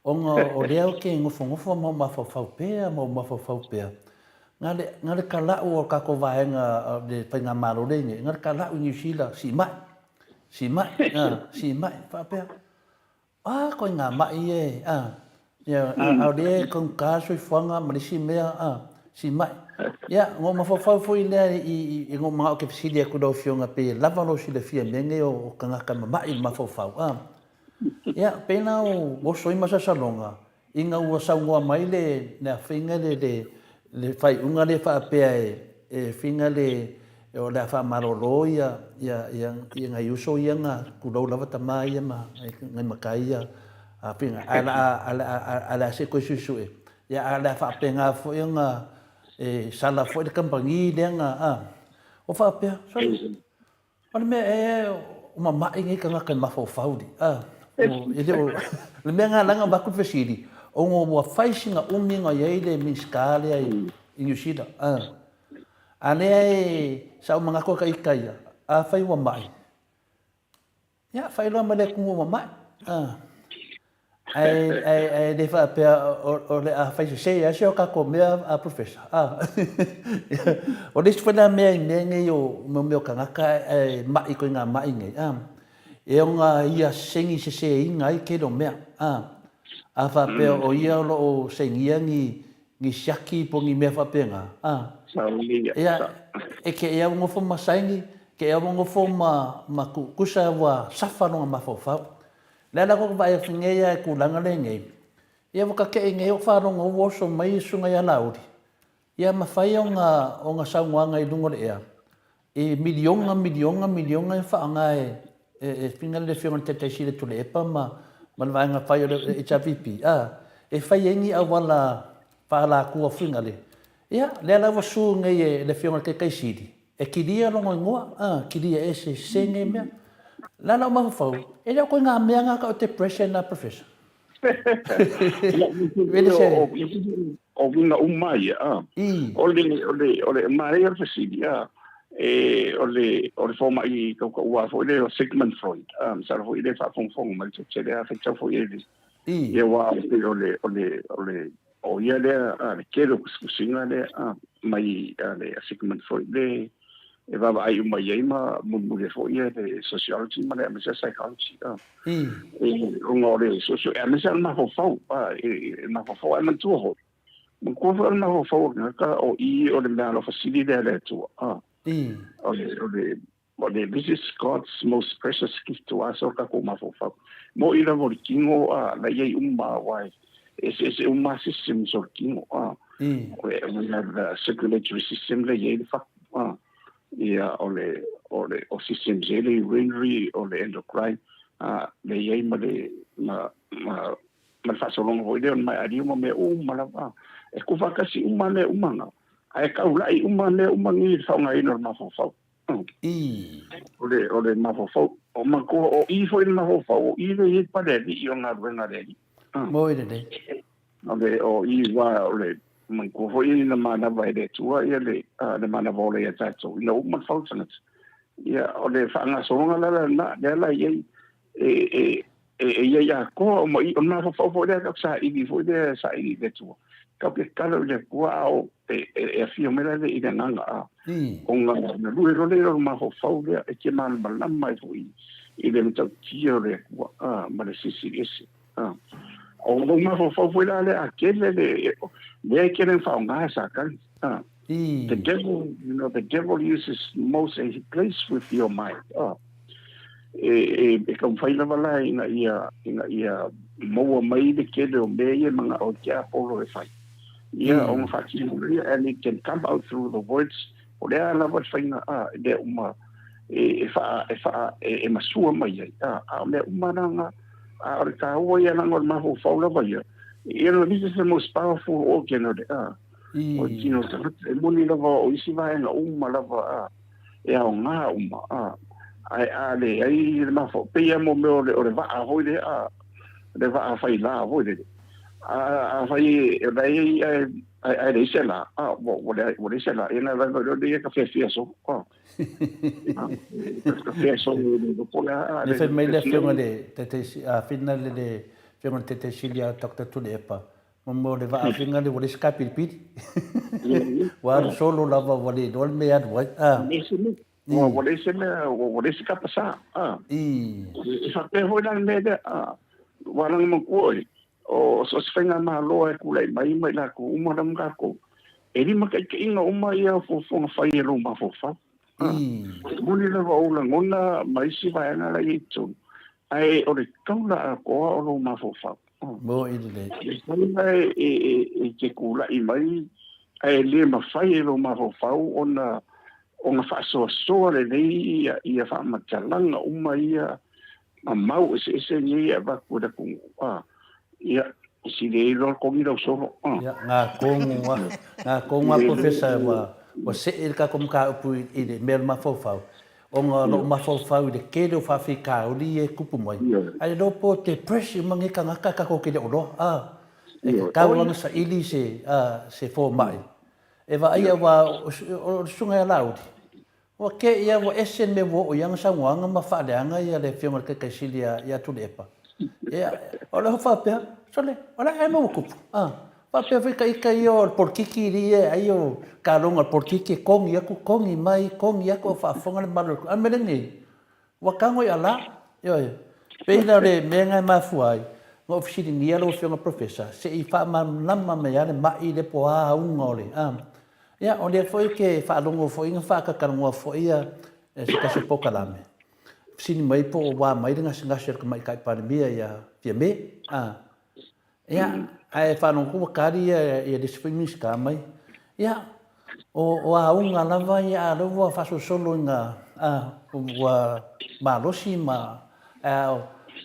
S2: ona o lea ou te nofonofo ma ou mafaufau pea ma ou mafaufau pea, na le, na le talau o le tatou vaega o le faigamalo lea i nei, na le talau i Niu Sila, siimai, siimai, a, siimai, faapea, A, koe ngā maʻi e, a, ia, a, aole e kaugata soifuaga ma le isi mea, a, si maʻi. Ia, na ou mafaufau foi lea i, i, i na ou manao ke fesili atu i lau Afioga pei e lava lou silafia i mea nei o, o tagata mamaʻi i le mafaufau, a. Ia, pei la o oso ai masalosaloga, Ina ua saunoa mai le le afiga le le le faaiuga lea faapea e e figa le o le a faamalolo ia ia ia ia nai uso ia na tulou lava tama ia ma nai matai ia a figa ae la a a le a se toe suesue ia a le a faapena foi ona e sala foi le kamupani lea na a o faapea sole. O le mea ea o mama'i nei tagata e mafaufau li, a, o, e le o, le mea lena leaga avatu le fesili, ona ua fai sina umi na i ai le Minisita lea i, i Niu Sila, a, a lea e, sa ou manatu ata ita ia, afai ua ma'i, ia, faailoa mai le atunuu ua ma'i, a. Ae, ae, ae le faapea o le a fai sese ai se o tatou mea a Professor. A. O le isi foi lea mea i mea nei o mo mea o tagata e maʻi koe ngā maʻi nei. A. E ona ia sengi seseina ai tele o mea. A. A faapea o ia o lo o sengia ni ni siaki po ni mea faapena. A. Ia, e ke ea ua nofo ma saini, ke ea ua nofo ma ma tusa ua safa lona mafaufau. Le ala ko vaai atu nei a e tulaga lenei, ia ua kakeʻi nei o faalogo ua oso mai e susuga ia Laauli, ia mafai ona ona saunoaga i luga o le ea, i miliona, miliona, miliona e faaaoga e e fina le Afioga i le Taitai Sili o Tuilaepa ma ma le vaega fai o le HRPP, a, e fai ai ni auala faaalatua fuigale. Ia, lea la ua sue nei e le Afioga i le Taitai Sili, E kilia lona igoa, a, kilia ese sese nei mea. La lau mafaufau, e le o koe ngā mea ngā ka o depression a professor. Vele se...
S3: O uiga uma ia, a. O le, o le, o le manaia o le fesili, a, e, o le, o le fomai tautaua foi lea o Sigmund Freud, a, masalo foi lea e faafogafoga mai le toatele, a faitau foi e le, ia aua o le, o le, o le, O ia lea a le tele o tusitusiga lea a mai a le Sigmund Freud le e vaavaai uma i ai ma mulimuli ai foi ia le sociology ma le aemaise psychology a. E ona o le socio aemaise le mafaufau a e mafaufau ae manatua foi. Manatua foi o le mafaufau o le tagata o i o le mea alofa sili lea a le Atua a. O le o le O le this is God's most precious gift to us o tatou mafaufau. Moʻi lava o le tino a la i ai uma aua e eseese uma systems o le tino a. O le we have the circulatory system le i ai le fatu a. Ia o le o le o systems e le urinary o le endocrine a le i ai ma le ma ma ma le faasologa foi lea o le maealia ma mea uma lava. E tuufaatasi uma mea uma na. Ae taulai uma mea uma nei i le faaaogaina o le mafaufau.
S2: I.
S3: O le mafaufau, o matua o i foi le mafaufau, o i le i ai pale alii o galuega a le Alii.
S2: Moi lelei.
S3: O le o i wa o le manatua foi na manava e le Atua ia le le manava ola ia tatou ina uma le fau tagata. Ia o le faagasologa la lena lea la i ai e e e i ai atoa uma i o le mafaufau foi lea tau saili foi lea saili i le Atua. Tau ke tatalo i le Atua a o e e afio mai la le i le agaga a ona na lue loa lea o le mafaufau lea e te malamalama ai foi i le matautia o le Atua a ma le Silisili Ese. A o lou mafaufau foi la lea a tele le lea e tele na faaaoga e Satani. A the devil, you know, the devil uses most and he plays with your mind. A e e e taumafai lava la ina ia ina ia maua mai le tele o mea ia e manao ai tiapolo e fai. Ia ona faatino lea and it can come out through the words. O le a lava le faiga a mea uma e e faa e faa e masua mai ai a a o mea uma la na a o le taua ia leaga o le mafaufau lava ia. You know, this is the most powerful organ o le a o le tino o le tagata. E moni lava o isi vaega uma lava a e aoga uma a ae a leai le mafaufau pei lava mo mea o le o le vaa foi lea a le vaa faila foi lele. A afai e la e i ai ae leai se la, a ua leai ua leai se la, ia na vaai mai loa lea ka fiafia solo. A ka fiafia solo i le po lea.
S2: Le fai mai le afioga le taitai a fina le le afioga le taitai sili a Dr. Tuilaepa mo mo le vaa finga le ua leai se kapilipili. Ua alu solo lava ua le iloa le mea e alu ai. A.
S3: Ua leai se mea, ua leai se kapasā. E faapea foi la le mea lea, ua lagomagua oe, o so o se faigamalo e tulai mai ma i latou uma lava ma tatou, e limataitaiina uma ia fuafuaga fai e lou mafaufau. E moni lava o ou lagona ma isi vaega la e i ai i totonu, ae o le taula atoa o lou mafaufau.
S2: Moni lelei.
S3: E mafai e te tulai mai ae le mafai e lou mafaufau ona ona faasoasoa lelei ia faamatalaga uma ia ma mau eseese nei e avatu e le atunuu, a, ia, e sili ai loa togi lau solo, a.
S2: Ia, ngā kongo a, ngā kongo a Professor ua, ua see le tatou mataupu i le mea o le mafaufau, ona o lou mafaufau i le tele o faafitauli ia e tupu mai, ae le iloa po o depression ma nei tagata tatou te le o iloa, a, e tatau lava ona saili se, a, se fomai E vaaia aua o le susuga ia Laauli, ua kē ia ua ese le mea ua oo i ana saunoaga ma faaleaga ia le afioga i le Taitaisili ia Tuilaepa. Ia, o le faapea, sole, o le a ea mea ua tupu? A, faapea foi ita ia o le polokiki lea e ai o taloga o le polokiki e kogi atu, kogi mai, kogi atu a o faafofoga le mamalu o le atunuu. A o le mea lenei, Ua tago i ala, ioe. Pei la o le mea lena e mafua ai na ou fesiligia lau Afioga Professor se i faamalamalama mai lava le mai lea po o a auga o le a. Ia, o lea foi ke faalogo foi na faatatalanoa foi ia se tasi o polokalame, fesili mai po o ua mai le gasegase o le Tamaitai Palemia ia Fiame, a. Ia, ae faalogo atu ua tali ia le isi foi Minisita mai. Ia, o auga lava ia, a o lea ua faasolosolo ina ua malosi ma,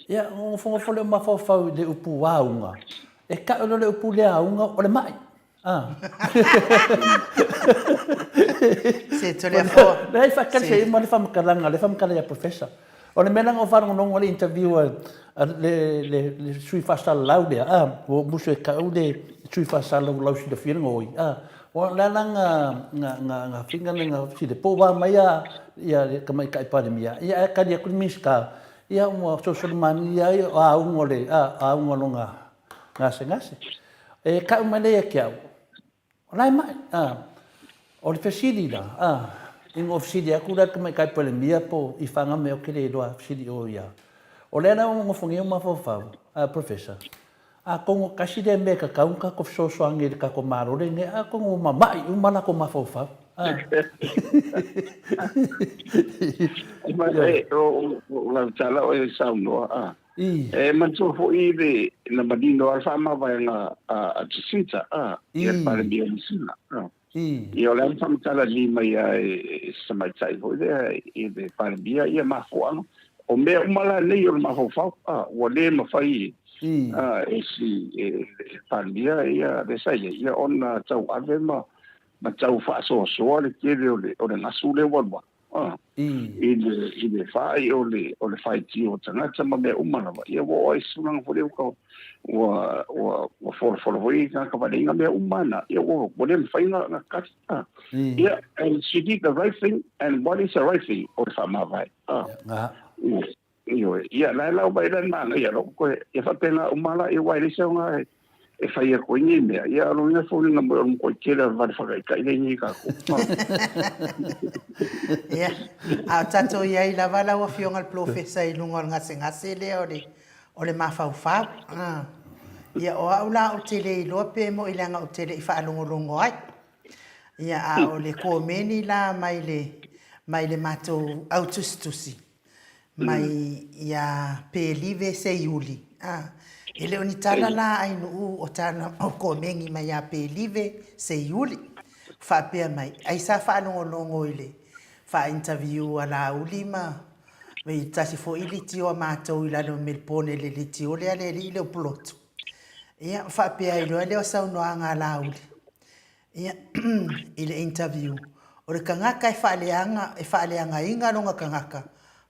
S2: ia, ona nofonofo lea o mafaufau i le upu auga, e tau loa le upu lea auga, o le mai.
S1: Se tole a foa.
S2: Leai, faatali se i uma le faamatalaga, le faamatala ia Professor. O le mea leaga o faalogologo le interview a le sui faasalalau lea, a, ua ou musu e tau le sui faasalalau lau silafia le gaoi, a, o le a la nga finga le nga fesili, po ua mai a ia le Tamaitai Palemia, ia ae tali atu le Minisita, ia ua sosolomani ai o auga o le, a, auga o lona gasegase. E tau mai lea ia te au, o la e mai, a. O le fesili la, a, ina ua fesili atu la le Tamaitai Palemia po i faga mea ou te le iloa fesili o ia. O lea la ua nofogia ou mafaufau, a, Professor, atonu tasi lea mea e tatau ona tatou fesoasoani i le tatou Malo lenei, atonu ua mama'i uma latou mafaufau. A.
S3: O lau tala oe e saunoa, a. E manatua foi le na manino a le faamavaega a Jacinta a ia le Palemia o Niu Sila. Ia o le a le faamatala lelei mai a e se tamaitai foi lea i le Palemia ia mafuaaga. O mea uma la nei o le mafaufau a ua le mafai e si e le Palemia ia le sa i ai ia ona tauave ma tau faasoasoa le tele o le gasu lea ua alu atu. I le i le faai o le o le faitio o tagata ma mea uma lava, ia ua oo ai i se tulaga foi lea ua ua ua ua folafola foi i tagata valeiga mea uma na, ia ua ua le mafai ona ona kali. Ia, and she did the right thing, and what is the right thing? O le faamavae. Ioe, ia, la e lau mai la le manaia lou koe, ia faapena uma la, ia aua e leai se aoga e fai atu ai nei mea, ia a o lona uiga foliga mai o le matuai tele o le vale faataitai lea e i ai nei tatou.
S1: Ia, a o tatou i ai lava lau Afioga i le Polofesa i luga o le gasegase lea o le, o le mafaufau. Ia, o au la ou te le iloa pe moni leaga ou te le i faalogologo ai. Ia, a o le komeni la mai le, mai le matou au tusitusi, mai ia Pelive Seiuli. A, e le o ni tala la a Ainuu o tala o komeni mai ia Pelive Seiuli. Faapea mai, ai sa faalogologo i le faa-interview a Laauli ma i tasi foi litio a matou i lalo o Melbourne i le litio lea a le alii Leupulotu. Ia, faapea ai loa lea o saunoaga a Laauli. Ia, i le interview, o le tagata e faaleaga, e faaleagaina lona tagata,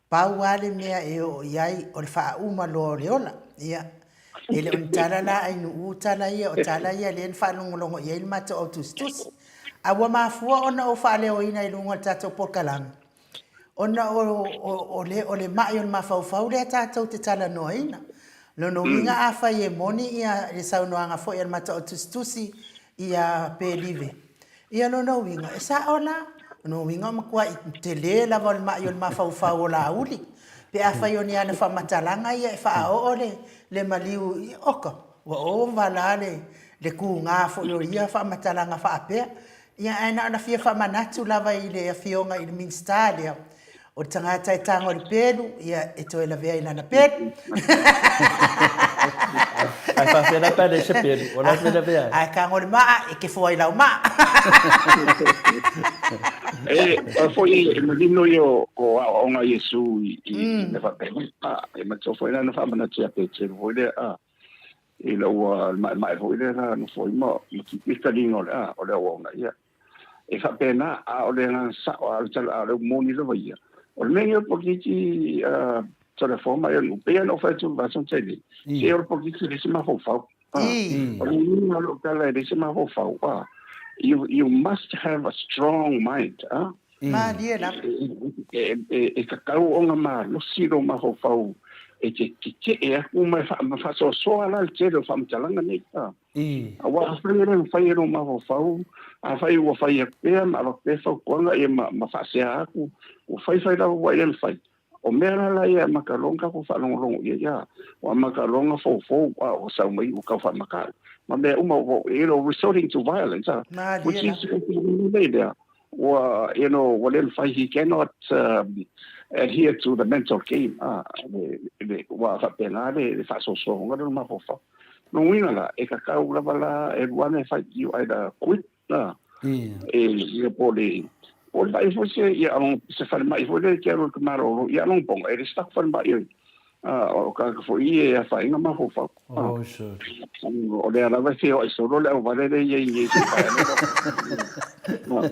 S1: pau lava le mea e oo i ai o le faauma loa o le ola. Ia, e le o ni tala la Ainuu tala ia, o tala ia lea na faalogologo i ai le matou au tusitusi. A ua mafua ona ou faaleoina i luga o le tatou polokalame, Ona o le mai o le mafaufau lea tatou te talanoaina. Lona uiga afai e moni le saunoaga foi a le Mataotusitusi ia Pelive, ia lona uiga e sao la. Lona uiga ua matuai tele lava o le mai o le mafaufau o Laauli. Pe afai o ni ana faamatalaga ia e faaoo le maliu, oka, ua ova la le tuga foi o ia faamatalaga faapea. Ia, ae na ona fia faamanatu lava i le Afioga i le Minisita lea, o le tagata e tago i le pelu, ia, e toe lavea i lana pelu.
S2: Ae faafefea la pe a leai se pelu, o le a le mea e lavea ai?
S1: A e tago i le maa, e kefo ai i lau maa.
S3: E, o foi e manino ia o aoaoga a Iesu i mea faapena. E manatua foi lana faamanatu ia Peteru foi lea, ina ua maemae foi lea la nofo ai ma ma taliga o le a o le auauna ia e faapena a o le agaga sao a o le tala a o le moni lava ia o le mea ia o le polokiki Toleafoa ma Ioannou pei ona ou fai atu i le vasa na tea nei se o le polokiki e leai se mafaufau o le uiga o lou tala e leai se mafaufau you must have a strong mind
S1: Malie lava.
S3: E tatau ona malosi lou mafaufau e te tetee atu ma e faasoasoa la le tele o faamatalaga nei. Aua afai e le mafai e lou mafaufau, afai ua fai atu pea ma avatu pea fautuaga ia ma faasea atu, ua fai fai lava ua le mafai. O mea la la ia e amata loa ona tatou faalogologo i ai, a, ua amata loa ona foufou, a ua sau mai ua tau faamatau, ma mea uma, ua, you know, resorting to violence, a, which is, lea, ua, you know, ua le mafai, he cannot adhere to the mental game, a, le, le, ua faapena le, le faasoasoaga lea o le mafaufau. Lona uiga la, e tatau lava la e lua mea e fai, you either quit, A, e ia po o le po o le vaai foi se ia se falemai foi lea e te alu i le malolo ia Alogopoga e le se taku falemai ai a o tagata foi ia e afaina mafaufau.
S2: Oh sure.
S3: O lea lava e feoai solo le auvale lea e i ai nei se i pae ane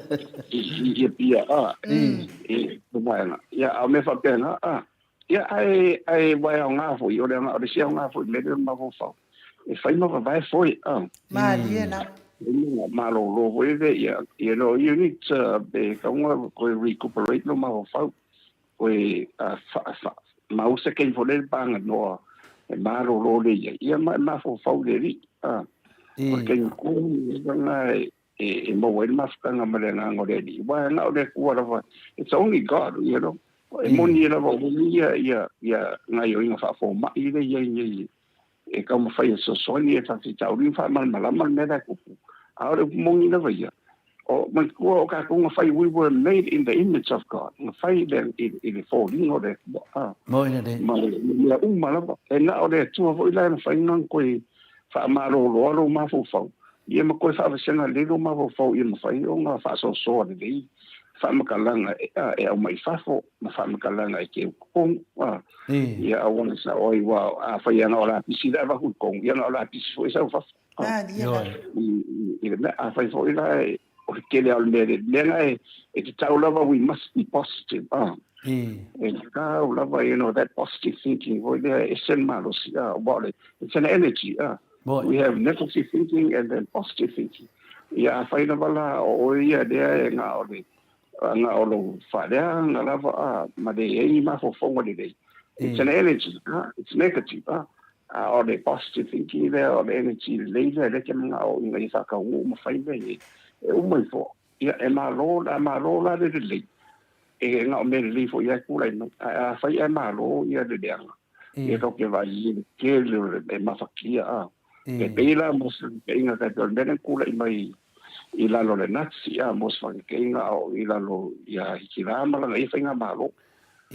S3: i Apia a i vaega ia a o mea faapena a ia ae ae ua e aoga foi o le o le isi aoga foi i le mea lea o le mafaufau e fai ma vavae foe a.
S1: Malie lava.
S3: Malolo foi le ia you know you need to e tatau ona toe recuperate lou mafaufau toe mau se taimi foi lele pa aganoa e malolo lelei ai ia ma e mafaufau i le Alii a. O le taimi tonu lena e maua ai le mafutaga ma le agaga o le Alii aua na o le Atua lava it's only God you know e moni lava o ia ia ia gaoioiga faafomai lea e i ai nei e taumafai e fesoasoani e faafitauli ma faamalamalama le mea la e tupu. A o le upu moni lava ia, o, manatua o tatou na fai, we were made in the image of God, na fai i le foliga o le Atua, a,
S2: Moi lelei.
S3: ma le mea uma lava. E na o le Atua foi la e mafai ona toe faamaloloa lou mafaufau, ia ma toe faavasega lelei lou mafaufau ia mafai ona faasoasoa lelei faamatalaga e aumai i fafo ma faamatalaga e teu i totonu. Ia aua ne sao ai, aua afai lava na o lapisi le avatu i totonu, ia na o lapisi foi e sau i fafo. I le mea, afai foi la o le tele lava o le mea le mea lena e e tatau lava we must be positive ah. E tatau lava you know that positive thinking foi lea e ese le malosi ah aua o le it's an energy ah. We have negative thinking and then positive thinking. Ia afai lava la o oe ia lea e na o le na o lou faaleaga lava a ma le i ai ni mafaufauga lelei. It's an energy ah, it's negative ah. A o le positive thinking lea, o le energy lelei lea, lea e te manao ina ia faataunuu ma fai mea nei, e uma ifo. Ia, e malo, a malo la le lelei, e na o mea lelei foi lava e tulai mai. Ae afai ae malo ia le leaga, ia tatou te vaai i le tele o le e mafatia a. E pei la mo se faataitaiga tai pei o le mea lea na tulai mai i lalo o le Nazi a mo se faataitaiga a o i lalo ia Hitler ma lana ia faigamalo.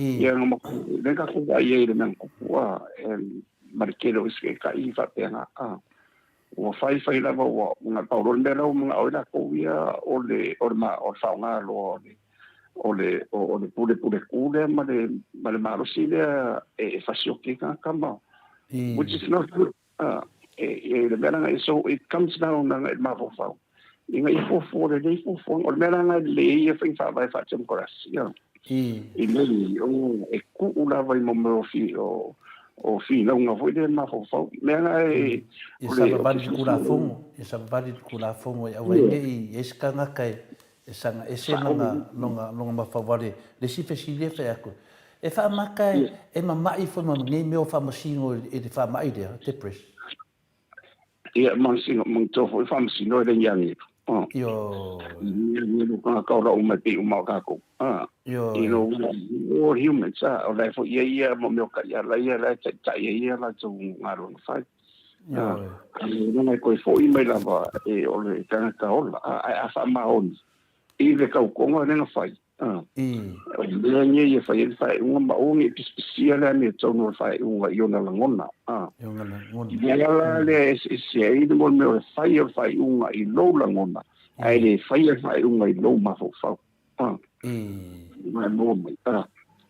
S3: Ia na matou lea tatou vaai ai i le mea na tupu a ma le tele o isi taitai faapena a. Ua fai fai lava ua na pau loa le mea la ua manao ai latou ia o le o le o le faaaoga loa o le o le o le pulepule ku lea ma le ma le malosi lea e fasioti ai tagata ma which is not good. E e le mea lena so it comes down agai i le mafaufau ina ia fuafua lelei fuafuaga. O le mea lena e lelei ai ia faiga faavae faa-democracy i mea nei e tuu lava i mea o fi o o finauga foi lea mafaufau. Mea na e
S2: Ia savavali le Tulafono, ia savavali le Tulafono e aua ai ne i ai se tagata e e saga ese lona lona lona mafaufau. Le isi fesili e fai atu, e faamata e mama'i foi ma nei mea o faamasino i le faama'i lea, depress?
S3: Ia, masino, manatua foi faamasino e le i agelu.
S2: Ioe.
S3: Agelu tagata ola uma e pei uma o tatou.
S2: Ioe.
S3: You know, we're all humans. O la e foi i ai ia mo mea o taiala ia la e taitai ai ia latou galuega fai.
S2: Ioe.
S3: Leaga e toe foi mai lava e o le tagata ola, ae a faamaoni i le tautoga lea na fai, o le mea lenei e fai ai le faaiuga ma aua ne i pisipisia le amiotonu o le faaiuga i ona lagona.
S2: I ona lagona.
S3: I mea la lea e eseese ai le mea o le fai o le faaiuga i lou lagona, ae le faia le faaiuga i lou mafaufau. Ua maua mai.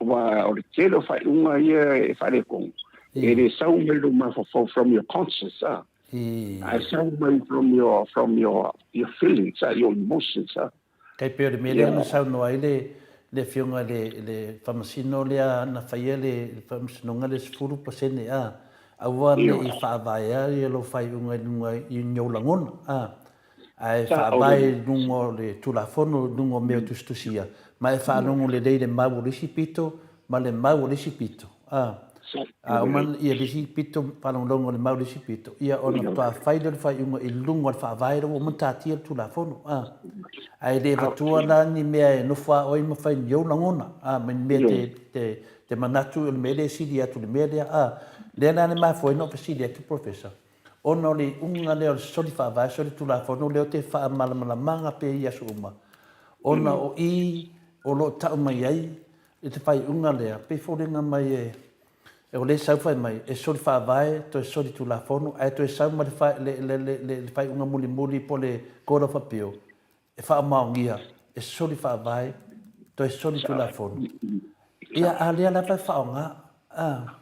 S3: Aua o le tele o faaiuga ia e faaletonu, e le sau mai lou mafaufau from your conscious, ae sau mai from your, from your, your feelings, your emotions.
S2: Tai pei o le mea lea na saunoa ai le, le Afioga i le, le Faamasino lea na faia le Faamasinoga le 10%, a, aua ne i faavaea ia lou faaiuga i luga i ni ou lagona, a. Ae faavae i luga o le Tulafono, i luga o mea o tusitusia, ma e faalogo lelei i le mau o le isi pito ma le mau o le isi pito. A, a uma ia le isi pito faalogologo i le mau o le isi pito, ia ona faatoa fai lea o le faaiuga i luga o le Faavae lea ua uma ona taatia le Tulafono. A, ae le avatua la ni mea e nofo a oe ma fai ni ou lagona, a, ma ni mea te, te, te manatu o le mea lea e sili atu i le mea lea. A, lea la na mafua ai ona ou fesili atu Professor, Ona o le iuga lea o le soli faavae, soli tulafono lea ou te faamalamalamaga pea i aso uma, ona o i o lo o tau mai ai i te faaiuga lea, pei foliga mai e, o lea e sau fai mai, e soli faavae, toe soli tulafono, ae toe sau ma le, le, le, le, le, le faaiuga mulimuli po o le Court of Appeal, e faamaonia, e soli faavae, toe soli tulafono. Ia, a lea lava e faaaoga. Ah.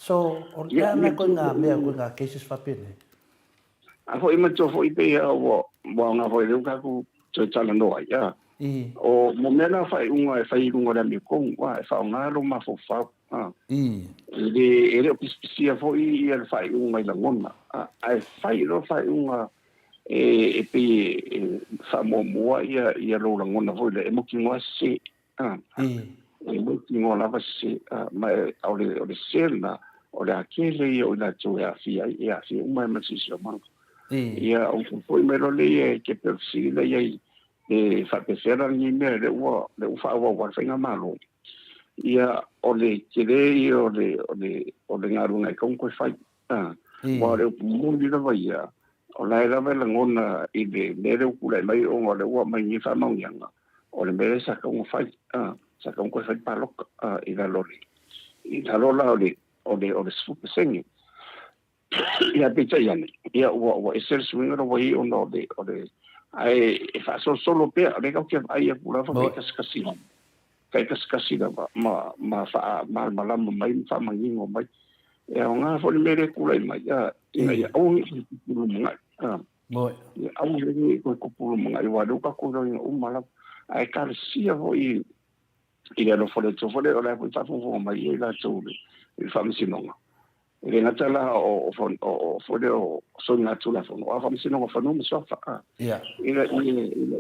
S2: So, o le a la koe ngā mea, koe ngā cases whapenei?
S3: A foi matua foi pei a ua ua aoga foi lea ua tatou toe talanoa ai, a. O mo mea la faaiuga e fai i luga o le amiotonu, a, e faaaoga lou mafaufau, a. E le e le o pisipisia foi ia le faaiuga i lagona, a, ae fai loa faaiuga e e pei e faamuamua ia ia lou lagona foi lea e mautinoa se E mautinoa lava se, ma o le, o le se lena, o le a tele ia o i latou e aafia ai, e aafia uma ai ma le siosiomaga. Ia, ou te foi mai loa lea ia e te pei o le fesili lea i ai, pe faapefea la lenei mea lea ua, lea ua faaauau ai le faigamalo. Ia, o le tele ia o le, o le, o le galuega e tatau ona toe fai. Aua o le upu moni lava ia, o la e lava e lagona i le mea lea ua tulai mai ona o lea ua aumai nei faamaoniaga, o le mea lea sa tatau ona fai, sa tatau ona toe fai le palota i lalo o le, i lalo la o le, o le, o le 10%. Ia, peitai ane, ia ua, ua ese le suiga lea ua i ai ona o le, o le, ae e faasolosolo pea, o lea tatou te vaai atu lava taikasikasi lava, taikasikasi lava ma, ma faamalamalama mai ma faamanino mai. E aoga foi le mea lea e tulai mai, ina ia aua ne i tupu lumanai.
S2: Moe.
S3: Ia aua le ne i toe tupu lumanai, aua o lea ua tatou iloaina uma lava. Ae talosia foi i le alofa o le Atua foi lea, o la e foi faafogafoga mai ai latou i le Faamasinoga. E le gata la o foi lea o soligatulafono, a o Faamasinoga o Fanua ma Suafa, ina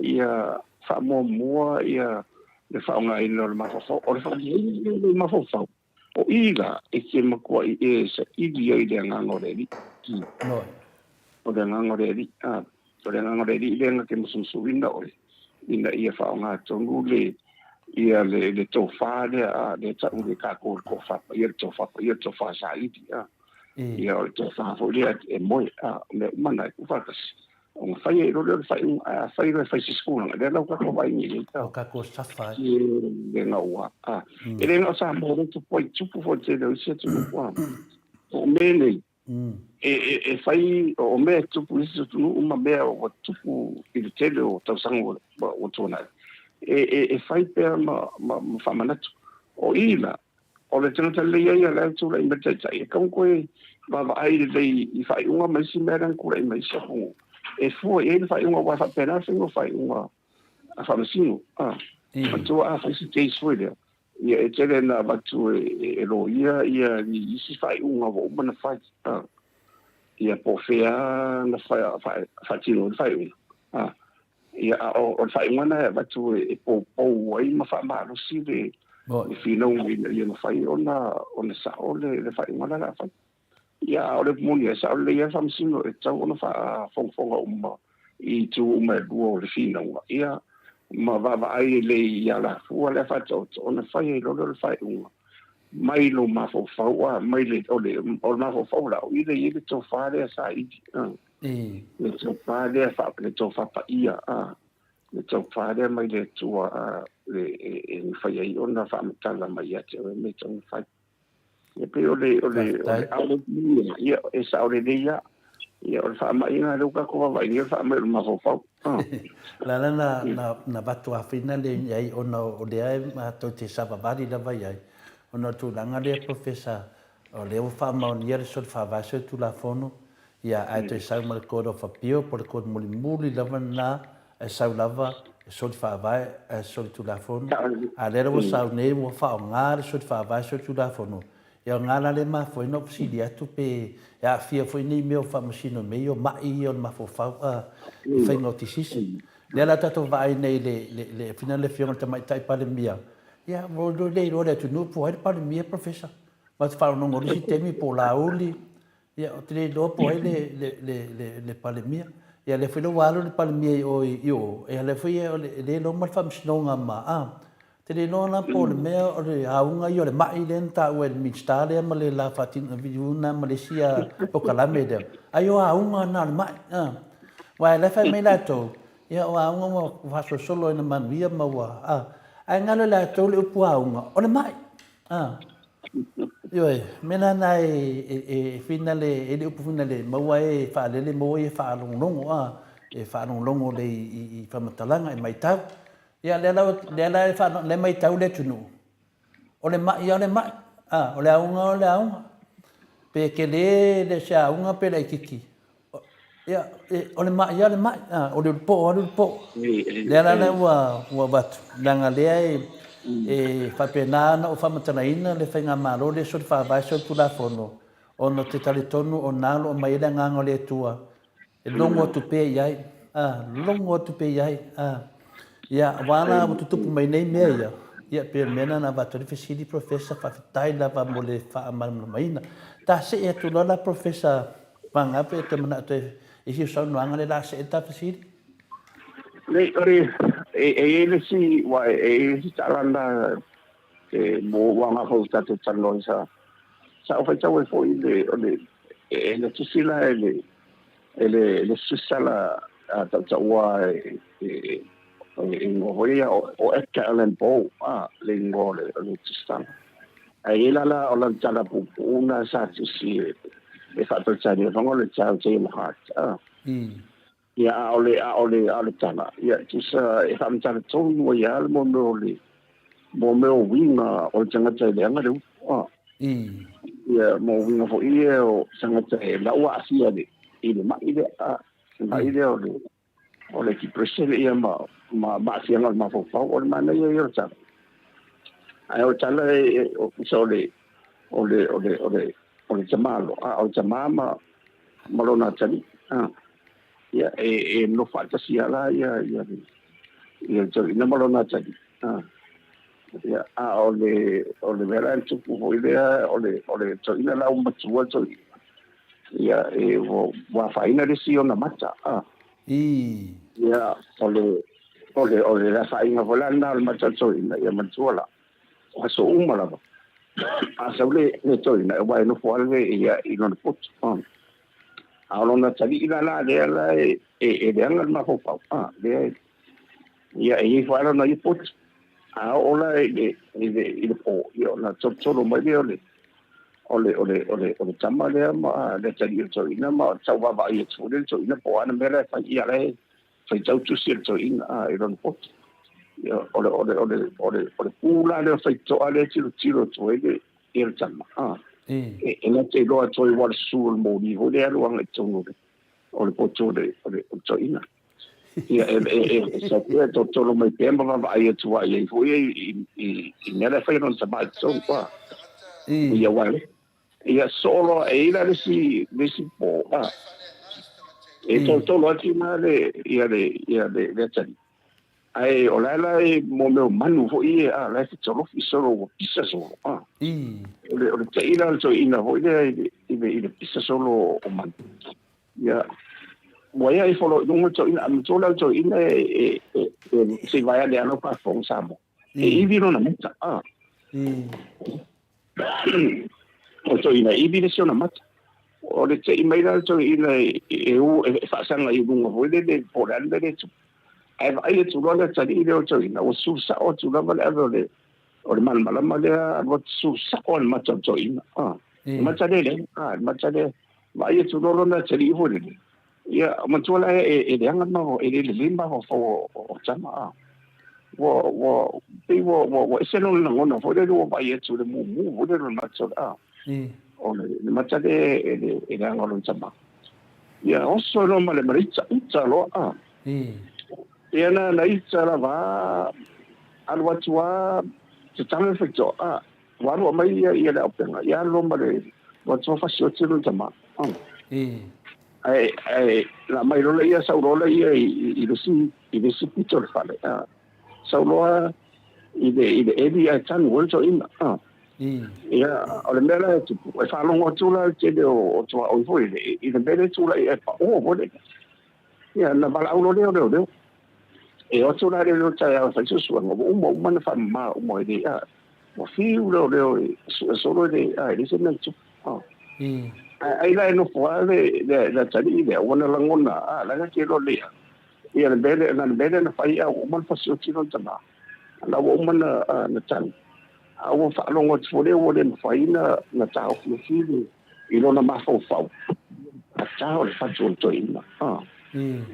S3: ia faamuamua le faaaogaina o le mafaufau. O le faaaogaina o le mafaufau, o i la e te matuai e saili ai le agaga o le Alii. O le agaga o le Alii, o le agaga o le Alii lea na te musumusuina oe ina ia faaaoga tonu le ia le le tofa lea a lea tau le tatou le tofa paia le tofa paia le tofa saili a ia o le tofa foi lea e moe a o mea uma na e tuufaatasi ona fai ai loa lea o le faaiuga ae a fai loa e fai se isi tulaga lea la ua tatou vaai nei i ai
S2: O tatou safa ai.
S3: Le gaua a e le na o Samoa lea e tupu ai tupu foi i le tele o isi atunuu a o mea nei E fai o mea e tupu i isi atunuu ma mea ua tupu i le tele o tausaga ua tuanai, e fai pea ma faamanatu. O i la, o le tagata lelei lava ia la e tulai mai le taitai, e tatau ona toe vaavaai lelei i faaiuga ma isi mea la na tulai mai isi atunuu, e fua i ai le faaiuga, aua e faapena le faiga o faaiuga a faamasino. Manatua a fai se case foi lea, Ia, e tele ina avatu e loia ia isi faaiuga ua uma ona fai, ia po o fea na faatino ai le faaiuga. Ia, a o le faaiuga lena e avatu e poupou ai ma faamalosi le finauga ina ia mafai ona sao le faaiuga la o le a fai. Ia, a o le upu moni, e sao lelei lava le Faamasino, e tatau ona faafogafoga uma i itu uma e lua o le finauga, ia, ma vaavaai lelei i alafua lea faataoto ona fai ai loa lea o le faaiuga mai lou mafaufau, a, mai le, o le, o le mafaufau la, o i lea e i ai le tofa lea saili, a, le tofa lea, le tofa paia, a, le tofa lea mai le Atua, a, le, e mafai ai ona faamatala mai ia te oe mea e tatau ona fai. E pei o le o le o le alo ia e sao lelei lava. Ia o le faamaiga lea ua tatou vaavaai nei o le faamai o le mafaufau.
S2: La la na na na avatu afina le i ai ona o lea e matou te savavali lava i ai ona o le tulaga lea Professor o lea ua faamaonia le soli faavae solitulafono ia ae toe sau ma le Court of Appeal po o le Court mulimuli lava lena e sau lava e soli faavae ae soli tulafono, a lea la ua sau nei ua faaaoga le soli faavae soli tulafono, ia o lena la lea e mafua ai ona ou fesili atu pe e aafia foi nei mea o faamasino i mea ia o mai ia o le mafaufau a i faiga o tisisi. Lea la tatou vaai nei i le le le fina le afioga i le Tamaitai Palemia, ia ua le iloa e le atunuu po o ai le Palemia Professor. Ma te faalogologo i le isi taimi po o Laauli, Ia, ou te le iloa po o ai le, le, le, le, le Palemia. Ia, lea foi la ua alu le Palemia i o i o, ia lea foi e le iloa ma le faamasinoga ma, a. Ou te le iloa la po o le mea o le auga ia o le mai lea na taua e le Minisita lea ma le la faatino lena ma le isi polokalame lea, ai o auga na o le mai, a. Aua o la e fai mai latou, ia o auga ua faasolosolo ai na manuia ma ua, a. Ae galo i latou le upu auga, o le mai, a. Ioe, mea la na e finale, e le upu finale, maua e faalele, maua e faalogologo, a, e faalogologo lelei i faamatalaga, e matau. Ia, lea la, lea la e lea e matau le atunuu, o le mai lava o le mai, a, o le auga o le auga. Pe tele le se auga pe laitiiti, Ia, o le mai lava le mai, o le ulupo lava le ulupo. Lea la lea ua ua avatu, leaga lea e e faapena ona ou faamatalaina le faigamalo lea soli faavae soli tulafono, ona ou te talitonu o na o lo o aumai ai le agaga o le Atua e logo atu pea i ai, a, logo atu pea i ai, a. Ia, aua la ua tutupu mai nei mea ia, ia pei o le mea lena na avatu ai le fesili Professor, faafetai lava mo le faamalamalamaina. Ta see atu loa la Professor Vagana pe toe manao toe isi o saunoaga lea la see le ta fesili.
S3: Nei, o le, e i ai le isi, ua e i ai le isi tala na e mo ua nga foi tatou talanoa sa sa ou faitau ai foi le o le e le tusi la e le e le le susala a tautaua e e e ingoa foi ia o Edgar Allan Poe a le ingoa o le o le tusitala. Ae i ai la la o lana tala puupuu na sa tusi e faatalitali ai o le Telltale Heart a. Ia a o le a o le a o le tala ia tusa e faamatala tonu ai lava le mo mea o le mo mea o uiga o le tagata e leaga le upu a. Ia mo uiga foi ia o tagata e lau aafia i le mai lea a. Le ma'i lea o le o le depression ia ma ma ma aafiaga o le mafaufau. O le manaia ia o le tala. Ae o le tala e o le o le o le o le o le tamaloa, a o le tamā ma ma lona atalii. A ia e e nofo faatasi lava la ia ia le ia le toeaina ma lona atalii. A ia a o le o le mea la e tupu foi lea o le o le toeaina la ua matua le toeaina. Ia e ua ua afaina le isi ona mata. A
S2: Ii.
S3: Ia o le o le o le afaina foi la lena o le mata o le toeaina ia matua la o aso uma lava a sau le le toeaina aua e nofo lava le ia i lona poto. A o lona atalii la la lea la e e leaga le mafaufau a lea ia e i ai foi lava lona ia poto. A oo la i le i le i le po ia ona tolotolo mai lea o le o le o le o le o le tama lea ma le atalii o le toeaina ma tau vaavaai atu foi lea le toeaina po o a na mea la e fai ia la e faitau tusi a le toeaina a i lona poto. Ia o le o le o le o le o le pu la lea o faitotoa lea e tilotilo atu ai le ia le tama a. E e na te iloa atu ai ua le susu o le moli foi lea e alu agai i totonu o le o le poto o le o le o le toeaina. Ia e e e e sau pea e tolotolo mai pea ma vaavaai atu ai ai foi i i i mea la e fai e lona tama i totonu a. Ia aua ia soo loa e i ai la le isi le isi po a. E tolotolo atu la le ia le ia le le atalii. Ae o la la e mo mea o manu foi ia a la e fetolofi solo ua pisa solo a. O le o le tei la o le toeaina foi lea i le i le i le pisa solo o manu. Ia ua ia ifo loa i luga le toeaina a matua la le toeaina e e e e se i vaeane lava lau faafofoga Samoa. E ivi lona mata a. O le toeaina e ivi le isi ona mata. O le tei mai la le toeaina e u e faasaga i luga foi lele po o le a le mea lea e tupu. Ae vaai atu loa le atalii lea o le toeaina ua sulu sao atu lava le ave o le o le malamalama lea alu atu sulu sao lava i le mata o le toeaina. Le mata lea leaga, a le mata lea vaai atu loa lona atalii foi lele. Ia, matua la e, e leaga le mafaufau, e le lelei le mafaufau o tama, a. Ua, ua, pei ua, ua, ua ese lona lagona foi lele ua vaai atu i le mumu foi lele o le mata, a. O le, le mata lea e, le, e leaga o lona tama. Ia, oso loa ma le, ma le ita, ita loa, a. Ia, na, na ita lava, alu atu lava, tatalo le faitotoa, a. Ua alu aumai ia, ia le auupega, ia alu loa ma le, ua atu fasioti lona tama, a. Ae, ae na aumai loa lea, sau loa lea i, i, i le isi, i le isi pito o le fale, a. Sau loa i le, i le eli ae tanu ai le toeaina, a. Ia, o le mea la e tupu, e faalogo atu la le tele o, o tuaoi foi i, i le mea lea e tulai e pao foi lea. Ia, na valaau loa lea o leoleo. E o atu la leoleo i le taeao e fai suesuega, ua uma uma na faamama uma i le, a. Ua fiu leoleo e sue solo e le, a, e leai se mea e tupu. A. Ae ai la e nofo lava le, le, le atalii lea, ua na lagona, a, la e te iloa lelei lava. Ia le mea lea, na le mea lea na fai, a ua uma na fasioti lona tama. La ua uma na, a, na tanu. A ua faalogo atu foi lea ua le mafai na, na taofiofi le, i lona mafaufau, tata o le fatu o le toeaina. A.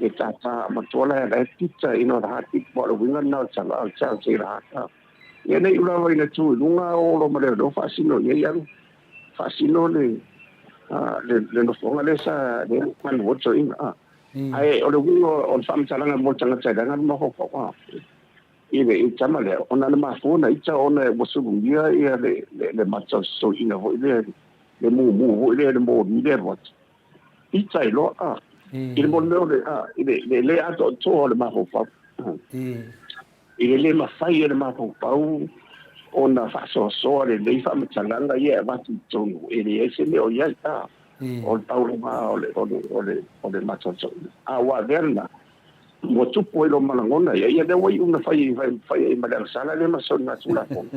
S3: E tata matua la e pita i lona heartbeat, po o le uiga lena o le tala, o le tala o le heart. Ia ne i lava ina tu i luga o lo ma leoleo faasino i ai alu faasino le le le nofoaga lea sa lea manu ai le toeaina a. Ae o le uiga o le faamatalaga mo le tagata e leaga le mafaufau a i le i le tama lea ona na mafua ona ita ona ua sulugia ia le le le mata o si toeaina foi lea le mumu foi lea le moli lea alu atu ita ai loa a i le mo le mea o le a i le le le atoatoa o le mafaufau I le le mafai e le mafaufau ona faasoasoa lelei faamatalaga ia e avatu i totonu, e leai se mea o i ai, a, o le pau lava o le, o le, o le, o le masoasoaina. A ua avea lena, ua tupu ai loa ma lagona ia, ia lea ua iu ina fai, fai, fai ai ma le agasala lea ma soligatulafono.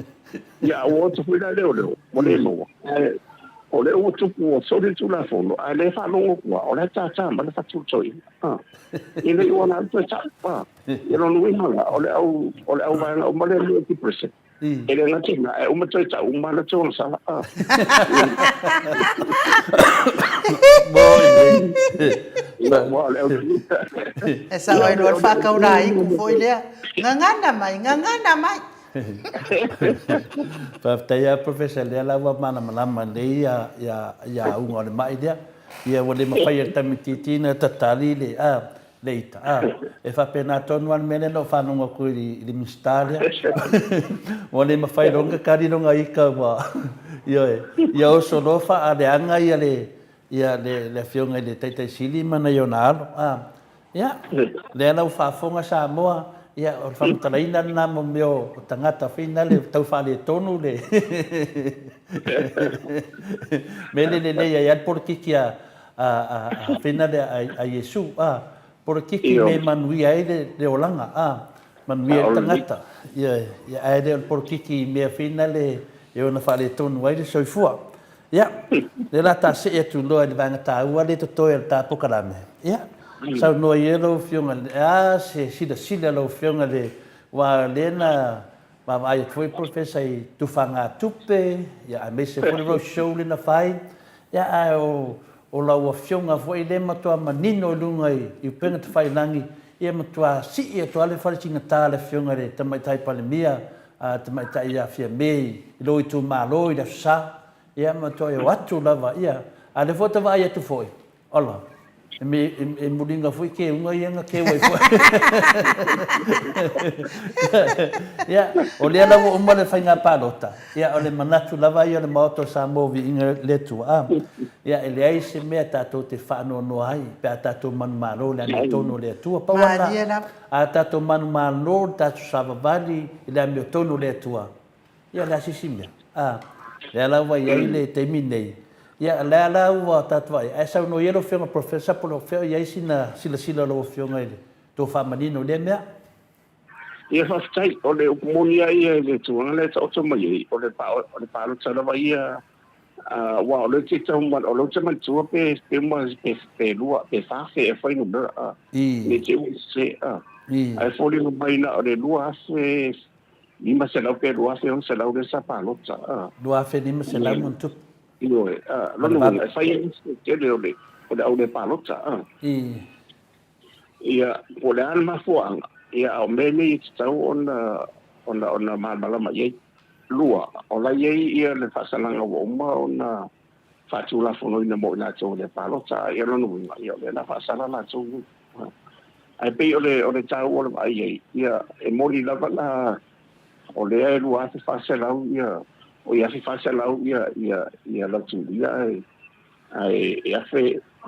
S3: Ia, a ua oto foi la leoleo, ua le maua. Ae o lea ua tupu ua soli le tulafono, a o lea e faalogo atu lava, o la e tātā mai le fatu o le toeaina. A, e le i ua na alu toe tau. A. Ia lona uiga la, o le au, o le au vaega uma lea e depression. E le gata i lena, ae uma toe tau uma lava toe sala. A.
S1: E sao ai loa le faakaulaiku foi lea. Gagana mai, gagana mai.
S2: Faafetai lava Professor, lea la ua malamalama lelei ia auga o le mai lea. Ia, ua le mafai e le tamaitiiti ona tatali le, a, le ita, a. E faapena tonu lava le mea lea na ou faalogo atu i le Minisita lea. Ua le mafai loa ona tatali lona ita ua, ioe, ia oso loa faaleaga ia le, ia le, le Afioga i le Taitai Sili ma nai ona alo, a. Ia, lea la ua faafofoga Samoa, ia, o le faamatalaina lena mo mea o tagata foi na le tau faaletonu le mea lea e lelei ai lava le polokiki a a foi na lea a Iesu, a, polokiki mea e manuia ai le olaga, a, manuia ai le tagata, ioe, ae le o le polokiki i mea foi na le e ono faaletonu ai le soifua. Ia, lea la ta see atu loa i le vaega taua lea e totoe o le ta polokalame. Ia, saunoa ia lau Afioga, e a se silasila lau Afioga i le, aua o lea na vaavaai atu foi le Polofesa i tufagatupe, ia aemaise foi le road show lea na fai, ia ae o, o lau Afioga foi lea e matua manino i luga i upega tafailagi, ia matua sii atu lava le fale sigata a le Afioga i le Tamaitai Palemia a tamaitai ia Fiame i lou itumalo i le Aso Sa, ia ma toe o atu lava, ia, a o lea foi ua ta vaai atu foi, ola, e, me, e, e muliga foi keuga ia na keu ai foi. Ia, o lea la ua uma le faiga palota, ia, o le manatu lava ia o le Maota o Samoa Viiga le Atua, a, ia, e leai se mea tatou te faanoanoa ai pe a tatou manumalo i le amiotonu o le Atua. Pau lava lena, A tatou manumalo le tatou savavali i le amiotonu o le Atua, ia o le a se isi mea? A, lea la ua i ai le taimi nei, ia lea la ua tatou vaai, ae saunoa ia lau Afioga Professor po o fea o i ai sina silasila a lau Afioga i le tou faamanino i lea mea?
S3: Ia faafetai, o le upu moni lava ia i le tulaga lea e taoto mai ai, o le palota lava ia Aua o lea te tau o lea ou te manatua pe pe uma pe pe lua pe fa afe e fuainumera a ne i te i ua sese a ae foliga mai na o le 2500 pe 2600 lea sa palota a
S2: 2500 ma ona tupu.
S3: Ioe a lona uiga e fai ai se tele o le o le au le palota a Ia po o le a le mafuaaga ia a o mea nei e tatau ona ona ona malamalama i ai. Lua, o la e i ai ia le faasalaga ua uma ona faatulafonoina mo i latou e le palota, ia lona uiga, ia o lea la faasala latou nei. Ae pei o le, o le taua o le vaai i ai, ia e moni lava la o lea e 2400 ia, oi 1400 ia, ia, ia lautulia ae, ae e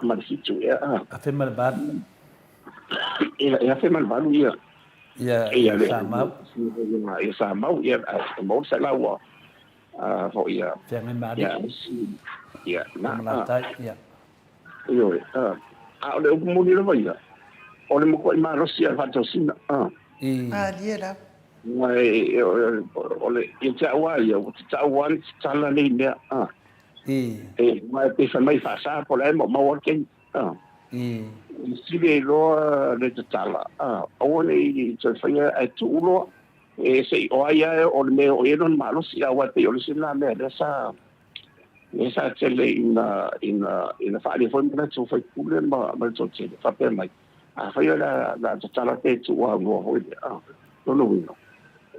S3: 1007 ea a.
S2: 1008.
S3: Ia, e 1008 ia.
S2: Ia, ia Samau.
S3: Ia Samau, ia, e maua le selau a, foi ia.
S2: Feagai ma alii.
S3: Ia, na.
S2: Malatai, ia.
S3: Ioe, a, a o le upu moni lava ia, o le matuai malosi lava o le faatosina, a.
S2: I.
S1: Malie lava.
S3: Aua o le, ia te au lava ia, ua tatau lava ona tatala nei mea, a.
S2: I.
S3: E, aua e pei fai mai faasa po o le a e maumau lava le taimi, a.
S2: I.
S3: Sili ai loa le tatala, a, aua ne i toe faia ae tuu loa, e se i o ai lava o le mea e oo i ai lona malosi, aua e pei o le isi lena mea lea sa, lea sa tele ina, ina, ina faaalia foi manatu o faipule ma, ma le toatele, faapea mai, afai o le a, le a tatala pe tuu aunoa foi lea, a, lona uiga,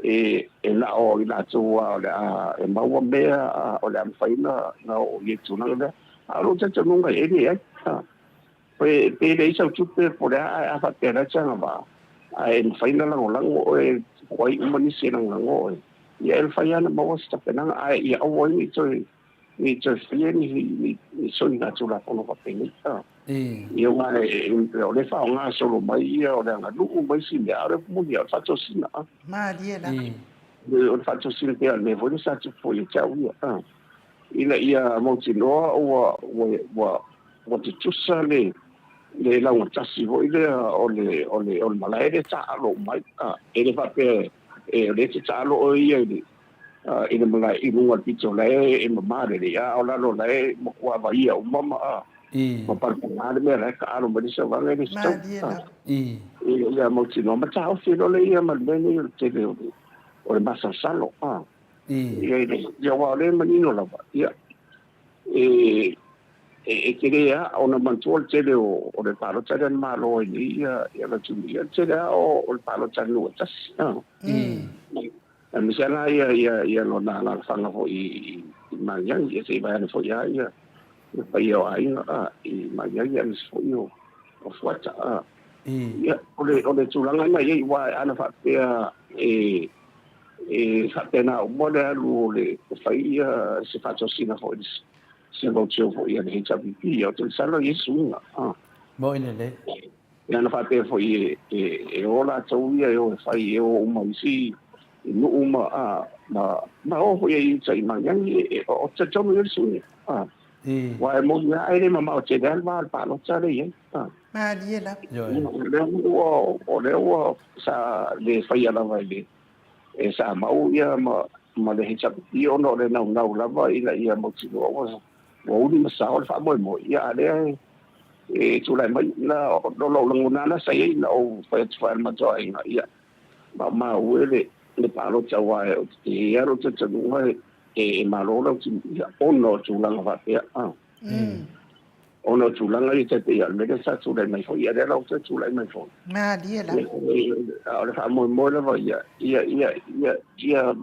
S3: e, e na o i latou lava o le a, e maua mea, a, o le a mafai ona, ona oo i le tulaga lea. A o lou talitonuga e leai. Pe, pe leai sau tupe po o le a, ae a faapea la e te agavaa, ae mafai ona lagolago oe, po o ai uma nisi e lagolago oe, ia e mafai lava ona maua se tapenaga, ae ia aua ai ne i toe, ne i toe faia ni, ni, ni soligatulafono faapenei. Ia aua o lea e faaaoga solo mai ia o le aganuu ma isi mea, a o le upu moni lava, o le faatosina.
S1: Malie lava.
S3: O le faatosina pei o le mea foi lea sa tupu foi ia te au ia. Ina ia mautinoa ua, ua, ua, ua tutusa le, le laugatasi foi lea o le, o le, o le malae lea e taaalo uma ai. A, e le faapea e, o lea e te taalo oe ia i le, i le malae i luga o le pito la e, e mama lelei, a o lalo la e matua vaia uma ma, a, ma palapala le mea la e taaalo mai le sauaga e le se tau. A, ina ia mautinoa ma taofi loa lea ia ma le mea nei o le tele o le, o le masalosalo. A. Ia, ia aua o lea e manino lava, ia, e, e, e tele lava ona manatua le tele o, o le palota lea na malo ai nei ia, ia Latini, ia le tele lava o, o le palota a le nuu e tasi. A. Aemaise lava la ia, ia, ia lona alaalafaga foi i, i Magiagi, ia se i vae ane foi lava ia. Le paia o aiga a i Magiagi aemaise foi o o Fuata a. Ia o le o le tulaga na iai aua ana faapea e e faapena uma le alu o le fai ia se faatosina foi se roadshow foi a le HRPP ia ou te masalo e i ai suiga a.
S2: Moi lelei.
S3: Ia ana faapea foi e e e o latou ia e o e fai e o uma i isi nuu ma a ma ma o foi i uta i Magiagi e o talitonu i ai le suiga a. Aua e moni lava e le mamao tele lava le va o le palota lea e i ai.
S1: Malie lava.
S3: O lea ua, o lea ua sa le faia lava e le e sa mau ia ma ma le HRPP ona o le naunau lava ina ia mautinoa ua ua uli ma sao le faamoemoe. Ia a lea e tulai mai na o lou lagona lena sa i ai na ou fai atu foi i le matou aiga, ia maumau e le le palota aua e i ai lava lou talitonuga e malo lau timuia ona o tulaga faapea. Ona o tulaga ia tai pei o le mea lea sa tulai mai foi, ia lea la ua toe tulai mai foi.
S1: Malie lava.
S3: A o le faamoemoe lava ia, ia, ia, ia, ia,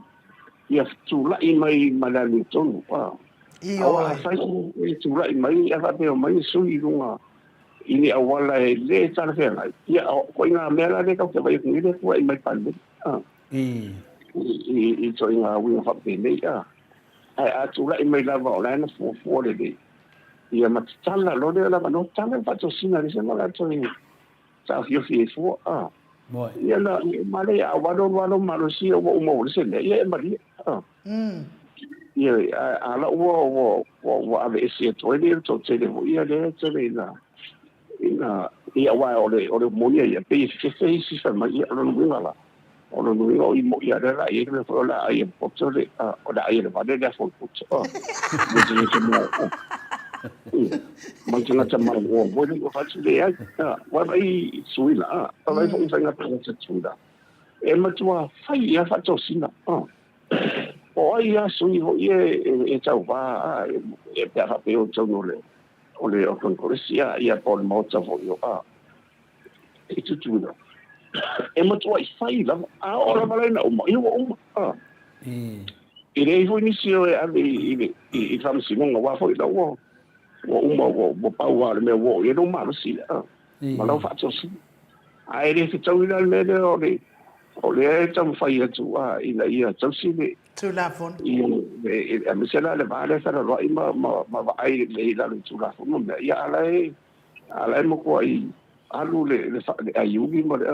S3: ia tulai mai ma le amiotonu. Aua afai e tulai mai ae faapea e omai sui i luga i ni auala e le talafeagai, ia o ituaiga mea la lea tatou te vaai atu nei lea e tulai mai i le Palemene. I ituaiga uiga faapenei, a. Ae a tulai mai lava o la e na fuafua lelei, ia ma tatala loa lea o le avanoa, tatala le faatosina e leai se mea o le a toe taofiofi ai fua, a. Ia na uma lea, a ua alu alu malosi ua uma ua leai se mea, ia e malie, a. Ia, a la ua ua ua aveese atu ai le toatele foi ia lea e tele ina ina ia aua o le o le moni ia pei e fefe isi fai mai ia o lona uiga la o lona uiga o i mo ia lea la i ai le mea foi o le a ai e poto le o le a ai e le vale le aso o le poto ma le tagata malo foi le ua fatu leai ua vai sui la ua vai foi faiga palota tula e matua fai ia faatosina o ai a sui foi e tauva e pe a faapea o totonu o le o le o Konkoresi a ia po o le Maota foi o a i Tutuila e matuai fai lava a oo lava la ina uma ia ua uma a e leai foi nisi o e ave i le i faamasinoga aua foi la ua ua uma ua ua pau lava o le mea ua oo i ai lou malosi a ma lau faatosina ae le fetaui la le mea lea o le o lea e taumafai atu a ina ia tausi le
S1: Tulafono.
S3: Aemaise la le va lea e felaluai ma, ma, ma vaai lelei i lalo i Tulafono ma mea, ia a la e, a la e matuai alu le, le, le aiuli ma le,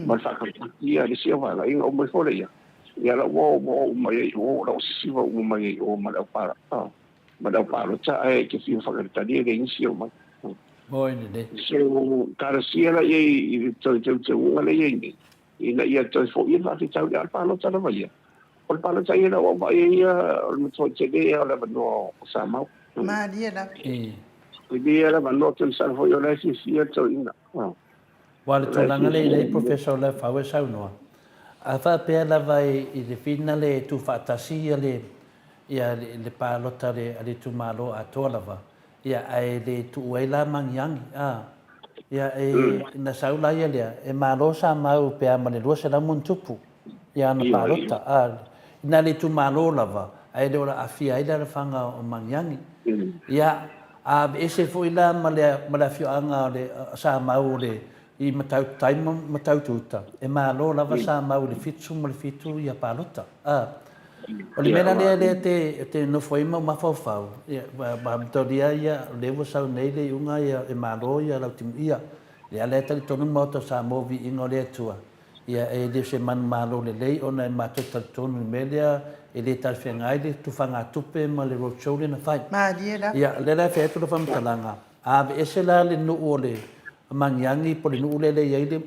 S3: ma le faakautaki a le isi vaega, uma ifo lea, ia la ua ua oo mai ai i o, la ua sisiva uma mai ai i o ma le au ma le au palota, ae e te fia faatalitali e leai nisi e omai.
S2: Moi lelei.
S3: So, talosia la i ai i le toe teuteuga lea e i ai nei, ina ia toe foia le faafitauli, a o le palota lava ia. O le palota ia na ou vaai ai ia, o le matuai tele lava o le avanoa o Samau.
S1: Malie lava.
S3: Tele lava le avanoa, ou te masalo foi o la e fiafia le toeaina.
S2: Aua o le tulaga lea i ai Professor o Lefau e saunoa, a faapea lava i le finale e tuufaatasi ia le ia le palota a le itumalo atoa lava, Ia, ae le tuu ai la magiagi, a. Ia, e, na sau la ia lea, e malo sa mau pe a ma le 200 ma ona tupu, ia ana palota, a. Na le itumalo lava, ae le o la aafia ai le alafaga o Magiagi. Ia, a aveese foi la ma le, ma le afioaga o le, sa mau o le, i Matautu-tai ma Matautu-uta, e malo lava sa mau i le 77 ia palota, a. O le mea la lea lea te te nofo ai ma mafaufau, ia ma matalia ia o lea ua sau nei le iuga ia e malo ia Lautimuia. Ia lea e talitonu le Maota o Samoa viiga o le Atua, ia e le o se manumalo lelei ona e matou talitonu i le mea lea e le talafeagai le tufagatupe ma le road show lea na fai.
S1: Malie lava.
S2: Ia lea la e fai atu lau faamatalaga, A aveese la le nuu o le Magiagi po o le nuu lea e i ai le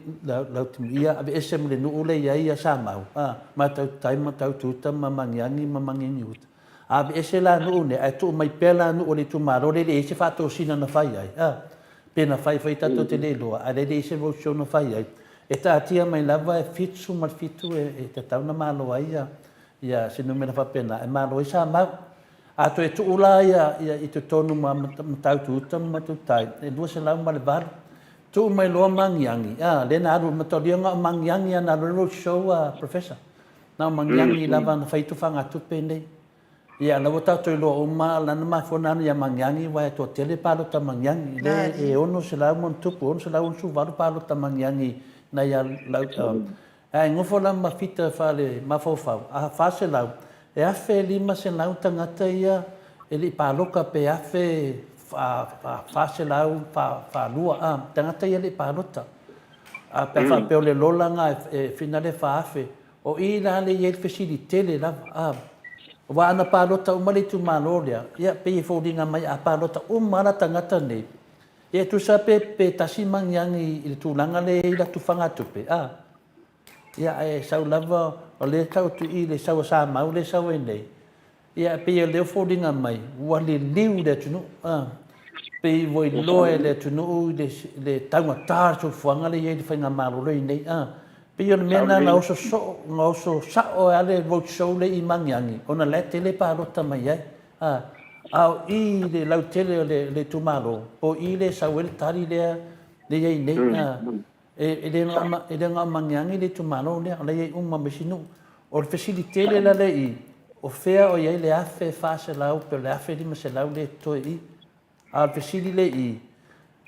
S2: Lautimuia, aveese ma le nuu lea e i ai ia Samau, a, Matautai ma Matautuuta ma Magiagi ma Magiagiuta. A aveese la nuu nei, ae tuu mai pea la nuu o le itumalo lea e leai se faatosina na fai ai, a, pe na fai foi tatou te le iloa, ae lea e leai se road show na fai ai, e taatia mai lava e 77 e tatau ona malo ai ia se numera faapena e malo ai Samau. A toe tuu la ia i totonu ma Matautu-uta ma Matautai, e 208. Tuu mai loa Magiagi, a, lea na alu, mataulia na o Magiagi lava na alu ai le road show a Professor. Na o Magiagi lava na fai tufagatupe nei. Ia, la ua tatou iloa uma lana mafua na ia Magiagi aua e toatele palota Magiagi, lea e 600 ma ono tupu, 668 palota Magiagi na ia lau, ae nofo la ma fita faale mafaufau, a 400, e 1500 tagata ia e le i paloka pe 1402 a, tagata ia e le i palota. A pe a faapea o le lola na e finale 4000, O i la lea e i ai le fesili tele lava, a, aua ana palota uma le itumalo lea, ia, pei e foliga mai a palota uma lava la tagata nei, ia e tusa pe, pe tasi magiagi i le tulaga lea e i ai latou fagatupe, a, ia, ae sau lava, o lea e tau atu i i le sau a Samau lea e sau ai nei, Ia, e pei o lea ua foliga mai ua liliu le atunuu, a, pei ua iloa e le atunuu i le taugata o le soifuaga lea e i ai le faigamalo lea e i ai nei, a. Pei o le mea lena na oso soo, na oso sao ai lava le road show lea i Magiagi, ona o la e tele palota mai ai, a. A o i i le lautele o le itumalo, o i lea e sau ai le tali lea e i ai nei, a. E le na o Magiagi le itumalo lea, o la e i ai uma ma isi nuu. O le fesili tele la lea i i, o fea o i ai le 1400 pe o le 1500 lea e totoe i i? A o le fesili lea i i,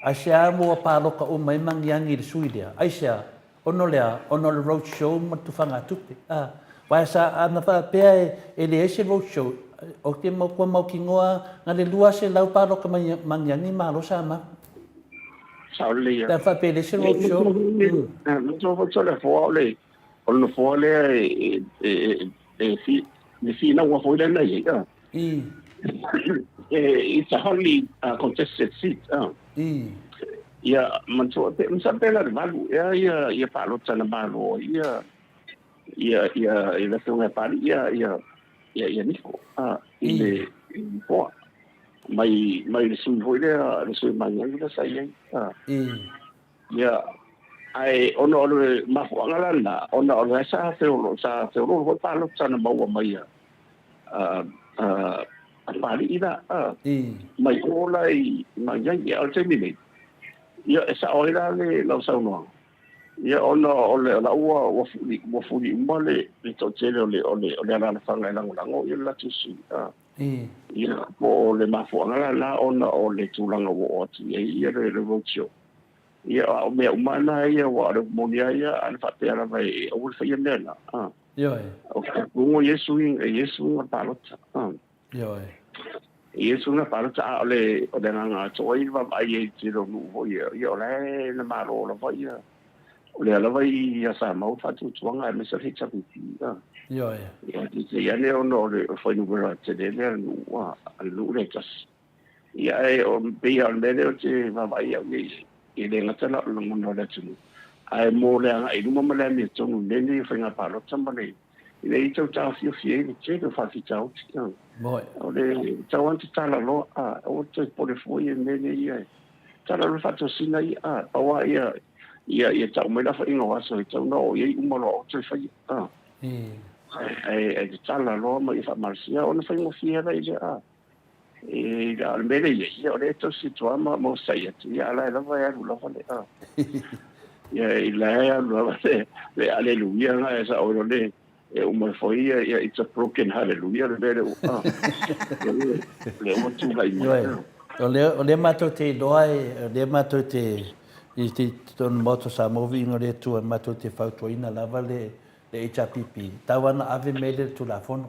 S2: aisea ua palota uma ai Magiagi i le sui lea? Aisea? Ona o le a? Ona o le road show ma le tufagatupe. A, aua sa, ana faapea e leai se road show, ou te matua mautinoa na le 200 palota mai Magiagi malo sa mau.
S3: Sao lelei
S2: Pe a faapea e leai se road show.
S3: Manatua foi o le nofoa o le o le nofoa lea e e e e le finauga foi lea na i ai. It's a hotly contested seat. Ia manatua pe masalo pe na o le 8 ea ia ia palota na malo ai ia ia ia i le afioga ia Papalii ia ia ia ia Niko i le nofoa. Mai, mai le sui foi lea, le sui Magiagi lea sa i ai. Ia, ae ona o le mafuaaga la lena, ona o lea sa feolo, sa feoloolo foi palota na maua mai a, a, a, a Papalii la, a, mai o la i Magiagi. A o le taimi nei, ia, e sao ai la le, lau saunoaga, ia, ona o le, o la ua, ua fuli, ua fuli uma le, le toatele o le, o le, o le alaalafaga e lagolago ia le latou sui, a. Ia, po o le mafuaaga la lena ona o le tulaga ua oo atu i ai ia le road show. Ia, a o mea uma na ia, aua o le upu moni lava ia, ana faapea lava e aua le faia mea na.
S2: Ioe.
S3: O ke uga i ai suiga, e i ai suiga palota.
S2: Ioe.
S3: E i ai suiga palota, a o le, o le agaga atoa i le vaavaai ai i le tele o nuu foi ia, ia o la e na malo lava ia. O lea lava i ia Samoa le faatuatuaga aemaise o le HRPP.
S2: Ioe.
S3: Ia, peitai ane ona o le fuainumera tele lea a le nuu, a le nuu lea e tasi. Ia, ae o, pei lava o le mea lea ou te vaavaai au ia i ai, e le gata la o le lagona o le atunuu, ae mo le agai i luma ma le amiotonu i mea nei o faiga palota ma le, ina ia tau taofiofi ai le tele o faafitauli.
S2: Moe.
S3: O le tau lava ona tatala loa, aua le toe popole fua ia i mea nei ia e Tala o le faatosina ia, a, pau a ia, ia, ia tau mai le afaina o aso e tau na oo i ai uma loa o toe faia, a. Ae, ae tatala loa ma ia faamalosia ona faigofie la i lea, a. E, a o le mea lea i ai, ia o lea e tausi atu lava ma, ma osai atu, ia a la e lava e alu lava le, a. Ia, i la e alu lava le, le aleluia na e sa o le, E uma foi ia, ia it's a broken hallelujah le mea lea ua, ah, lea ua tulai mai.
S2: Ioe, o lea, o lea matou te iloa e, o lea matou te, i te totonu Maota o Samoa viiga o le Atua, matou te fautuaina lava le, le HRPP, tau lava na ave mea lea i le Tulafono.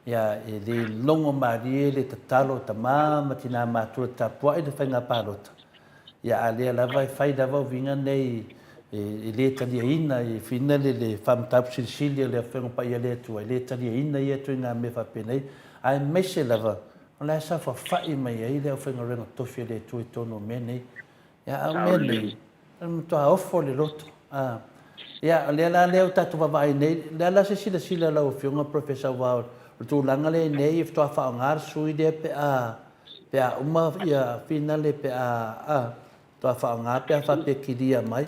S2: Ia, e le logo malie le tatalo a tama ma tina matua e tapuai le faiga palota, ia a lea lava e fai lava uiga nei e le taliaina, e whina le le faamataupu silisili a le Afioga Paia a le Atua, e le taliaina ia ituaiga mea faapenei, aemaise lava o la e saofafai mai ai le aufaigaluega tofi a le Atua i totonu o mea nei. Ia, a o mea nei, o le matua ofo le loto. A, ia, o lea la lea ua tatou vaavaai nei, o le a la se silasila a lau Afioga Professor aua o le tulaga lea i nei e faatoa faaaoga le sui lea pe a, pe a uma ia finale pe a, a, faatoa faaaoga pe a faapea e kilia mai.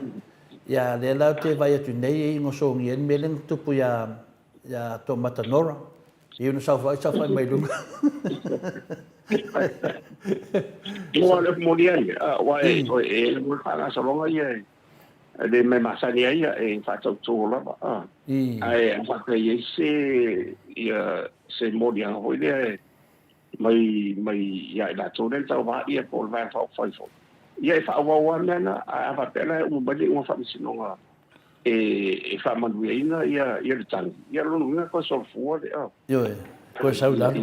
S2: Ia, lea la ou te vaai atu nei e inosogia ai le mea lea na tupu ia, ia Toomata Nora. Ia ona saofai, saofai mai luga.
S3: Ua le moni ai, aua e, e, e, e faagasologa ia e. le mea masani ai ia e faatautō lava a. Ae a faapea e i ai se ia se moliaga foi lea e mai mai ia i latou lea na tauva ia po o le Vaega Faaupufai foi, ia e faaauau lava mea na. Ae a faapea la e uma mai le iuga faamasinoga e e faamanuiaina ia ia le tagi, ia o lona uiga e toe solofua le a.
S2: Ioe, toe sau i lalo.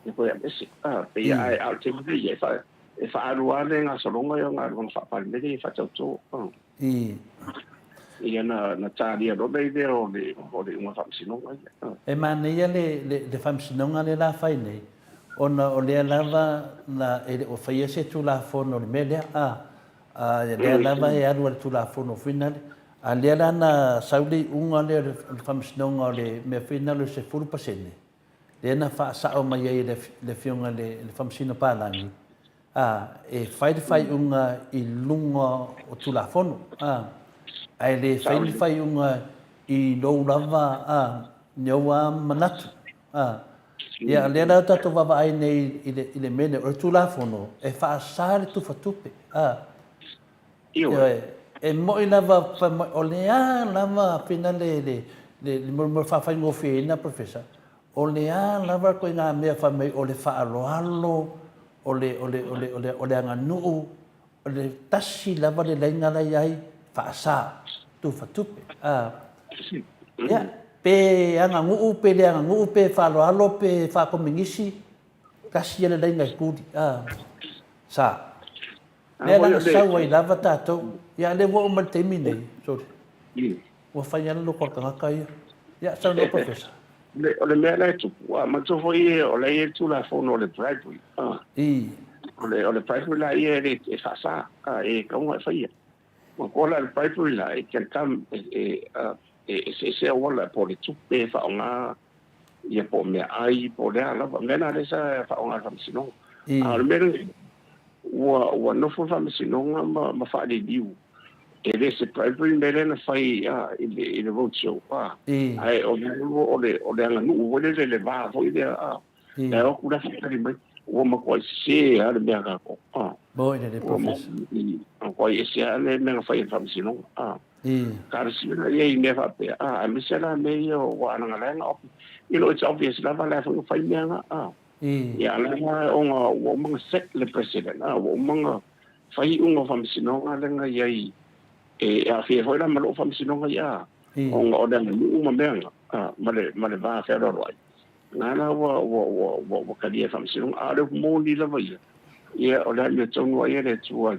S3: Ia toe aveese. A, pei ae a o le taimi nei, e faa e faaalu lava le gasologa ia o galuega faa-Palemene ia faatautō. Ia na na talia loa le idea o le o le iuga faamasinoga ia.
S2: E manaia le le le faamasinoga lea la fai nei, ona o lea lava na e le o faia se Tulafono i le mea lea, a, a lea lava e alu a le Tulafono foi nale, a lea la na sau le iuga lea o le faamasinoga o le mea foi nale o le 10%, lea na faasao mai ai e le Afioga i le Faamasino Palagi, a, e fai le faaiuga i luga o Tulafono, a, ae le fai ni faaiuga i lou lava, a, ni ou lava manatu, a. Ia, lea la tatou vaavaai nei i le, i le mea lea, o le Tulafono e faasa le tufatupe, a. Ioe, e moni lava, fai mai, o le a lava fina le, le, le, le mo le faafaigofieina, Professor, o le a lava koiga mea fai mai o le faaaloalo, o le, o le, o le, o le, o le aganuu, o le tasi lava le laina la i ai, faasa, tufatupe. A, ia, pe aganuu, pe le aganuu, pe faaaloalo, pe faakominisi, tasi ia le laina e tuli. A, sa. Lea la na sau ai lava tatou. Ia, lea ua oo mai le taimi nei, sorry, ua fai lava le loto o le tagata ia. Ia, saunoa Professor.
S3: O le mea la e tupu, a manatua foi o la e i ai le Tulafono o le bribery, a. O le, o le bribery la ia e le, e faasa, a, e tatau ona e faia. Manatua la le bribery la, it can come, e, e, e eseese auala po o le tupe e faaaoga ia po o meaai po o le a lava. O le mea lena lea sa faaaoga e le Faamasinoga. A o le mea lenei, ua, ua nofo le Faamasinoga ma, ma faaliliu e le se bribery le mea lea na fai a, i le, i le road show, a. Ae o le, o le, o le aganuu foi lele, le va foi lea, a. E o atu la faatali mai, ua matuai sese lava le mea a tatou, a. Ua matuai ese lava le mea na fai e le Faamasinoga, a. Talosia la ia i mea faapea, a, aemaise la mea ia ua alagalaga, you know, it's obvious lava la foi na fai mea na, a. Ia, a la ona ua uma ona set le precedent, a, ua uma ona fai iuga o faamasinoga lea na i ai, e aafia foi la ma lou faamasinoga ia, a, ona o le aganuu ma mea na, a, ma le, ma le va fealoaloai. Na la ua, ua, ua, ua, ua talia e faamasinoga, a o le upu moni lava ia, ia, o le amiotonu lava ia le Atua,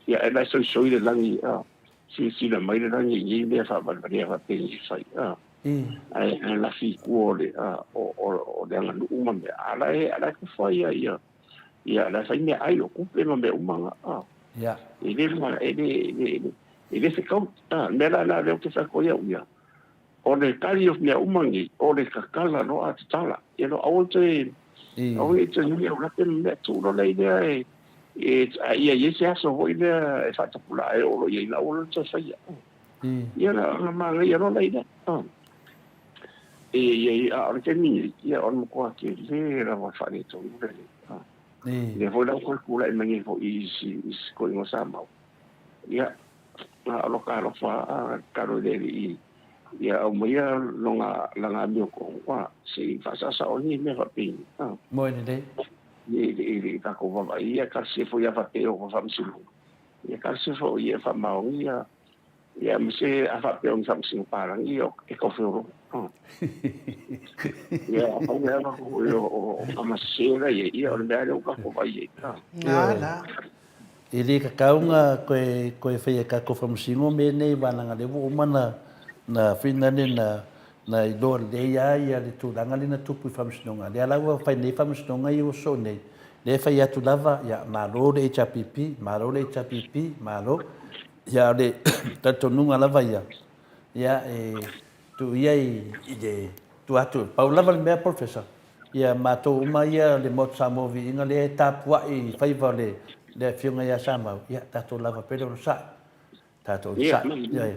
S3: ia, e la e soisoi le lagi, a. Silasila mai le lagi i nei mea faavalevalea faapea e fai, a, ae, ae lafi i tua o le, a, o, o, o le aganuu ma mea, a la e, a la e kufa ia, ia, ia, la e fai meaai o tupe ma mea uma na, a. E le, e le, e le, e le, e le fetau, a, le mea la lena lea ou te fai atu ai au ia, O le tali o mea uma nei, o le tatala loa a tatala. Ia loa aua toe, aua ne i toe nui au lape ma mea, tuu loa lea lea e, e, a ia i ai se aso foi lea e faatapulaa e oo loa i ai, na aua loa le toe faia. Ia na, na manaia loa la lea. E i ai, a o le taimi nei, ia o le matua tele lava o le faaletonu lenei. Lea foi la ua toe tulai mai nei foi i isi, isi toeaiina Samoa. Ia, na o lo alofa a tatalo i le Alii ia aumaia lona lana amiotonu a se i faasaosao ai nei mea faapei a.
S2: Moe lelei.
S3: I i i tatou vaavaai ia talosia foi a faapea o faamasinoga ia talosia foi ia faamaoni ia ia aemaise a faapea o ni faamasino palagi ia e tau feoloolo a. Ia afai e avatu foi o o tama sese la i ai ia o le mea lea ua tatou vaai i ai a.
S1: Ioe.
S2: E le kakau nga koe koe whai e kako whamasino me nei wananga le ua uma na na whina le na na iloa lelei a ia le tulaga le na tupu i faamasinoga. Lea la ua fai nei faamasinoga ia ua sosoo nei, lea e fai atu lava, ia, malo le HRPP, malo le HRPP, malo. Ia, o le talitonuga lava ia, ia, e tuu ia i, i le tua atu. Pau lava le mea, Professor, Ia matou uma ia le Motu Samoa Viiga lea e tapuai i faiva o le le Afioga ia Samau, ia tatou lava pea le onosai. Tatou onosai. Ia,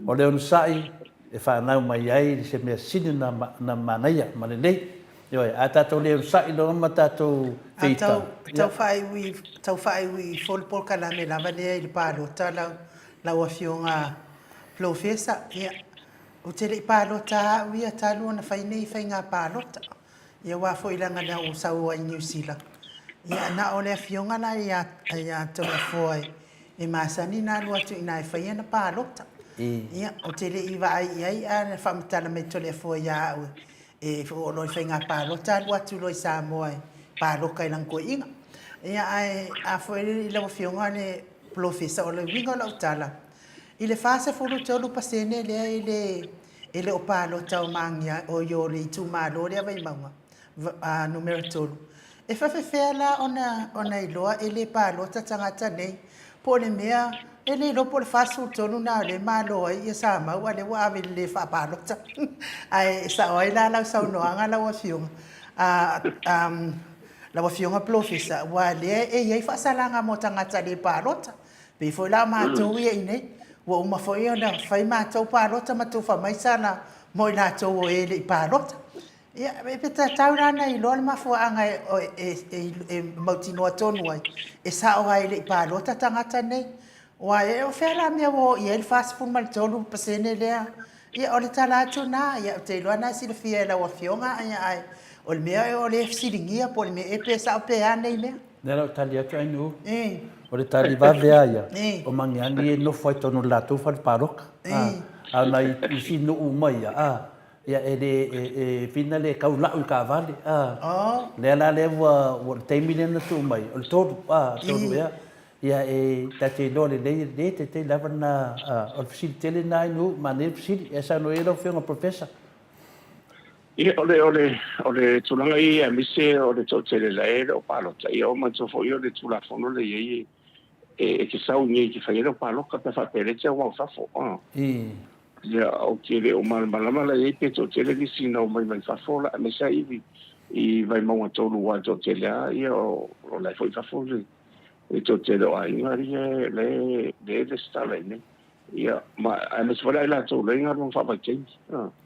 S2: o le onosai e fanau mai ai se mea sili na, na manaia ma lelei. Ioe, a tatou le onosai loa ma tatou feita.
S1: A tau, tau faaiu i, tau faaiu i fo le polokalame lava lea i le palota lau, Lau Afioga Polofesa, ia, ou te le i palota lava au ia talu ona fai nei faiga palota. Ia aua foi leaga na ou sau ai i Niu Sila, ia na o le afioga la ia ia Toleafoa e masani ona alu atu i ina e fai ana palota. Ia, ou te le i vaai i ai ae na faamatala mai Toleafoa ia au e oo loa i faiga palota alu atu loa i Samoa e paloka i lana toeaina. Ia ae a foi i lau afioga le polofesa, o le uiga o lau tala, i le 43% lea e le e le o palota o Magiagi, oi o le itumalo lea Vaimauga numera 3, e faafefea la ona iloa e le palota tagata nei? Po o le mea, e le iloa po o le 43 lena o lea e malo ai ia Samau a o lea ua ave i le le faapalota. Ae sao ai la lau saunoaga lau Afioga, lau Afioga Polofesa, aua o lea e i ai faasalaga mo tagata le palota. E pei foi la o matou ia i inei, ua uma foi ona fai matou palota ma tufa mai sala mo i latou o e le i palota. Ia, pe tatau la ona iloa le mafuaaga e mautinoa tonu ai, e sao lava e le i palota tagata nei. Aua o fea la le mea ua o i ai le 43% lea? Ia, o le tala atu lena. Ia ou te iloa o lena e silafia e lau Afioga, ae o le mea o lea e fesiligia po o le mea ea pe sao pe a nei mea.
S2: O lea la ou tali atu Ainuu, o le tali vave lava ia, o Magiagi e nofo ai totonu o le latou fale palota. A o nai isi nuu uma ia, ia e le, e fina le tau lau i taavale. O lea la lea ua, o le taimi lea na tuu mai, o le 3, 3 ea. Ia e ta te iloa lelei, e le taitai lava lena, o le fesili tele lena Ainuu, manaia le fesili. Ia saunoa ia lau Afioga i le Professor.
S3: Ia, o le, o le, o le tulaga ia aemaise o le toatele la e le o palota, ia o manatua foi o le Tulafono lea e i ai e, e te sau i inei e te fai ai lau palota pe a faapea o lea e te auau i fafo. A. Ia, ou te le o malamalama la i ai pe toatele nisi na omai mai fafo la, aemaise lava i, i Vaimauga 3 aua e toatele lava ia o, o la e foi i fafo le, le toatele o aiga ia la e, lea e resitala i inei. Ia, ma, aemaise foi la i latou la e i galuega faavaitaimi.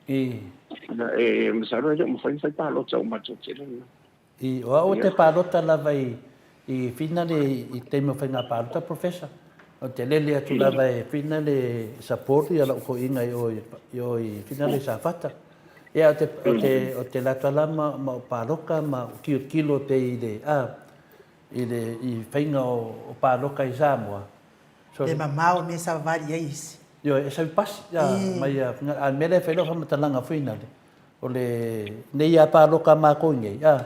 S3: Ia, e masalo e le o mafai ona fai palota uma atu tele lena.
S2: I, o au ou te palota lava i, i Finale i taimi o faiga palota, Professor. Ou te lele atu lava e Finale support ia lau toeaina i o i o i Finale i Safata. Ia, ou te, ou te, ou te alu atu lava ma, ma ou paloka ma ou tilotilo pei i le, a, i le, i faiga o, o paloka i Samoa.
S1: Le mamao o mea savavali i ai isi.
S2: Ioe, e sau i pasi, mai a, a o le mea lea e fai lau faamatalaga foi lale, o le, nei a paloka a matou i nei, a,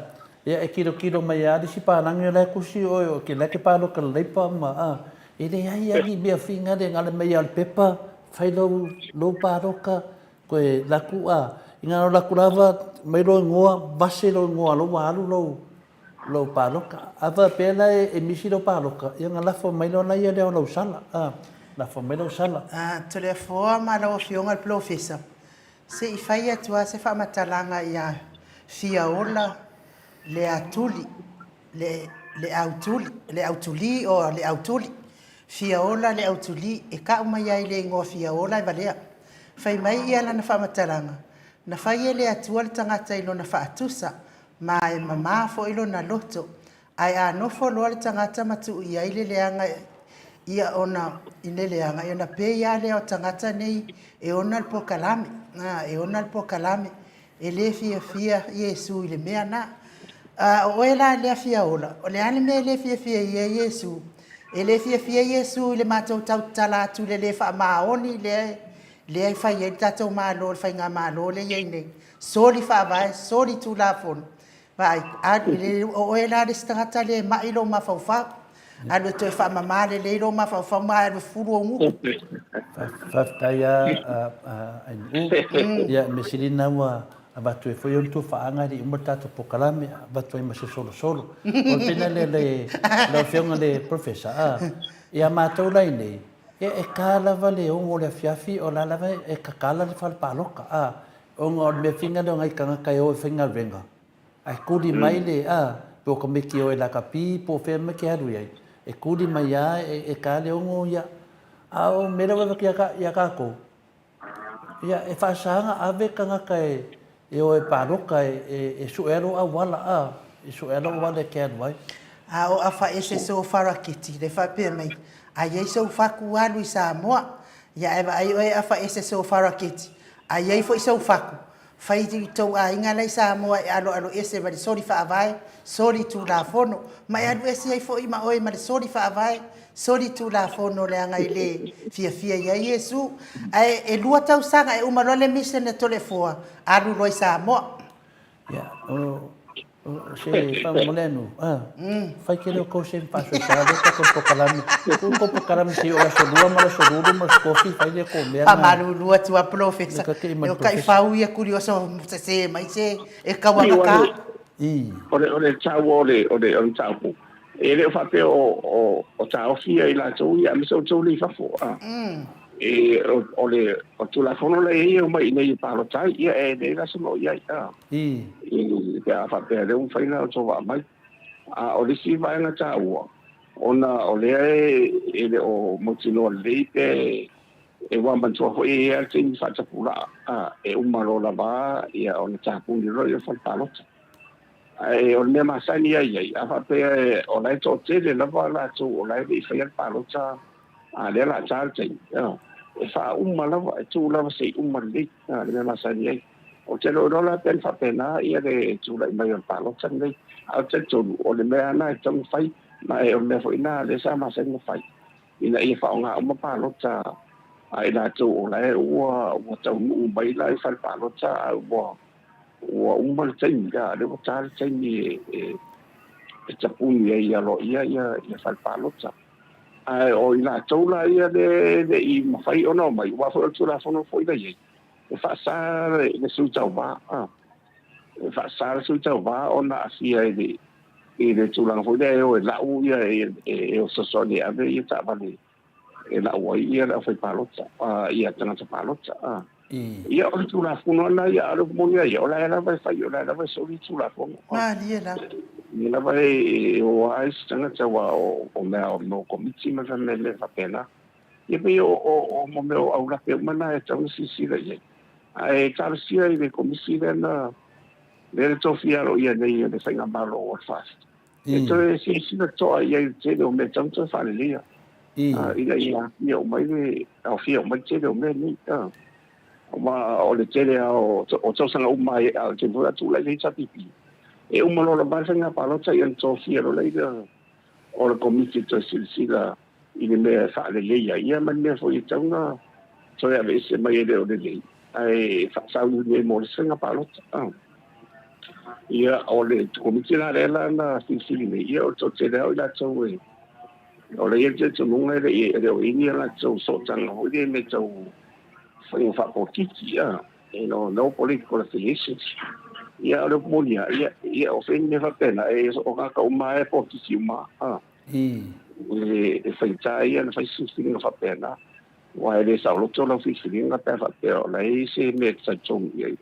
S2: ia e tilotilo mai a le isi palagi o la e tusi oe o ke la e te paloka i le Labour ma, a, e leai a ni mea finale na o le aumai a o le pepa, fai lou, lou paloka, toe alu atu, a, ina na o alu atu lava, aumai lou igoa, vase lou igoa o la ua alu lou, lou paloka. A faapea la e misi lau paloka, ia ona lafo mai loa laia lea o lau sala, a, lafo mai lau sala.
S1: A, Toleafoa ma lau Afioga i le Polofesa, se i fai atu lava se faamatalaga ia Fiaola Leatuli, le, Leautuli, Leautuli or Leautuli, Fiaola Leautuli, e tau mai ai le igoa Fiaola e valea. Fai mai ia lana faamatalaga, na fai e le Atua le tagata i lona faatusa, ma e mamā foi lona loto, ae a nofo loa le tagata ma tuu i ai le leaga ia ona i le leaga, ia ona pei lava lea o tagata nei e ona le polokalame, a, e ona le polokalame, e le fiafia Iesu i le mea na. A, o oe la lea fia ola, o le a le mea e le fiafia i ai Iesu? E le fiafia Iesu i le matou tautala atu i le le faamaoni lea, lea e fai ai le tatou Malo, le Faigamalo lea e i ai nei. Soli faavae, soli tulafono. Vaai, alu, e le, o oe la le isi tagata lea e mai lou mafaufau. Alu e toe faamama lelei lou mafaufau ma alu e fufulu ou gutu.
S2: Faafetai lava Ainuu. Ia, mea sili lena ua avatu ai foi ona tou faaga e le i uma le tatou polokalame, avatu ai ma se solosolo. O le pena lea lau Afioga i le Professor, a, ia matou la iinei, ia e ta lava le 6 o le afiafi o la lava e tatala le fale palota, a. Ona o le mea fina lea o nai tagata e o e faigaluega, ae tuli mai le, a, pe o tamaiti e o e lakapi po o fea mea te alu i ai, e tuli mai lava e ta le 6 ia. A o mea lea ua avatu ia tatou, ia e faasa ona ave tagata e o e palota e sue ai lou auala, a, e sue ai lou auala e te alu ai.
S1: A o afaese sou farakiti, le faapea mai, A i ai sou faku alu i Samoa, ia ae vaai oe afaese sou farakiti, a i ai foi sou faku, fai i tou aiga la i Samoa e aloalo ese ma le soli faavae, soli tulafono, ma e alu ese ai foi ma oe ma le soli faavae, soli tulafono leaga e le fiafia i ai Iesu. Ae e 2 tausaga e uma loa le mission a Toleafoa, alu loa i Samoa.
S2: Ia, o, o se faamolemole a, fai tele o tou sem faasoesa lea tatou polokalame. Tuu tou polokalame se i oo i le aso 2 ma le aso 25 ma le aso 37 fai lea tou mea na.
S1: Faamalulu atu a Polofesa, e o taifau ia Kurioso sese mai se e tauagata.
S3: O le o le taua o le o le o le mataupu, e le o faapea o o o taofi ia i latou ia aemaise outou lea i fafo a. E o o le o Tulafono la e i ai e omai i inei e palota ai, ia e leai la se mea o i ai a. I pe a faapea lea ua mafai ona outou vaa mai. A o le isi vaega taua, ona o lea e le o mautinoa lelei pe e ua manatua foi e i ai lava le taimi faatapulaa a, e uma loa lava ia ona tapuni loa lea o le fale palota. Ae o le mea masani lava i ai, a faapea o la e toatele lava latou o la e le i faia le palota a lea o le a ta le taimi, e faauma lava, e tuu lava se i uma lelei le mea masani ai. Ou te le o iloa la pe na faapena le tulai mai o le palota lenei, ae ou te talitonu o le mea lava lena e tatau ona fai, ma o le mea foi lena lea sa masani ona fai, ina ia faaaoga uma palota a i latou o la e ua taunuu mai la i fale palota ae ua ua uma le taimi, a o lea ua ta le taimi e tapuni ai aloaia ia fale palota. Ae o i latou la ia lea e le i mafai ona omai, aua foi o le Tulafono foi la e i ai, e faasa le sui tauva, e faasa le sui tauva ona aafia i le i le tulaga foi lea e o e lau ia e fesoasoani e ave ia taavale e lau ai ia le aufaipalota ia tagata palota. Ia o le Tulafono lava ia, a o le upu moni lava ia, o la e lava e fai, o la e lava e soli le Tulafono.
S1: Malie lava.
S3: O lea lava e o ai se tagata aua o mea o komiti ma mea faapena. Ia pei o mea o aulape uma na e tatau ona silasila i ai. Ae talosia i le komisi lea na lea na tofia aloaia nei e le Faigamalo o le FAST e toe silasila totoa i ai i le tele o mea e tatau ona toe faaleleia ina ia aofia uma ai le aofia uma ai le tele o mea nei. Aua o le tele lava o tausaga uma a o le taimi foi a tulai le HRPP, e uma loa lava le faiga palota ia ona tofia loa lea o le komiti e toe silasila i le mea e faalelei ai, ia ma le mea foi e tatau ona toe aveese mai e le o lelei, ae faasauniuni ai mo le isi faiga palota. Ia, o le Komiti la lea la na filifili nei, ia o le toatele lava o i latou e, o la e i ai le talitonuga e le i, e le o i ai ni a latou sootaga foi lea i mea tau faiga faapolokiki, you know, no political affiliations. Ia, o le upu moni lava, ia, ia o fea ni mea faapena, e, o tagata uma lava e polokiki uma lava. E faigata ia ona fai se filifiliga faapena, aua e le saoloto lau filifiliga pe a faapea o la e i ai se mea e te talitonu i ai.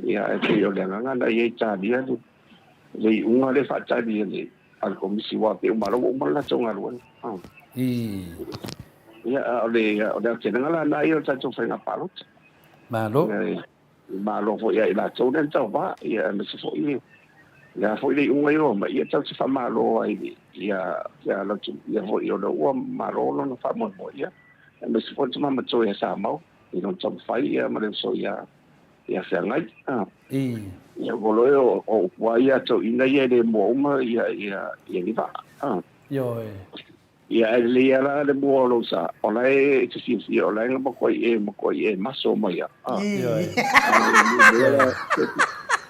S3: Ia, ae pei o le agaga lena ia i talia le iuga lea e faatali a le Komisi, aua pei ua malo ua uma le latou galuega. Ia, a o le aotelega la lena ia o le tatou faiga palota.
S2: Malo.
S3: Malo foi ia i latou lea na tauva, ia aemaise foi le a foi le iuga i omai, ia tatou te faamalo ai ia ia ia foi o lea ua malo lona faamoemoe, ia aemaise foi le tama matua ia Samau i lona taumafai ia ma le uso ia ia Feagai. Ia ua loe o upu lava ia a toeaiina ia e le mua uma ia ia ia ni vaa.
S2: Ioe.
S3: Ia ae lelei lava la le mua o lou sa, o la e te fiafia, o la e matuai e matuai e maso mai lava.
S2: Ioe.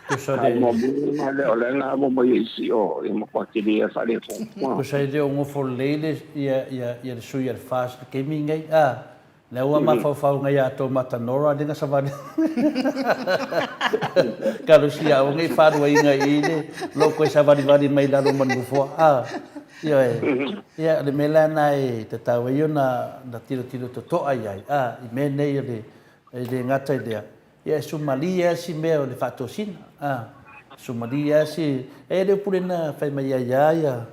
S2: Tusa
S3: le. Muamua lea o la e na amo mai e isi o e matua tele ia faaletonu.
S2: Tusa e le o nofo lelei le ia ia ia le sui a le FAST i le taimi lenei a. Lea ua mafaufau nei a tou matanora le na savali. Talosia aua nei faluaina i le lou toe savalivali mai lalo ma le nofoa. A, ioe. Ia, o le mea la lena e tatau ai ona tilotilo totoa i ai, a, i mea nei o le, e le gata i lea, ia e sumalie lava si mea o le faatosina, a, sumalie lava si, e le o pule na fai mai ai lava ia,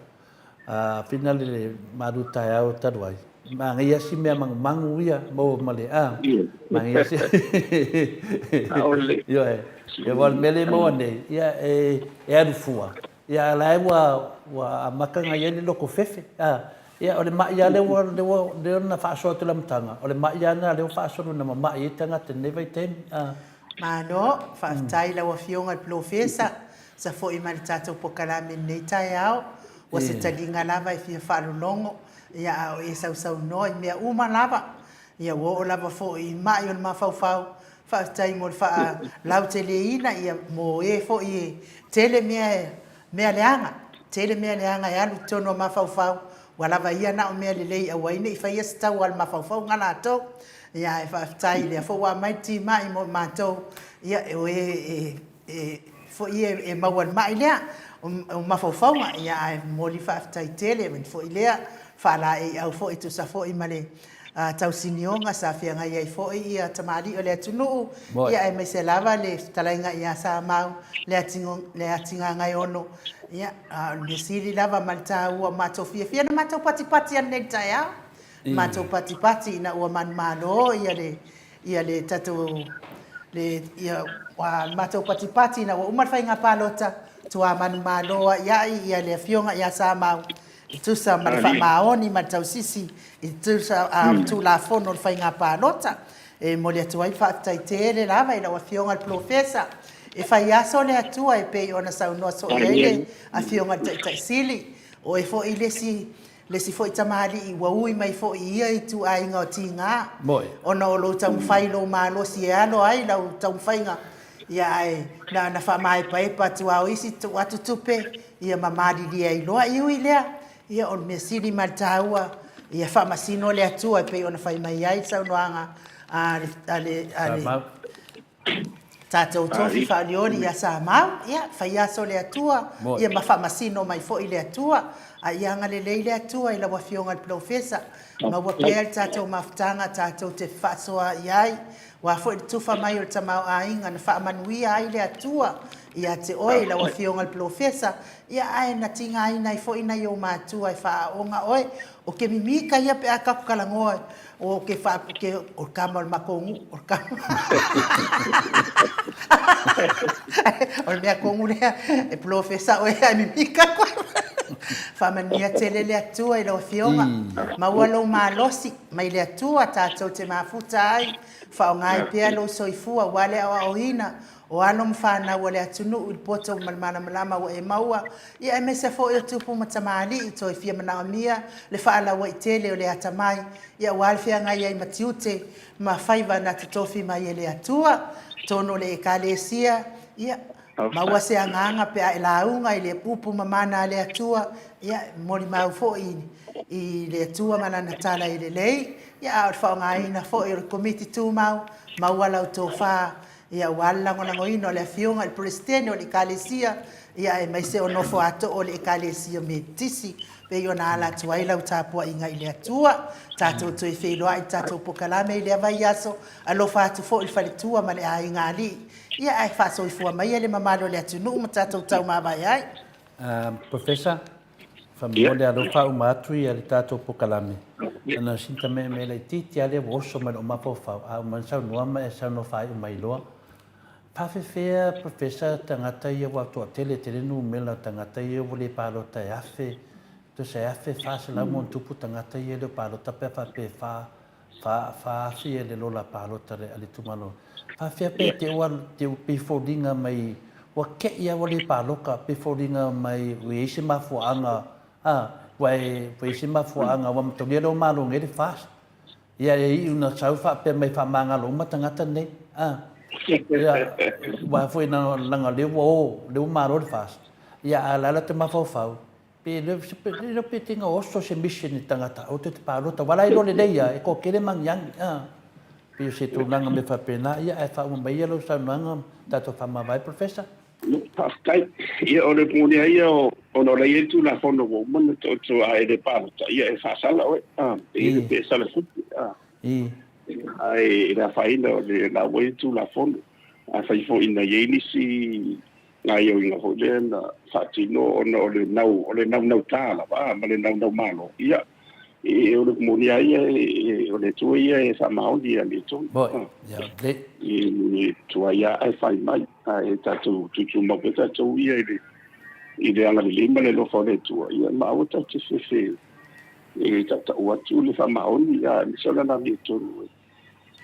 S2: A whina le malu taeao talu ai. Manaia si mea manumanu ia maua ma le a. Manaia si. Ioe. Ia aua o le mea lea e maua nei, ia e alu fua. Ia, a o la e ua, ua amata ona i ai le loto fefe, a. Ia, o le ma'i lava lea ua, lea ua, lea na faasoa atu i le amataga, o le ma'i lava lena lea ua faasolo ina mama'i ai tagata i lenei vaitaimi, a.
S1: Malo, faafetai i lau Afioga i le Polofesa, sa foi mai i le tatou polokalame i lenei taeao. Ua se taliga lava e fia faalologo, ia a o e sausaunoa i mea uma lava. Ia ua oo lava foi i mai o le mafaufau, faafetai mo le faalauteleina ia mo e foi e tele mea mea leaga, tele mea leaga e alu i totonu o mafaufau, ua lava ia na o mea lelei aua ai ne i faia se taua a le mafaufauga latou. Ia ae faafetai o lea foi ua aumai le timai mo i matou, ia o e e foi e maua i le mai lea o mafaufauga, ia ae momoli le faafetai tele foi lea faalaeiau foi e tusa foi ma le tausinioga sa feagai ai foi ia tamalii o le atunuu, ia aemaise lava le fetalaiga ia Samau Leatigagaeono, ia a o le mea sili lava ma le taua ua matou fiafia na matou patipati ananei i le taeao, matou patipati ina ua manumalo ia le ia le tatou le ia ua matou patipati ina ua uma le faiga palota, tua manumalo aiai ia le afioga ia Samau e tusa ma le faamaoni ma le tausisi e tusa ma Tulafono o le Faiga Palota. E momoli atu ai le faafetai tele lava i lau Afioga i le Polofesa. E fai aso le Atua e pei ona saunoa soo i ai le Afioga i le Taitai Sili, o oe foi le isi Le isi foi tamalii ua ui mai foi i ia ituaiga o tiga, ona o lou taumafai i lou malosi e alo ai lau taumafaiga, ia ae na ona faamaepaepa atu lava o isi tuu atu tupe, ia ma malilie ai loa. E ui i lea, ia o le mea sili ma le taua, ia faamasino le Atua e pei ona fai mai ai le saunoaga a le Tatou tofi faolioli ia Samau, ia fai aso le Atua, ia ma faamasino mai foi le Atua. A ia agalelei le Atua i lau Afioga i le Polofesa, maua pea le tatou mafutaga tatou te fefaasoaai ai, aua foi le tufa mai o le tamaoaiga na faamanuia ai le Atua ia te oe i lau Afioga i le Polofesa, ia ae na tigaina ai foi nai ou matua e faaaooga oe. O ke mimika ia pe a tatou talanoa O ke fa ke o le kama o le matou nuu o le kama o le mea tonu lea e polofesa oe ae mimita koe. Faamanuia tele le Atua i lau Afioga, maua lou malosi mai le Atua tatou te mafuta ai, faaaoga ai pea lou soifua aua le aoaoina o alo ma fanau a le atunuu i le poto ma le malamalama ua e maua, ia aemaise foi o tupu ma tamalii toe fia manaomia le faalauaitele o le atamai, ia aua le feagai ai ma tiute ma faiva na totofi mai e le Atua. Atonu o le Ekalesia, ia, maua se agaga pe a e lauga i le upu mamana a le Atua, ia, e molimau foi i le Atua ma Lana tala e lelei, ia a o le faaaogaina foi o le Komiti Tumau, maua lau tofa Ia aua le lagolagoina o le Afioga i le Peresetene o le Ekalesia, ia aemaise o nofo a too o le Ekalesia Metotisi, pei ona ala atu ai lau tapuaiga i le Atua. Tatou toe feiloai i le tatou pokalame i lea vaiaso, alofa atu foi i le faletua ma le aiga alii, ia ae faasoifua maia le mamalu o le atunuu ma tatou taumavae ai.
S2: Professor, faamolemole alofa uma atu ia le tatou pokalame, ona o sina tameamea laitiiti lava lea ua oso mai i lou mafaufau, a uma ona saunoa ma e saunoa faaiu mai loa. Faafefea Professor tagata ia aua ua toatele tele numera o tagata ia ua le palota e afe, tusa e 1400 ma ona tupu tagata ia e le o palota pe a faapea e fa 4000 le lola palota a le itumalo. Faafefea pe te ua te pei foliga mai ua keʻi a ua le paloka pei foliga mai ua iai se mafuaaga a ua e ua iai se mafuaaga ua matogia lea ua malo nei le FAST. Ia e iu na sau faapea mai faamagalo uma tagata nei a ia ua foi na laga lea ua o lea ua malo le FAST. Ia a la la te mafaufau Pe le iloa pe tega oso se mission i tagata aua toe te palota aua la iloa lelei a e toatele magiagi a pei o se tulaga mea faapena ia ae faauma mai ia lau saunoaga tatou faamavae Professor.
S3: Faafetai. Ia o le moni lava ia ona o la e i ai le Tulafono ua uma ona taoto a e le palota ia e faasala oe a e pe sala tupe a ae e le afaina o la ua i ai le Tulafono. Afai foi na i ai nisi gaoioiga foi lea na faatino ona o le nau, o le naunauta lava ma le naunau malo, ia, e, o le moni lava ia, e, o le Atua ia e faamaoni i amiotonu. E tuai lava ae fai mai, ae tatou tuutumau pea tatou ia i le, i le agalelei ma le alofa o le Atua, ia ma aua tatou te fefe e tautau atu le faamaoni, ia aemaise o lana amiotonu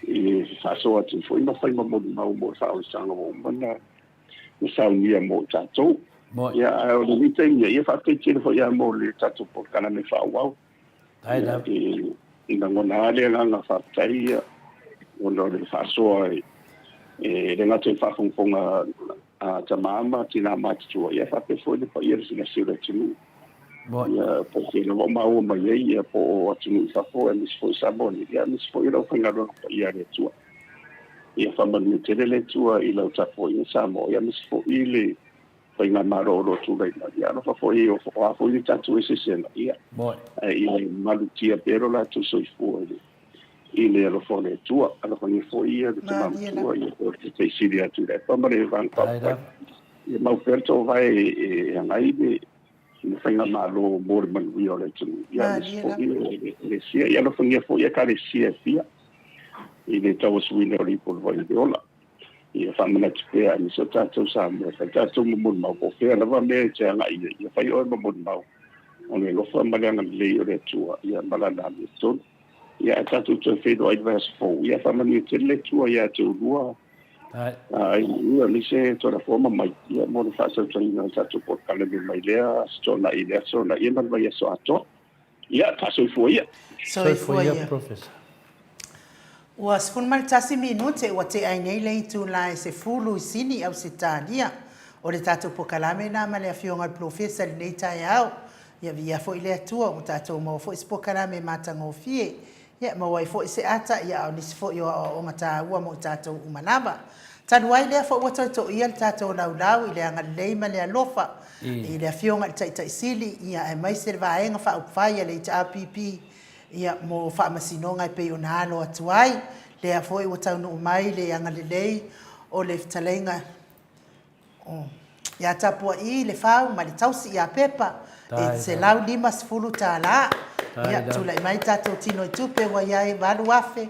S3: e faasoa atu ai foi ma fai ma molimau mo le faaolasaga ua uma ona saunia mo tatou. Ia, ae o lenei taimi, ia faafetai tele foi lava mo le tatou polokalame faaauau. Ia, e lagona lava le agaga faafetai ia ona o le faasoa e le gata i le faafogafoga a tama ma tina matutua, ia faapea foi le paia lasilasi o le atunuu. Ia, po o fea lava o maua mai ai, ia, po o atunuu i fafo, aemaise foi Samoa nei, ia, aemaise foi o le aufaigaluega paia a le Atua. Ia faamanuia tele le Atua i lau tapuaiga Samoa, ia aemaise foi le faigamalo o lo o tulai mai. Ia alofa foi o a foi ni tatou eseesega, ia, ae ia malutia pea lo latou soifua i le i le alofa o le Atua. Alofagia foi ia le tama matua, ia po o le Taitai Sili ia Tuilaepa ma le Vaega Faaupufai. Ia mau pea le toovae e agai le le faigamalo mo le manuia o le atunuu. Ia aemaise foi o le Ekalesia. Ia alofagia foi Ekalesia e fia i le tauasuina o le ipu o le vai o le ola. Ia faamanatu pea aemaise o tatou Samoa, fai tatou ma molimau, po o fea lava mea e te agai i ai, ia fai oe ma molimau o le alofa ma le agalelei o le Atua, ia ma Lana amiotonu. Ia ae tatou toe feiloai i le vaiaso fou, ia faamanuia tele le Atua ia te oulua, ai ia aemaise Toleafoa ma Mike, ia mo le faatautaiga o le tatou polokalame mai lea Aso Toonai i lea Aso Toonai, ia ma le vaiaso atoa. Ia, faasoifua ia.
S1: Soifua ia, Professor. Ua 11 minute ua tea ai nei le itula e 10 i Sini, Ausetalia. O le tatou pokalame lena ma le Afioga i le Polofesa i lenei taeao. Ia viia foi le Atua ua tatou maua foi se pokalame matagofie. Ia maua ai foi se ata, ia a o nisi foi o aoaoga taua mo i tatou uma lava. Talu ai lea foi ua toe toia le tatou laulau i le agalelei ma le alofa i le Afioga i le Taitai Sili, ia aemaise le Vaega Faaupufai a le HRPP, ia mo faamasinoga e pei ona alo atu ai. Lea foi ua taunuu mai le agalelei o le fetalaiga ia Tapua'i Lefau ma le tausi ia Pepa e $150. Ia tulai mai tatou tino i tupe ua i ai $8,690,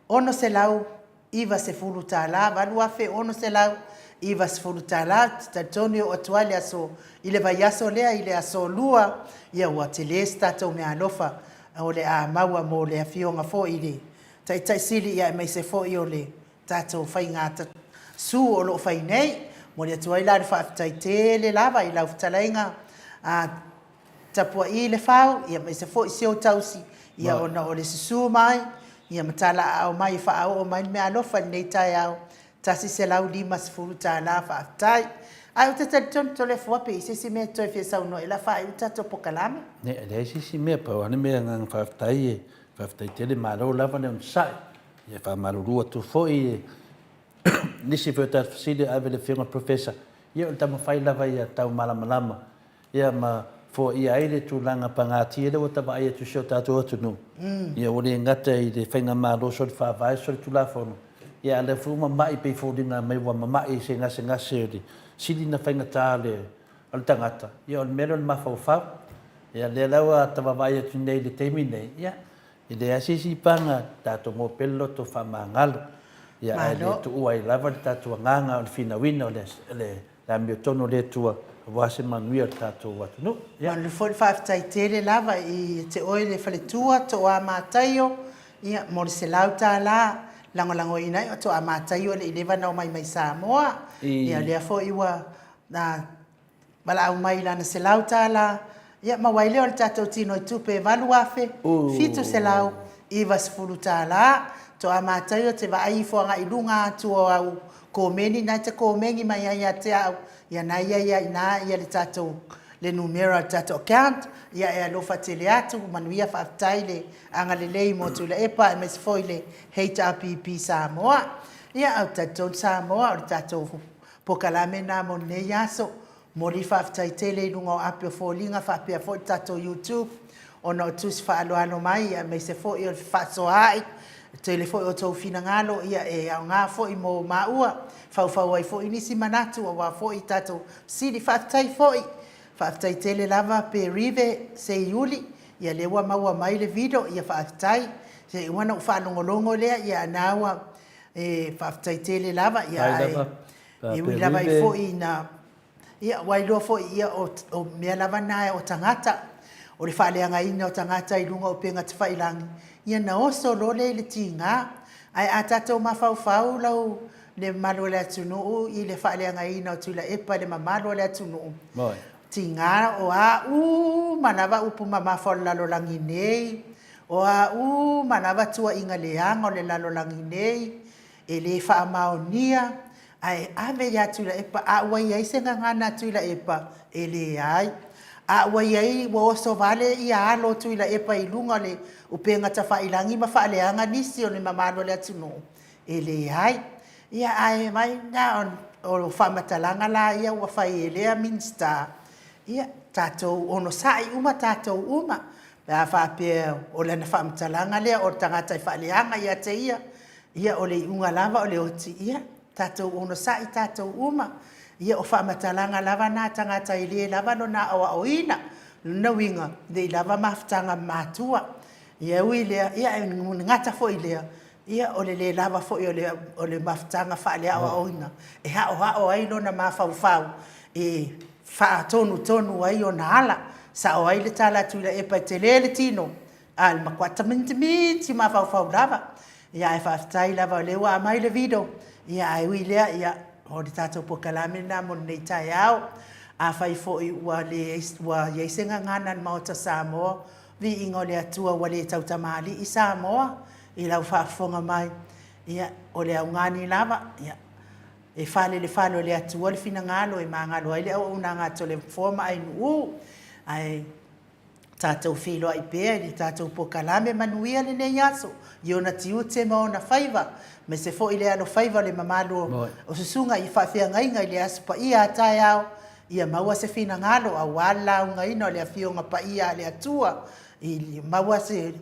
S1: $8,690. Ou te talitonu e oo atu lava i le aso, i le vaiaso lea i le aso Lua, ia ua tele se tatou meaalofa o le a maua mo le afioga foi i le Taitai Sili aemaise foi o le tatou faiga su o lo o fai nei. Momoli atu ai la le faafetai tele lava i lau fetalaiga a Tapua'i Lefau, ia aemaise foi si ou tausi, ia ona o le susu mai, ia ma talaaao mai e faaoo mai le meaalofa i lenei taeao, $150. Faafetai. Ae ou te talitonu Toleafoa pe i ai se isi mea e toe fia saunoa i ai o le a faaiu le tatou polokalame.
S2: E leai se isi mea, pau lava le mea agaga faafetai e faafetai tele, malo lava le onosai. Ia faamalulu atu foi i nisi foi o tatou fesili e ave i le Afioga i le Professor, ia o le taumafai lava ia tau malamalama ia ma foaia ai le tulaga pagatia lea ua ta vaai atu i si o tatou atunuu, ia ua le gata i le faigamalo solifaavae, solitulafono, ia a o lea foi ua mama'i pei e foliga mai ua mama'i i se gasegase o le sili ona faigata o le tagata, ia o le mea lea o le mafaufau. Ia lea la ua ta vaavaai atu nei i le taimi nei, ia E leai se isi paga tatou maua pea le loto faamagalo, ia ae le tuua ai lava le tatou agaga o le finauina o le amiotonu o le Atua aua se manuia o le tatou atunuu. Ia.
S1: Malu foi le faafetai tele lava i te oe le faletua Toa Mataio ia mo le $100 lagolagoina ai o Toa Mataio e le i leva ona omai mai Samoa. Ia lea foi ua valaau mai i lana $100, ia maua ai lea o le tatou tino i tupe e $8,790. Toa Mataio te vaai ifo agai i luga atu o au komeni na e te komeni mai ai ia te au, ia na ia ia ina ia le tatou le numera o le tatou account, ia e alofa tele atu, manuia faafetai le agalelei mo Tuilaepa aemaise foi le HRPP Samoa. Ia ou te talitonu Samoa o le tatou Polokalame na mo lenei aso. Momoli faafetai tele i luga o api o foliga faapea foi le tatou YouTube ona o tusi faaaloalo mai aemaise foi o le fefaasoaai, le tele foi o outou finagalo ia e aoga foi mo maua, faufau ai foi nisi manatu aua foi tatou fesili. Faafetai foi, faafetai tele lava Perive Seiuli, ia lea ua maua mai le video ia faafetai. Se ua na ou faalogologo lea ia na ua E faafetai tele lava, ia ae e ui lava ai foi ina Ia, ua iloa foi ia o, o mea lava na o tagata, o le faaleagaina o tagata i luga o upega tafailagi, ia na oso loa lea i le tiga. Ae a tatou mafaufau lau le mamalu o le atunuu i le faaleagaina o Tuilaepa i le mamalu o le atunuu, tiga o a uma lava upu mamafa o le lalolagi nei, o a uma lava tuuaiga leaga o le lalolagi nei, e le faamaonia, ae ave ia Tuilaepa. A ua i ai se gagana a Tuilaepa, e leai. A ua i ai, ua oso vale ia alo o Tuilaepa i luga o le upega tafailagi ma faaleaga nisi o le mamalu o le atunuu, e leai. Ia ae vaai la, o faamatalaga la ia ua fai e lea Minisita, ia tatou onosai uma tatou uma, pe a faapea o lana faamatalaga lea o le tagata e faaleaga ia te ia, ia o le iuga lava o le oti, ia tatou onosai tatou uma. Ia o faamatalaga lava na a tagata e le lava lona aoaoina. O lona uiga, e le i lava mafutaga ma matua. Ia e ui i lea, e le gata foi i lea, ia o le le lava foi o le mafutaga faaleaoaoina e aoao ai lona mafaufau e faatonutonu ai ona ala. E sao ai le tala a Tuilaepa, e tele le tino, ae o le matua tamitimiti mafaufau lava. Ia ae faafetai lava o lea ua aumai le veto, ia ae ui i lea, o le tatou polokalame lena mo lenei taeao. Afai foi ua i ai se gagana a le Maota o Samoa, viiga o le Atua ua le tautamalii Samoa i lau faafofoga mai, ia o le augani lava, e fale i le fale o le Atua le finagalo e magalo ai le auaunaga a Toleafoa ma Ainuu. Ae tatou feiloai pea i le tatou polokalame manuia lenei aso i ona tiute ma ona faiva, aemaise foi le alofaiva o le mamalu o susuga i faafeagaiga i le Aso Paia a taeao, ia maua se finagalo aua le laugaina o le Afioga Paia a le Atua, ia maua se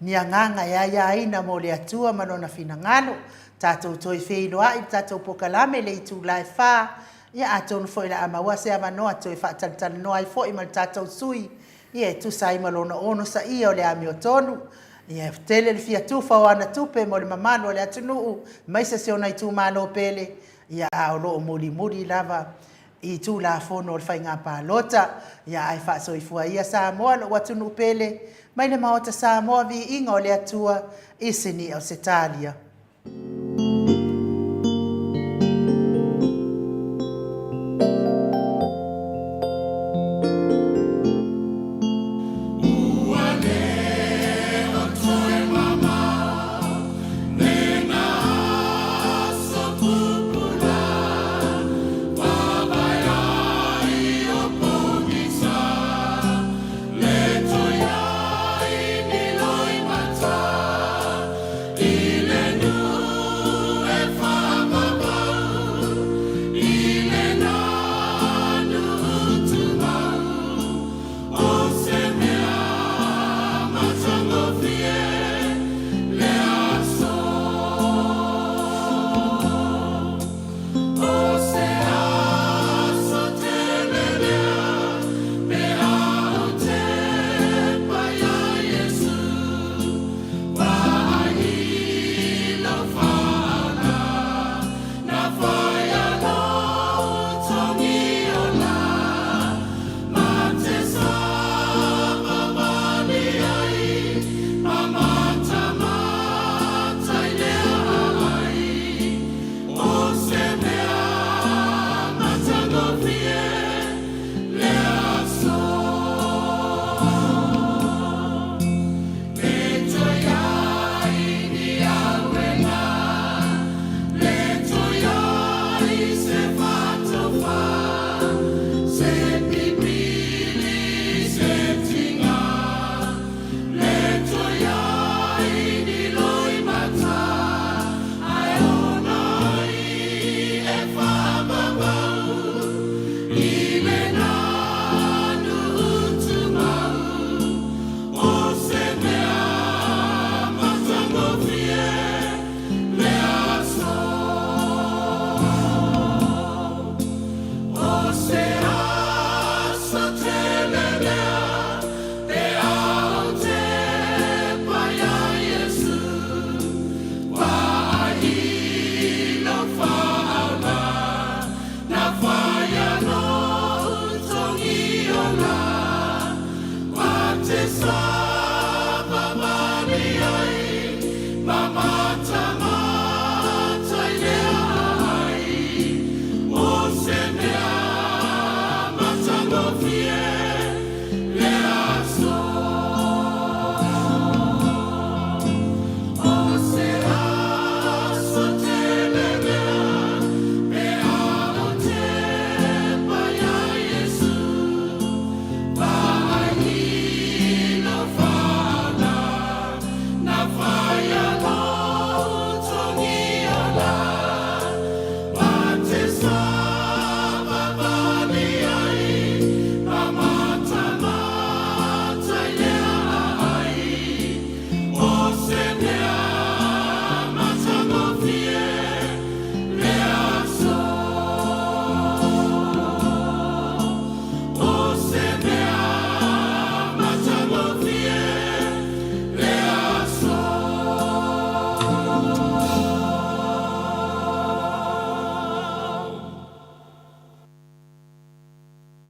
S1: ni agaga e aiaina mo le Atua ma Lona finagalo. Tatou toe feiloai i le tatou polokalame i le itula e fa, ia atonu foi o le a maua se avanoa e toe faatalatalanoa ai foi ma le tatou sui usufono e tusa ai ma lona onosaia o le amiotonu. Ia, e tele le fia tufa o ana tupe mo le mamalu o le atunuu aemaise si ona itumalo pele, ia a o lo o mulimuli lava i Tulafono o le Faiga Palota. Ia ae faasoifua ia Samoa lou atunuu pele, mai le Maota Samoa, viiga o le Atua i Sini Ausetalia.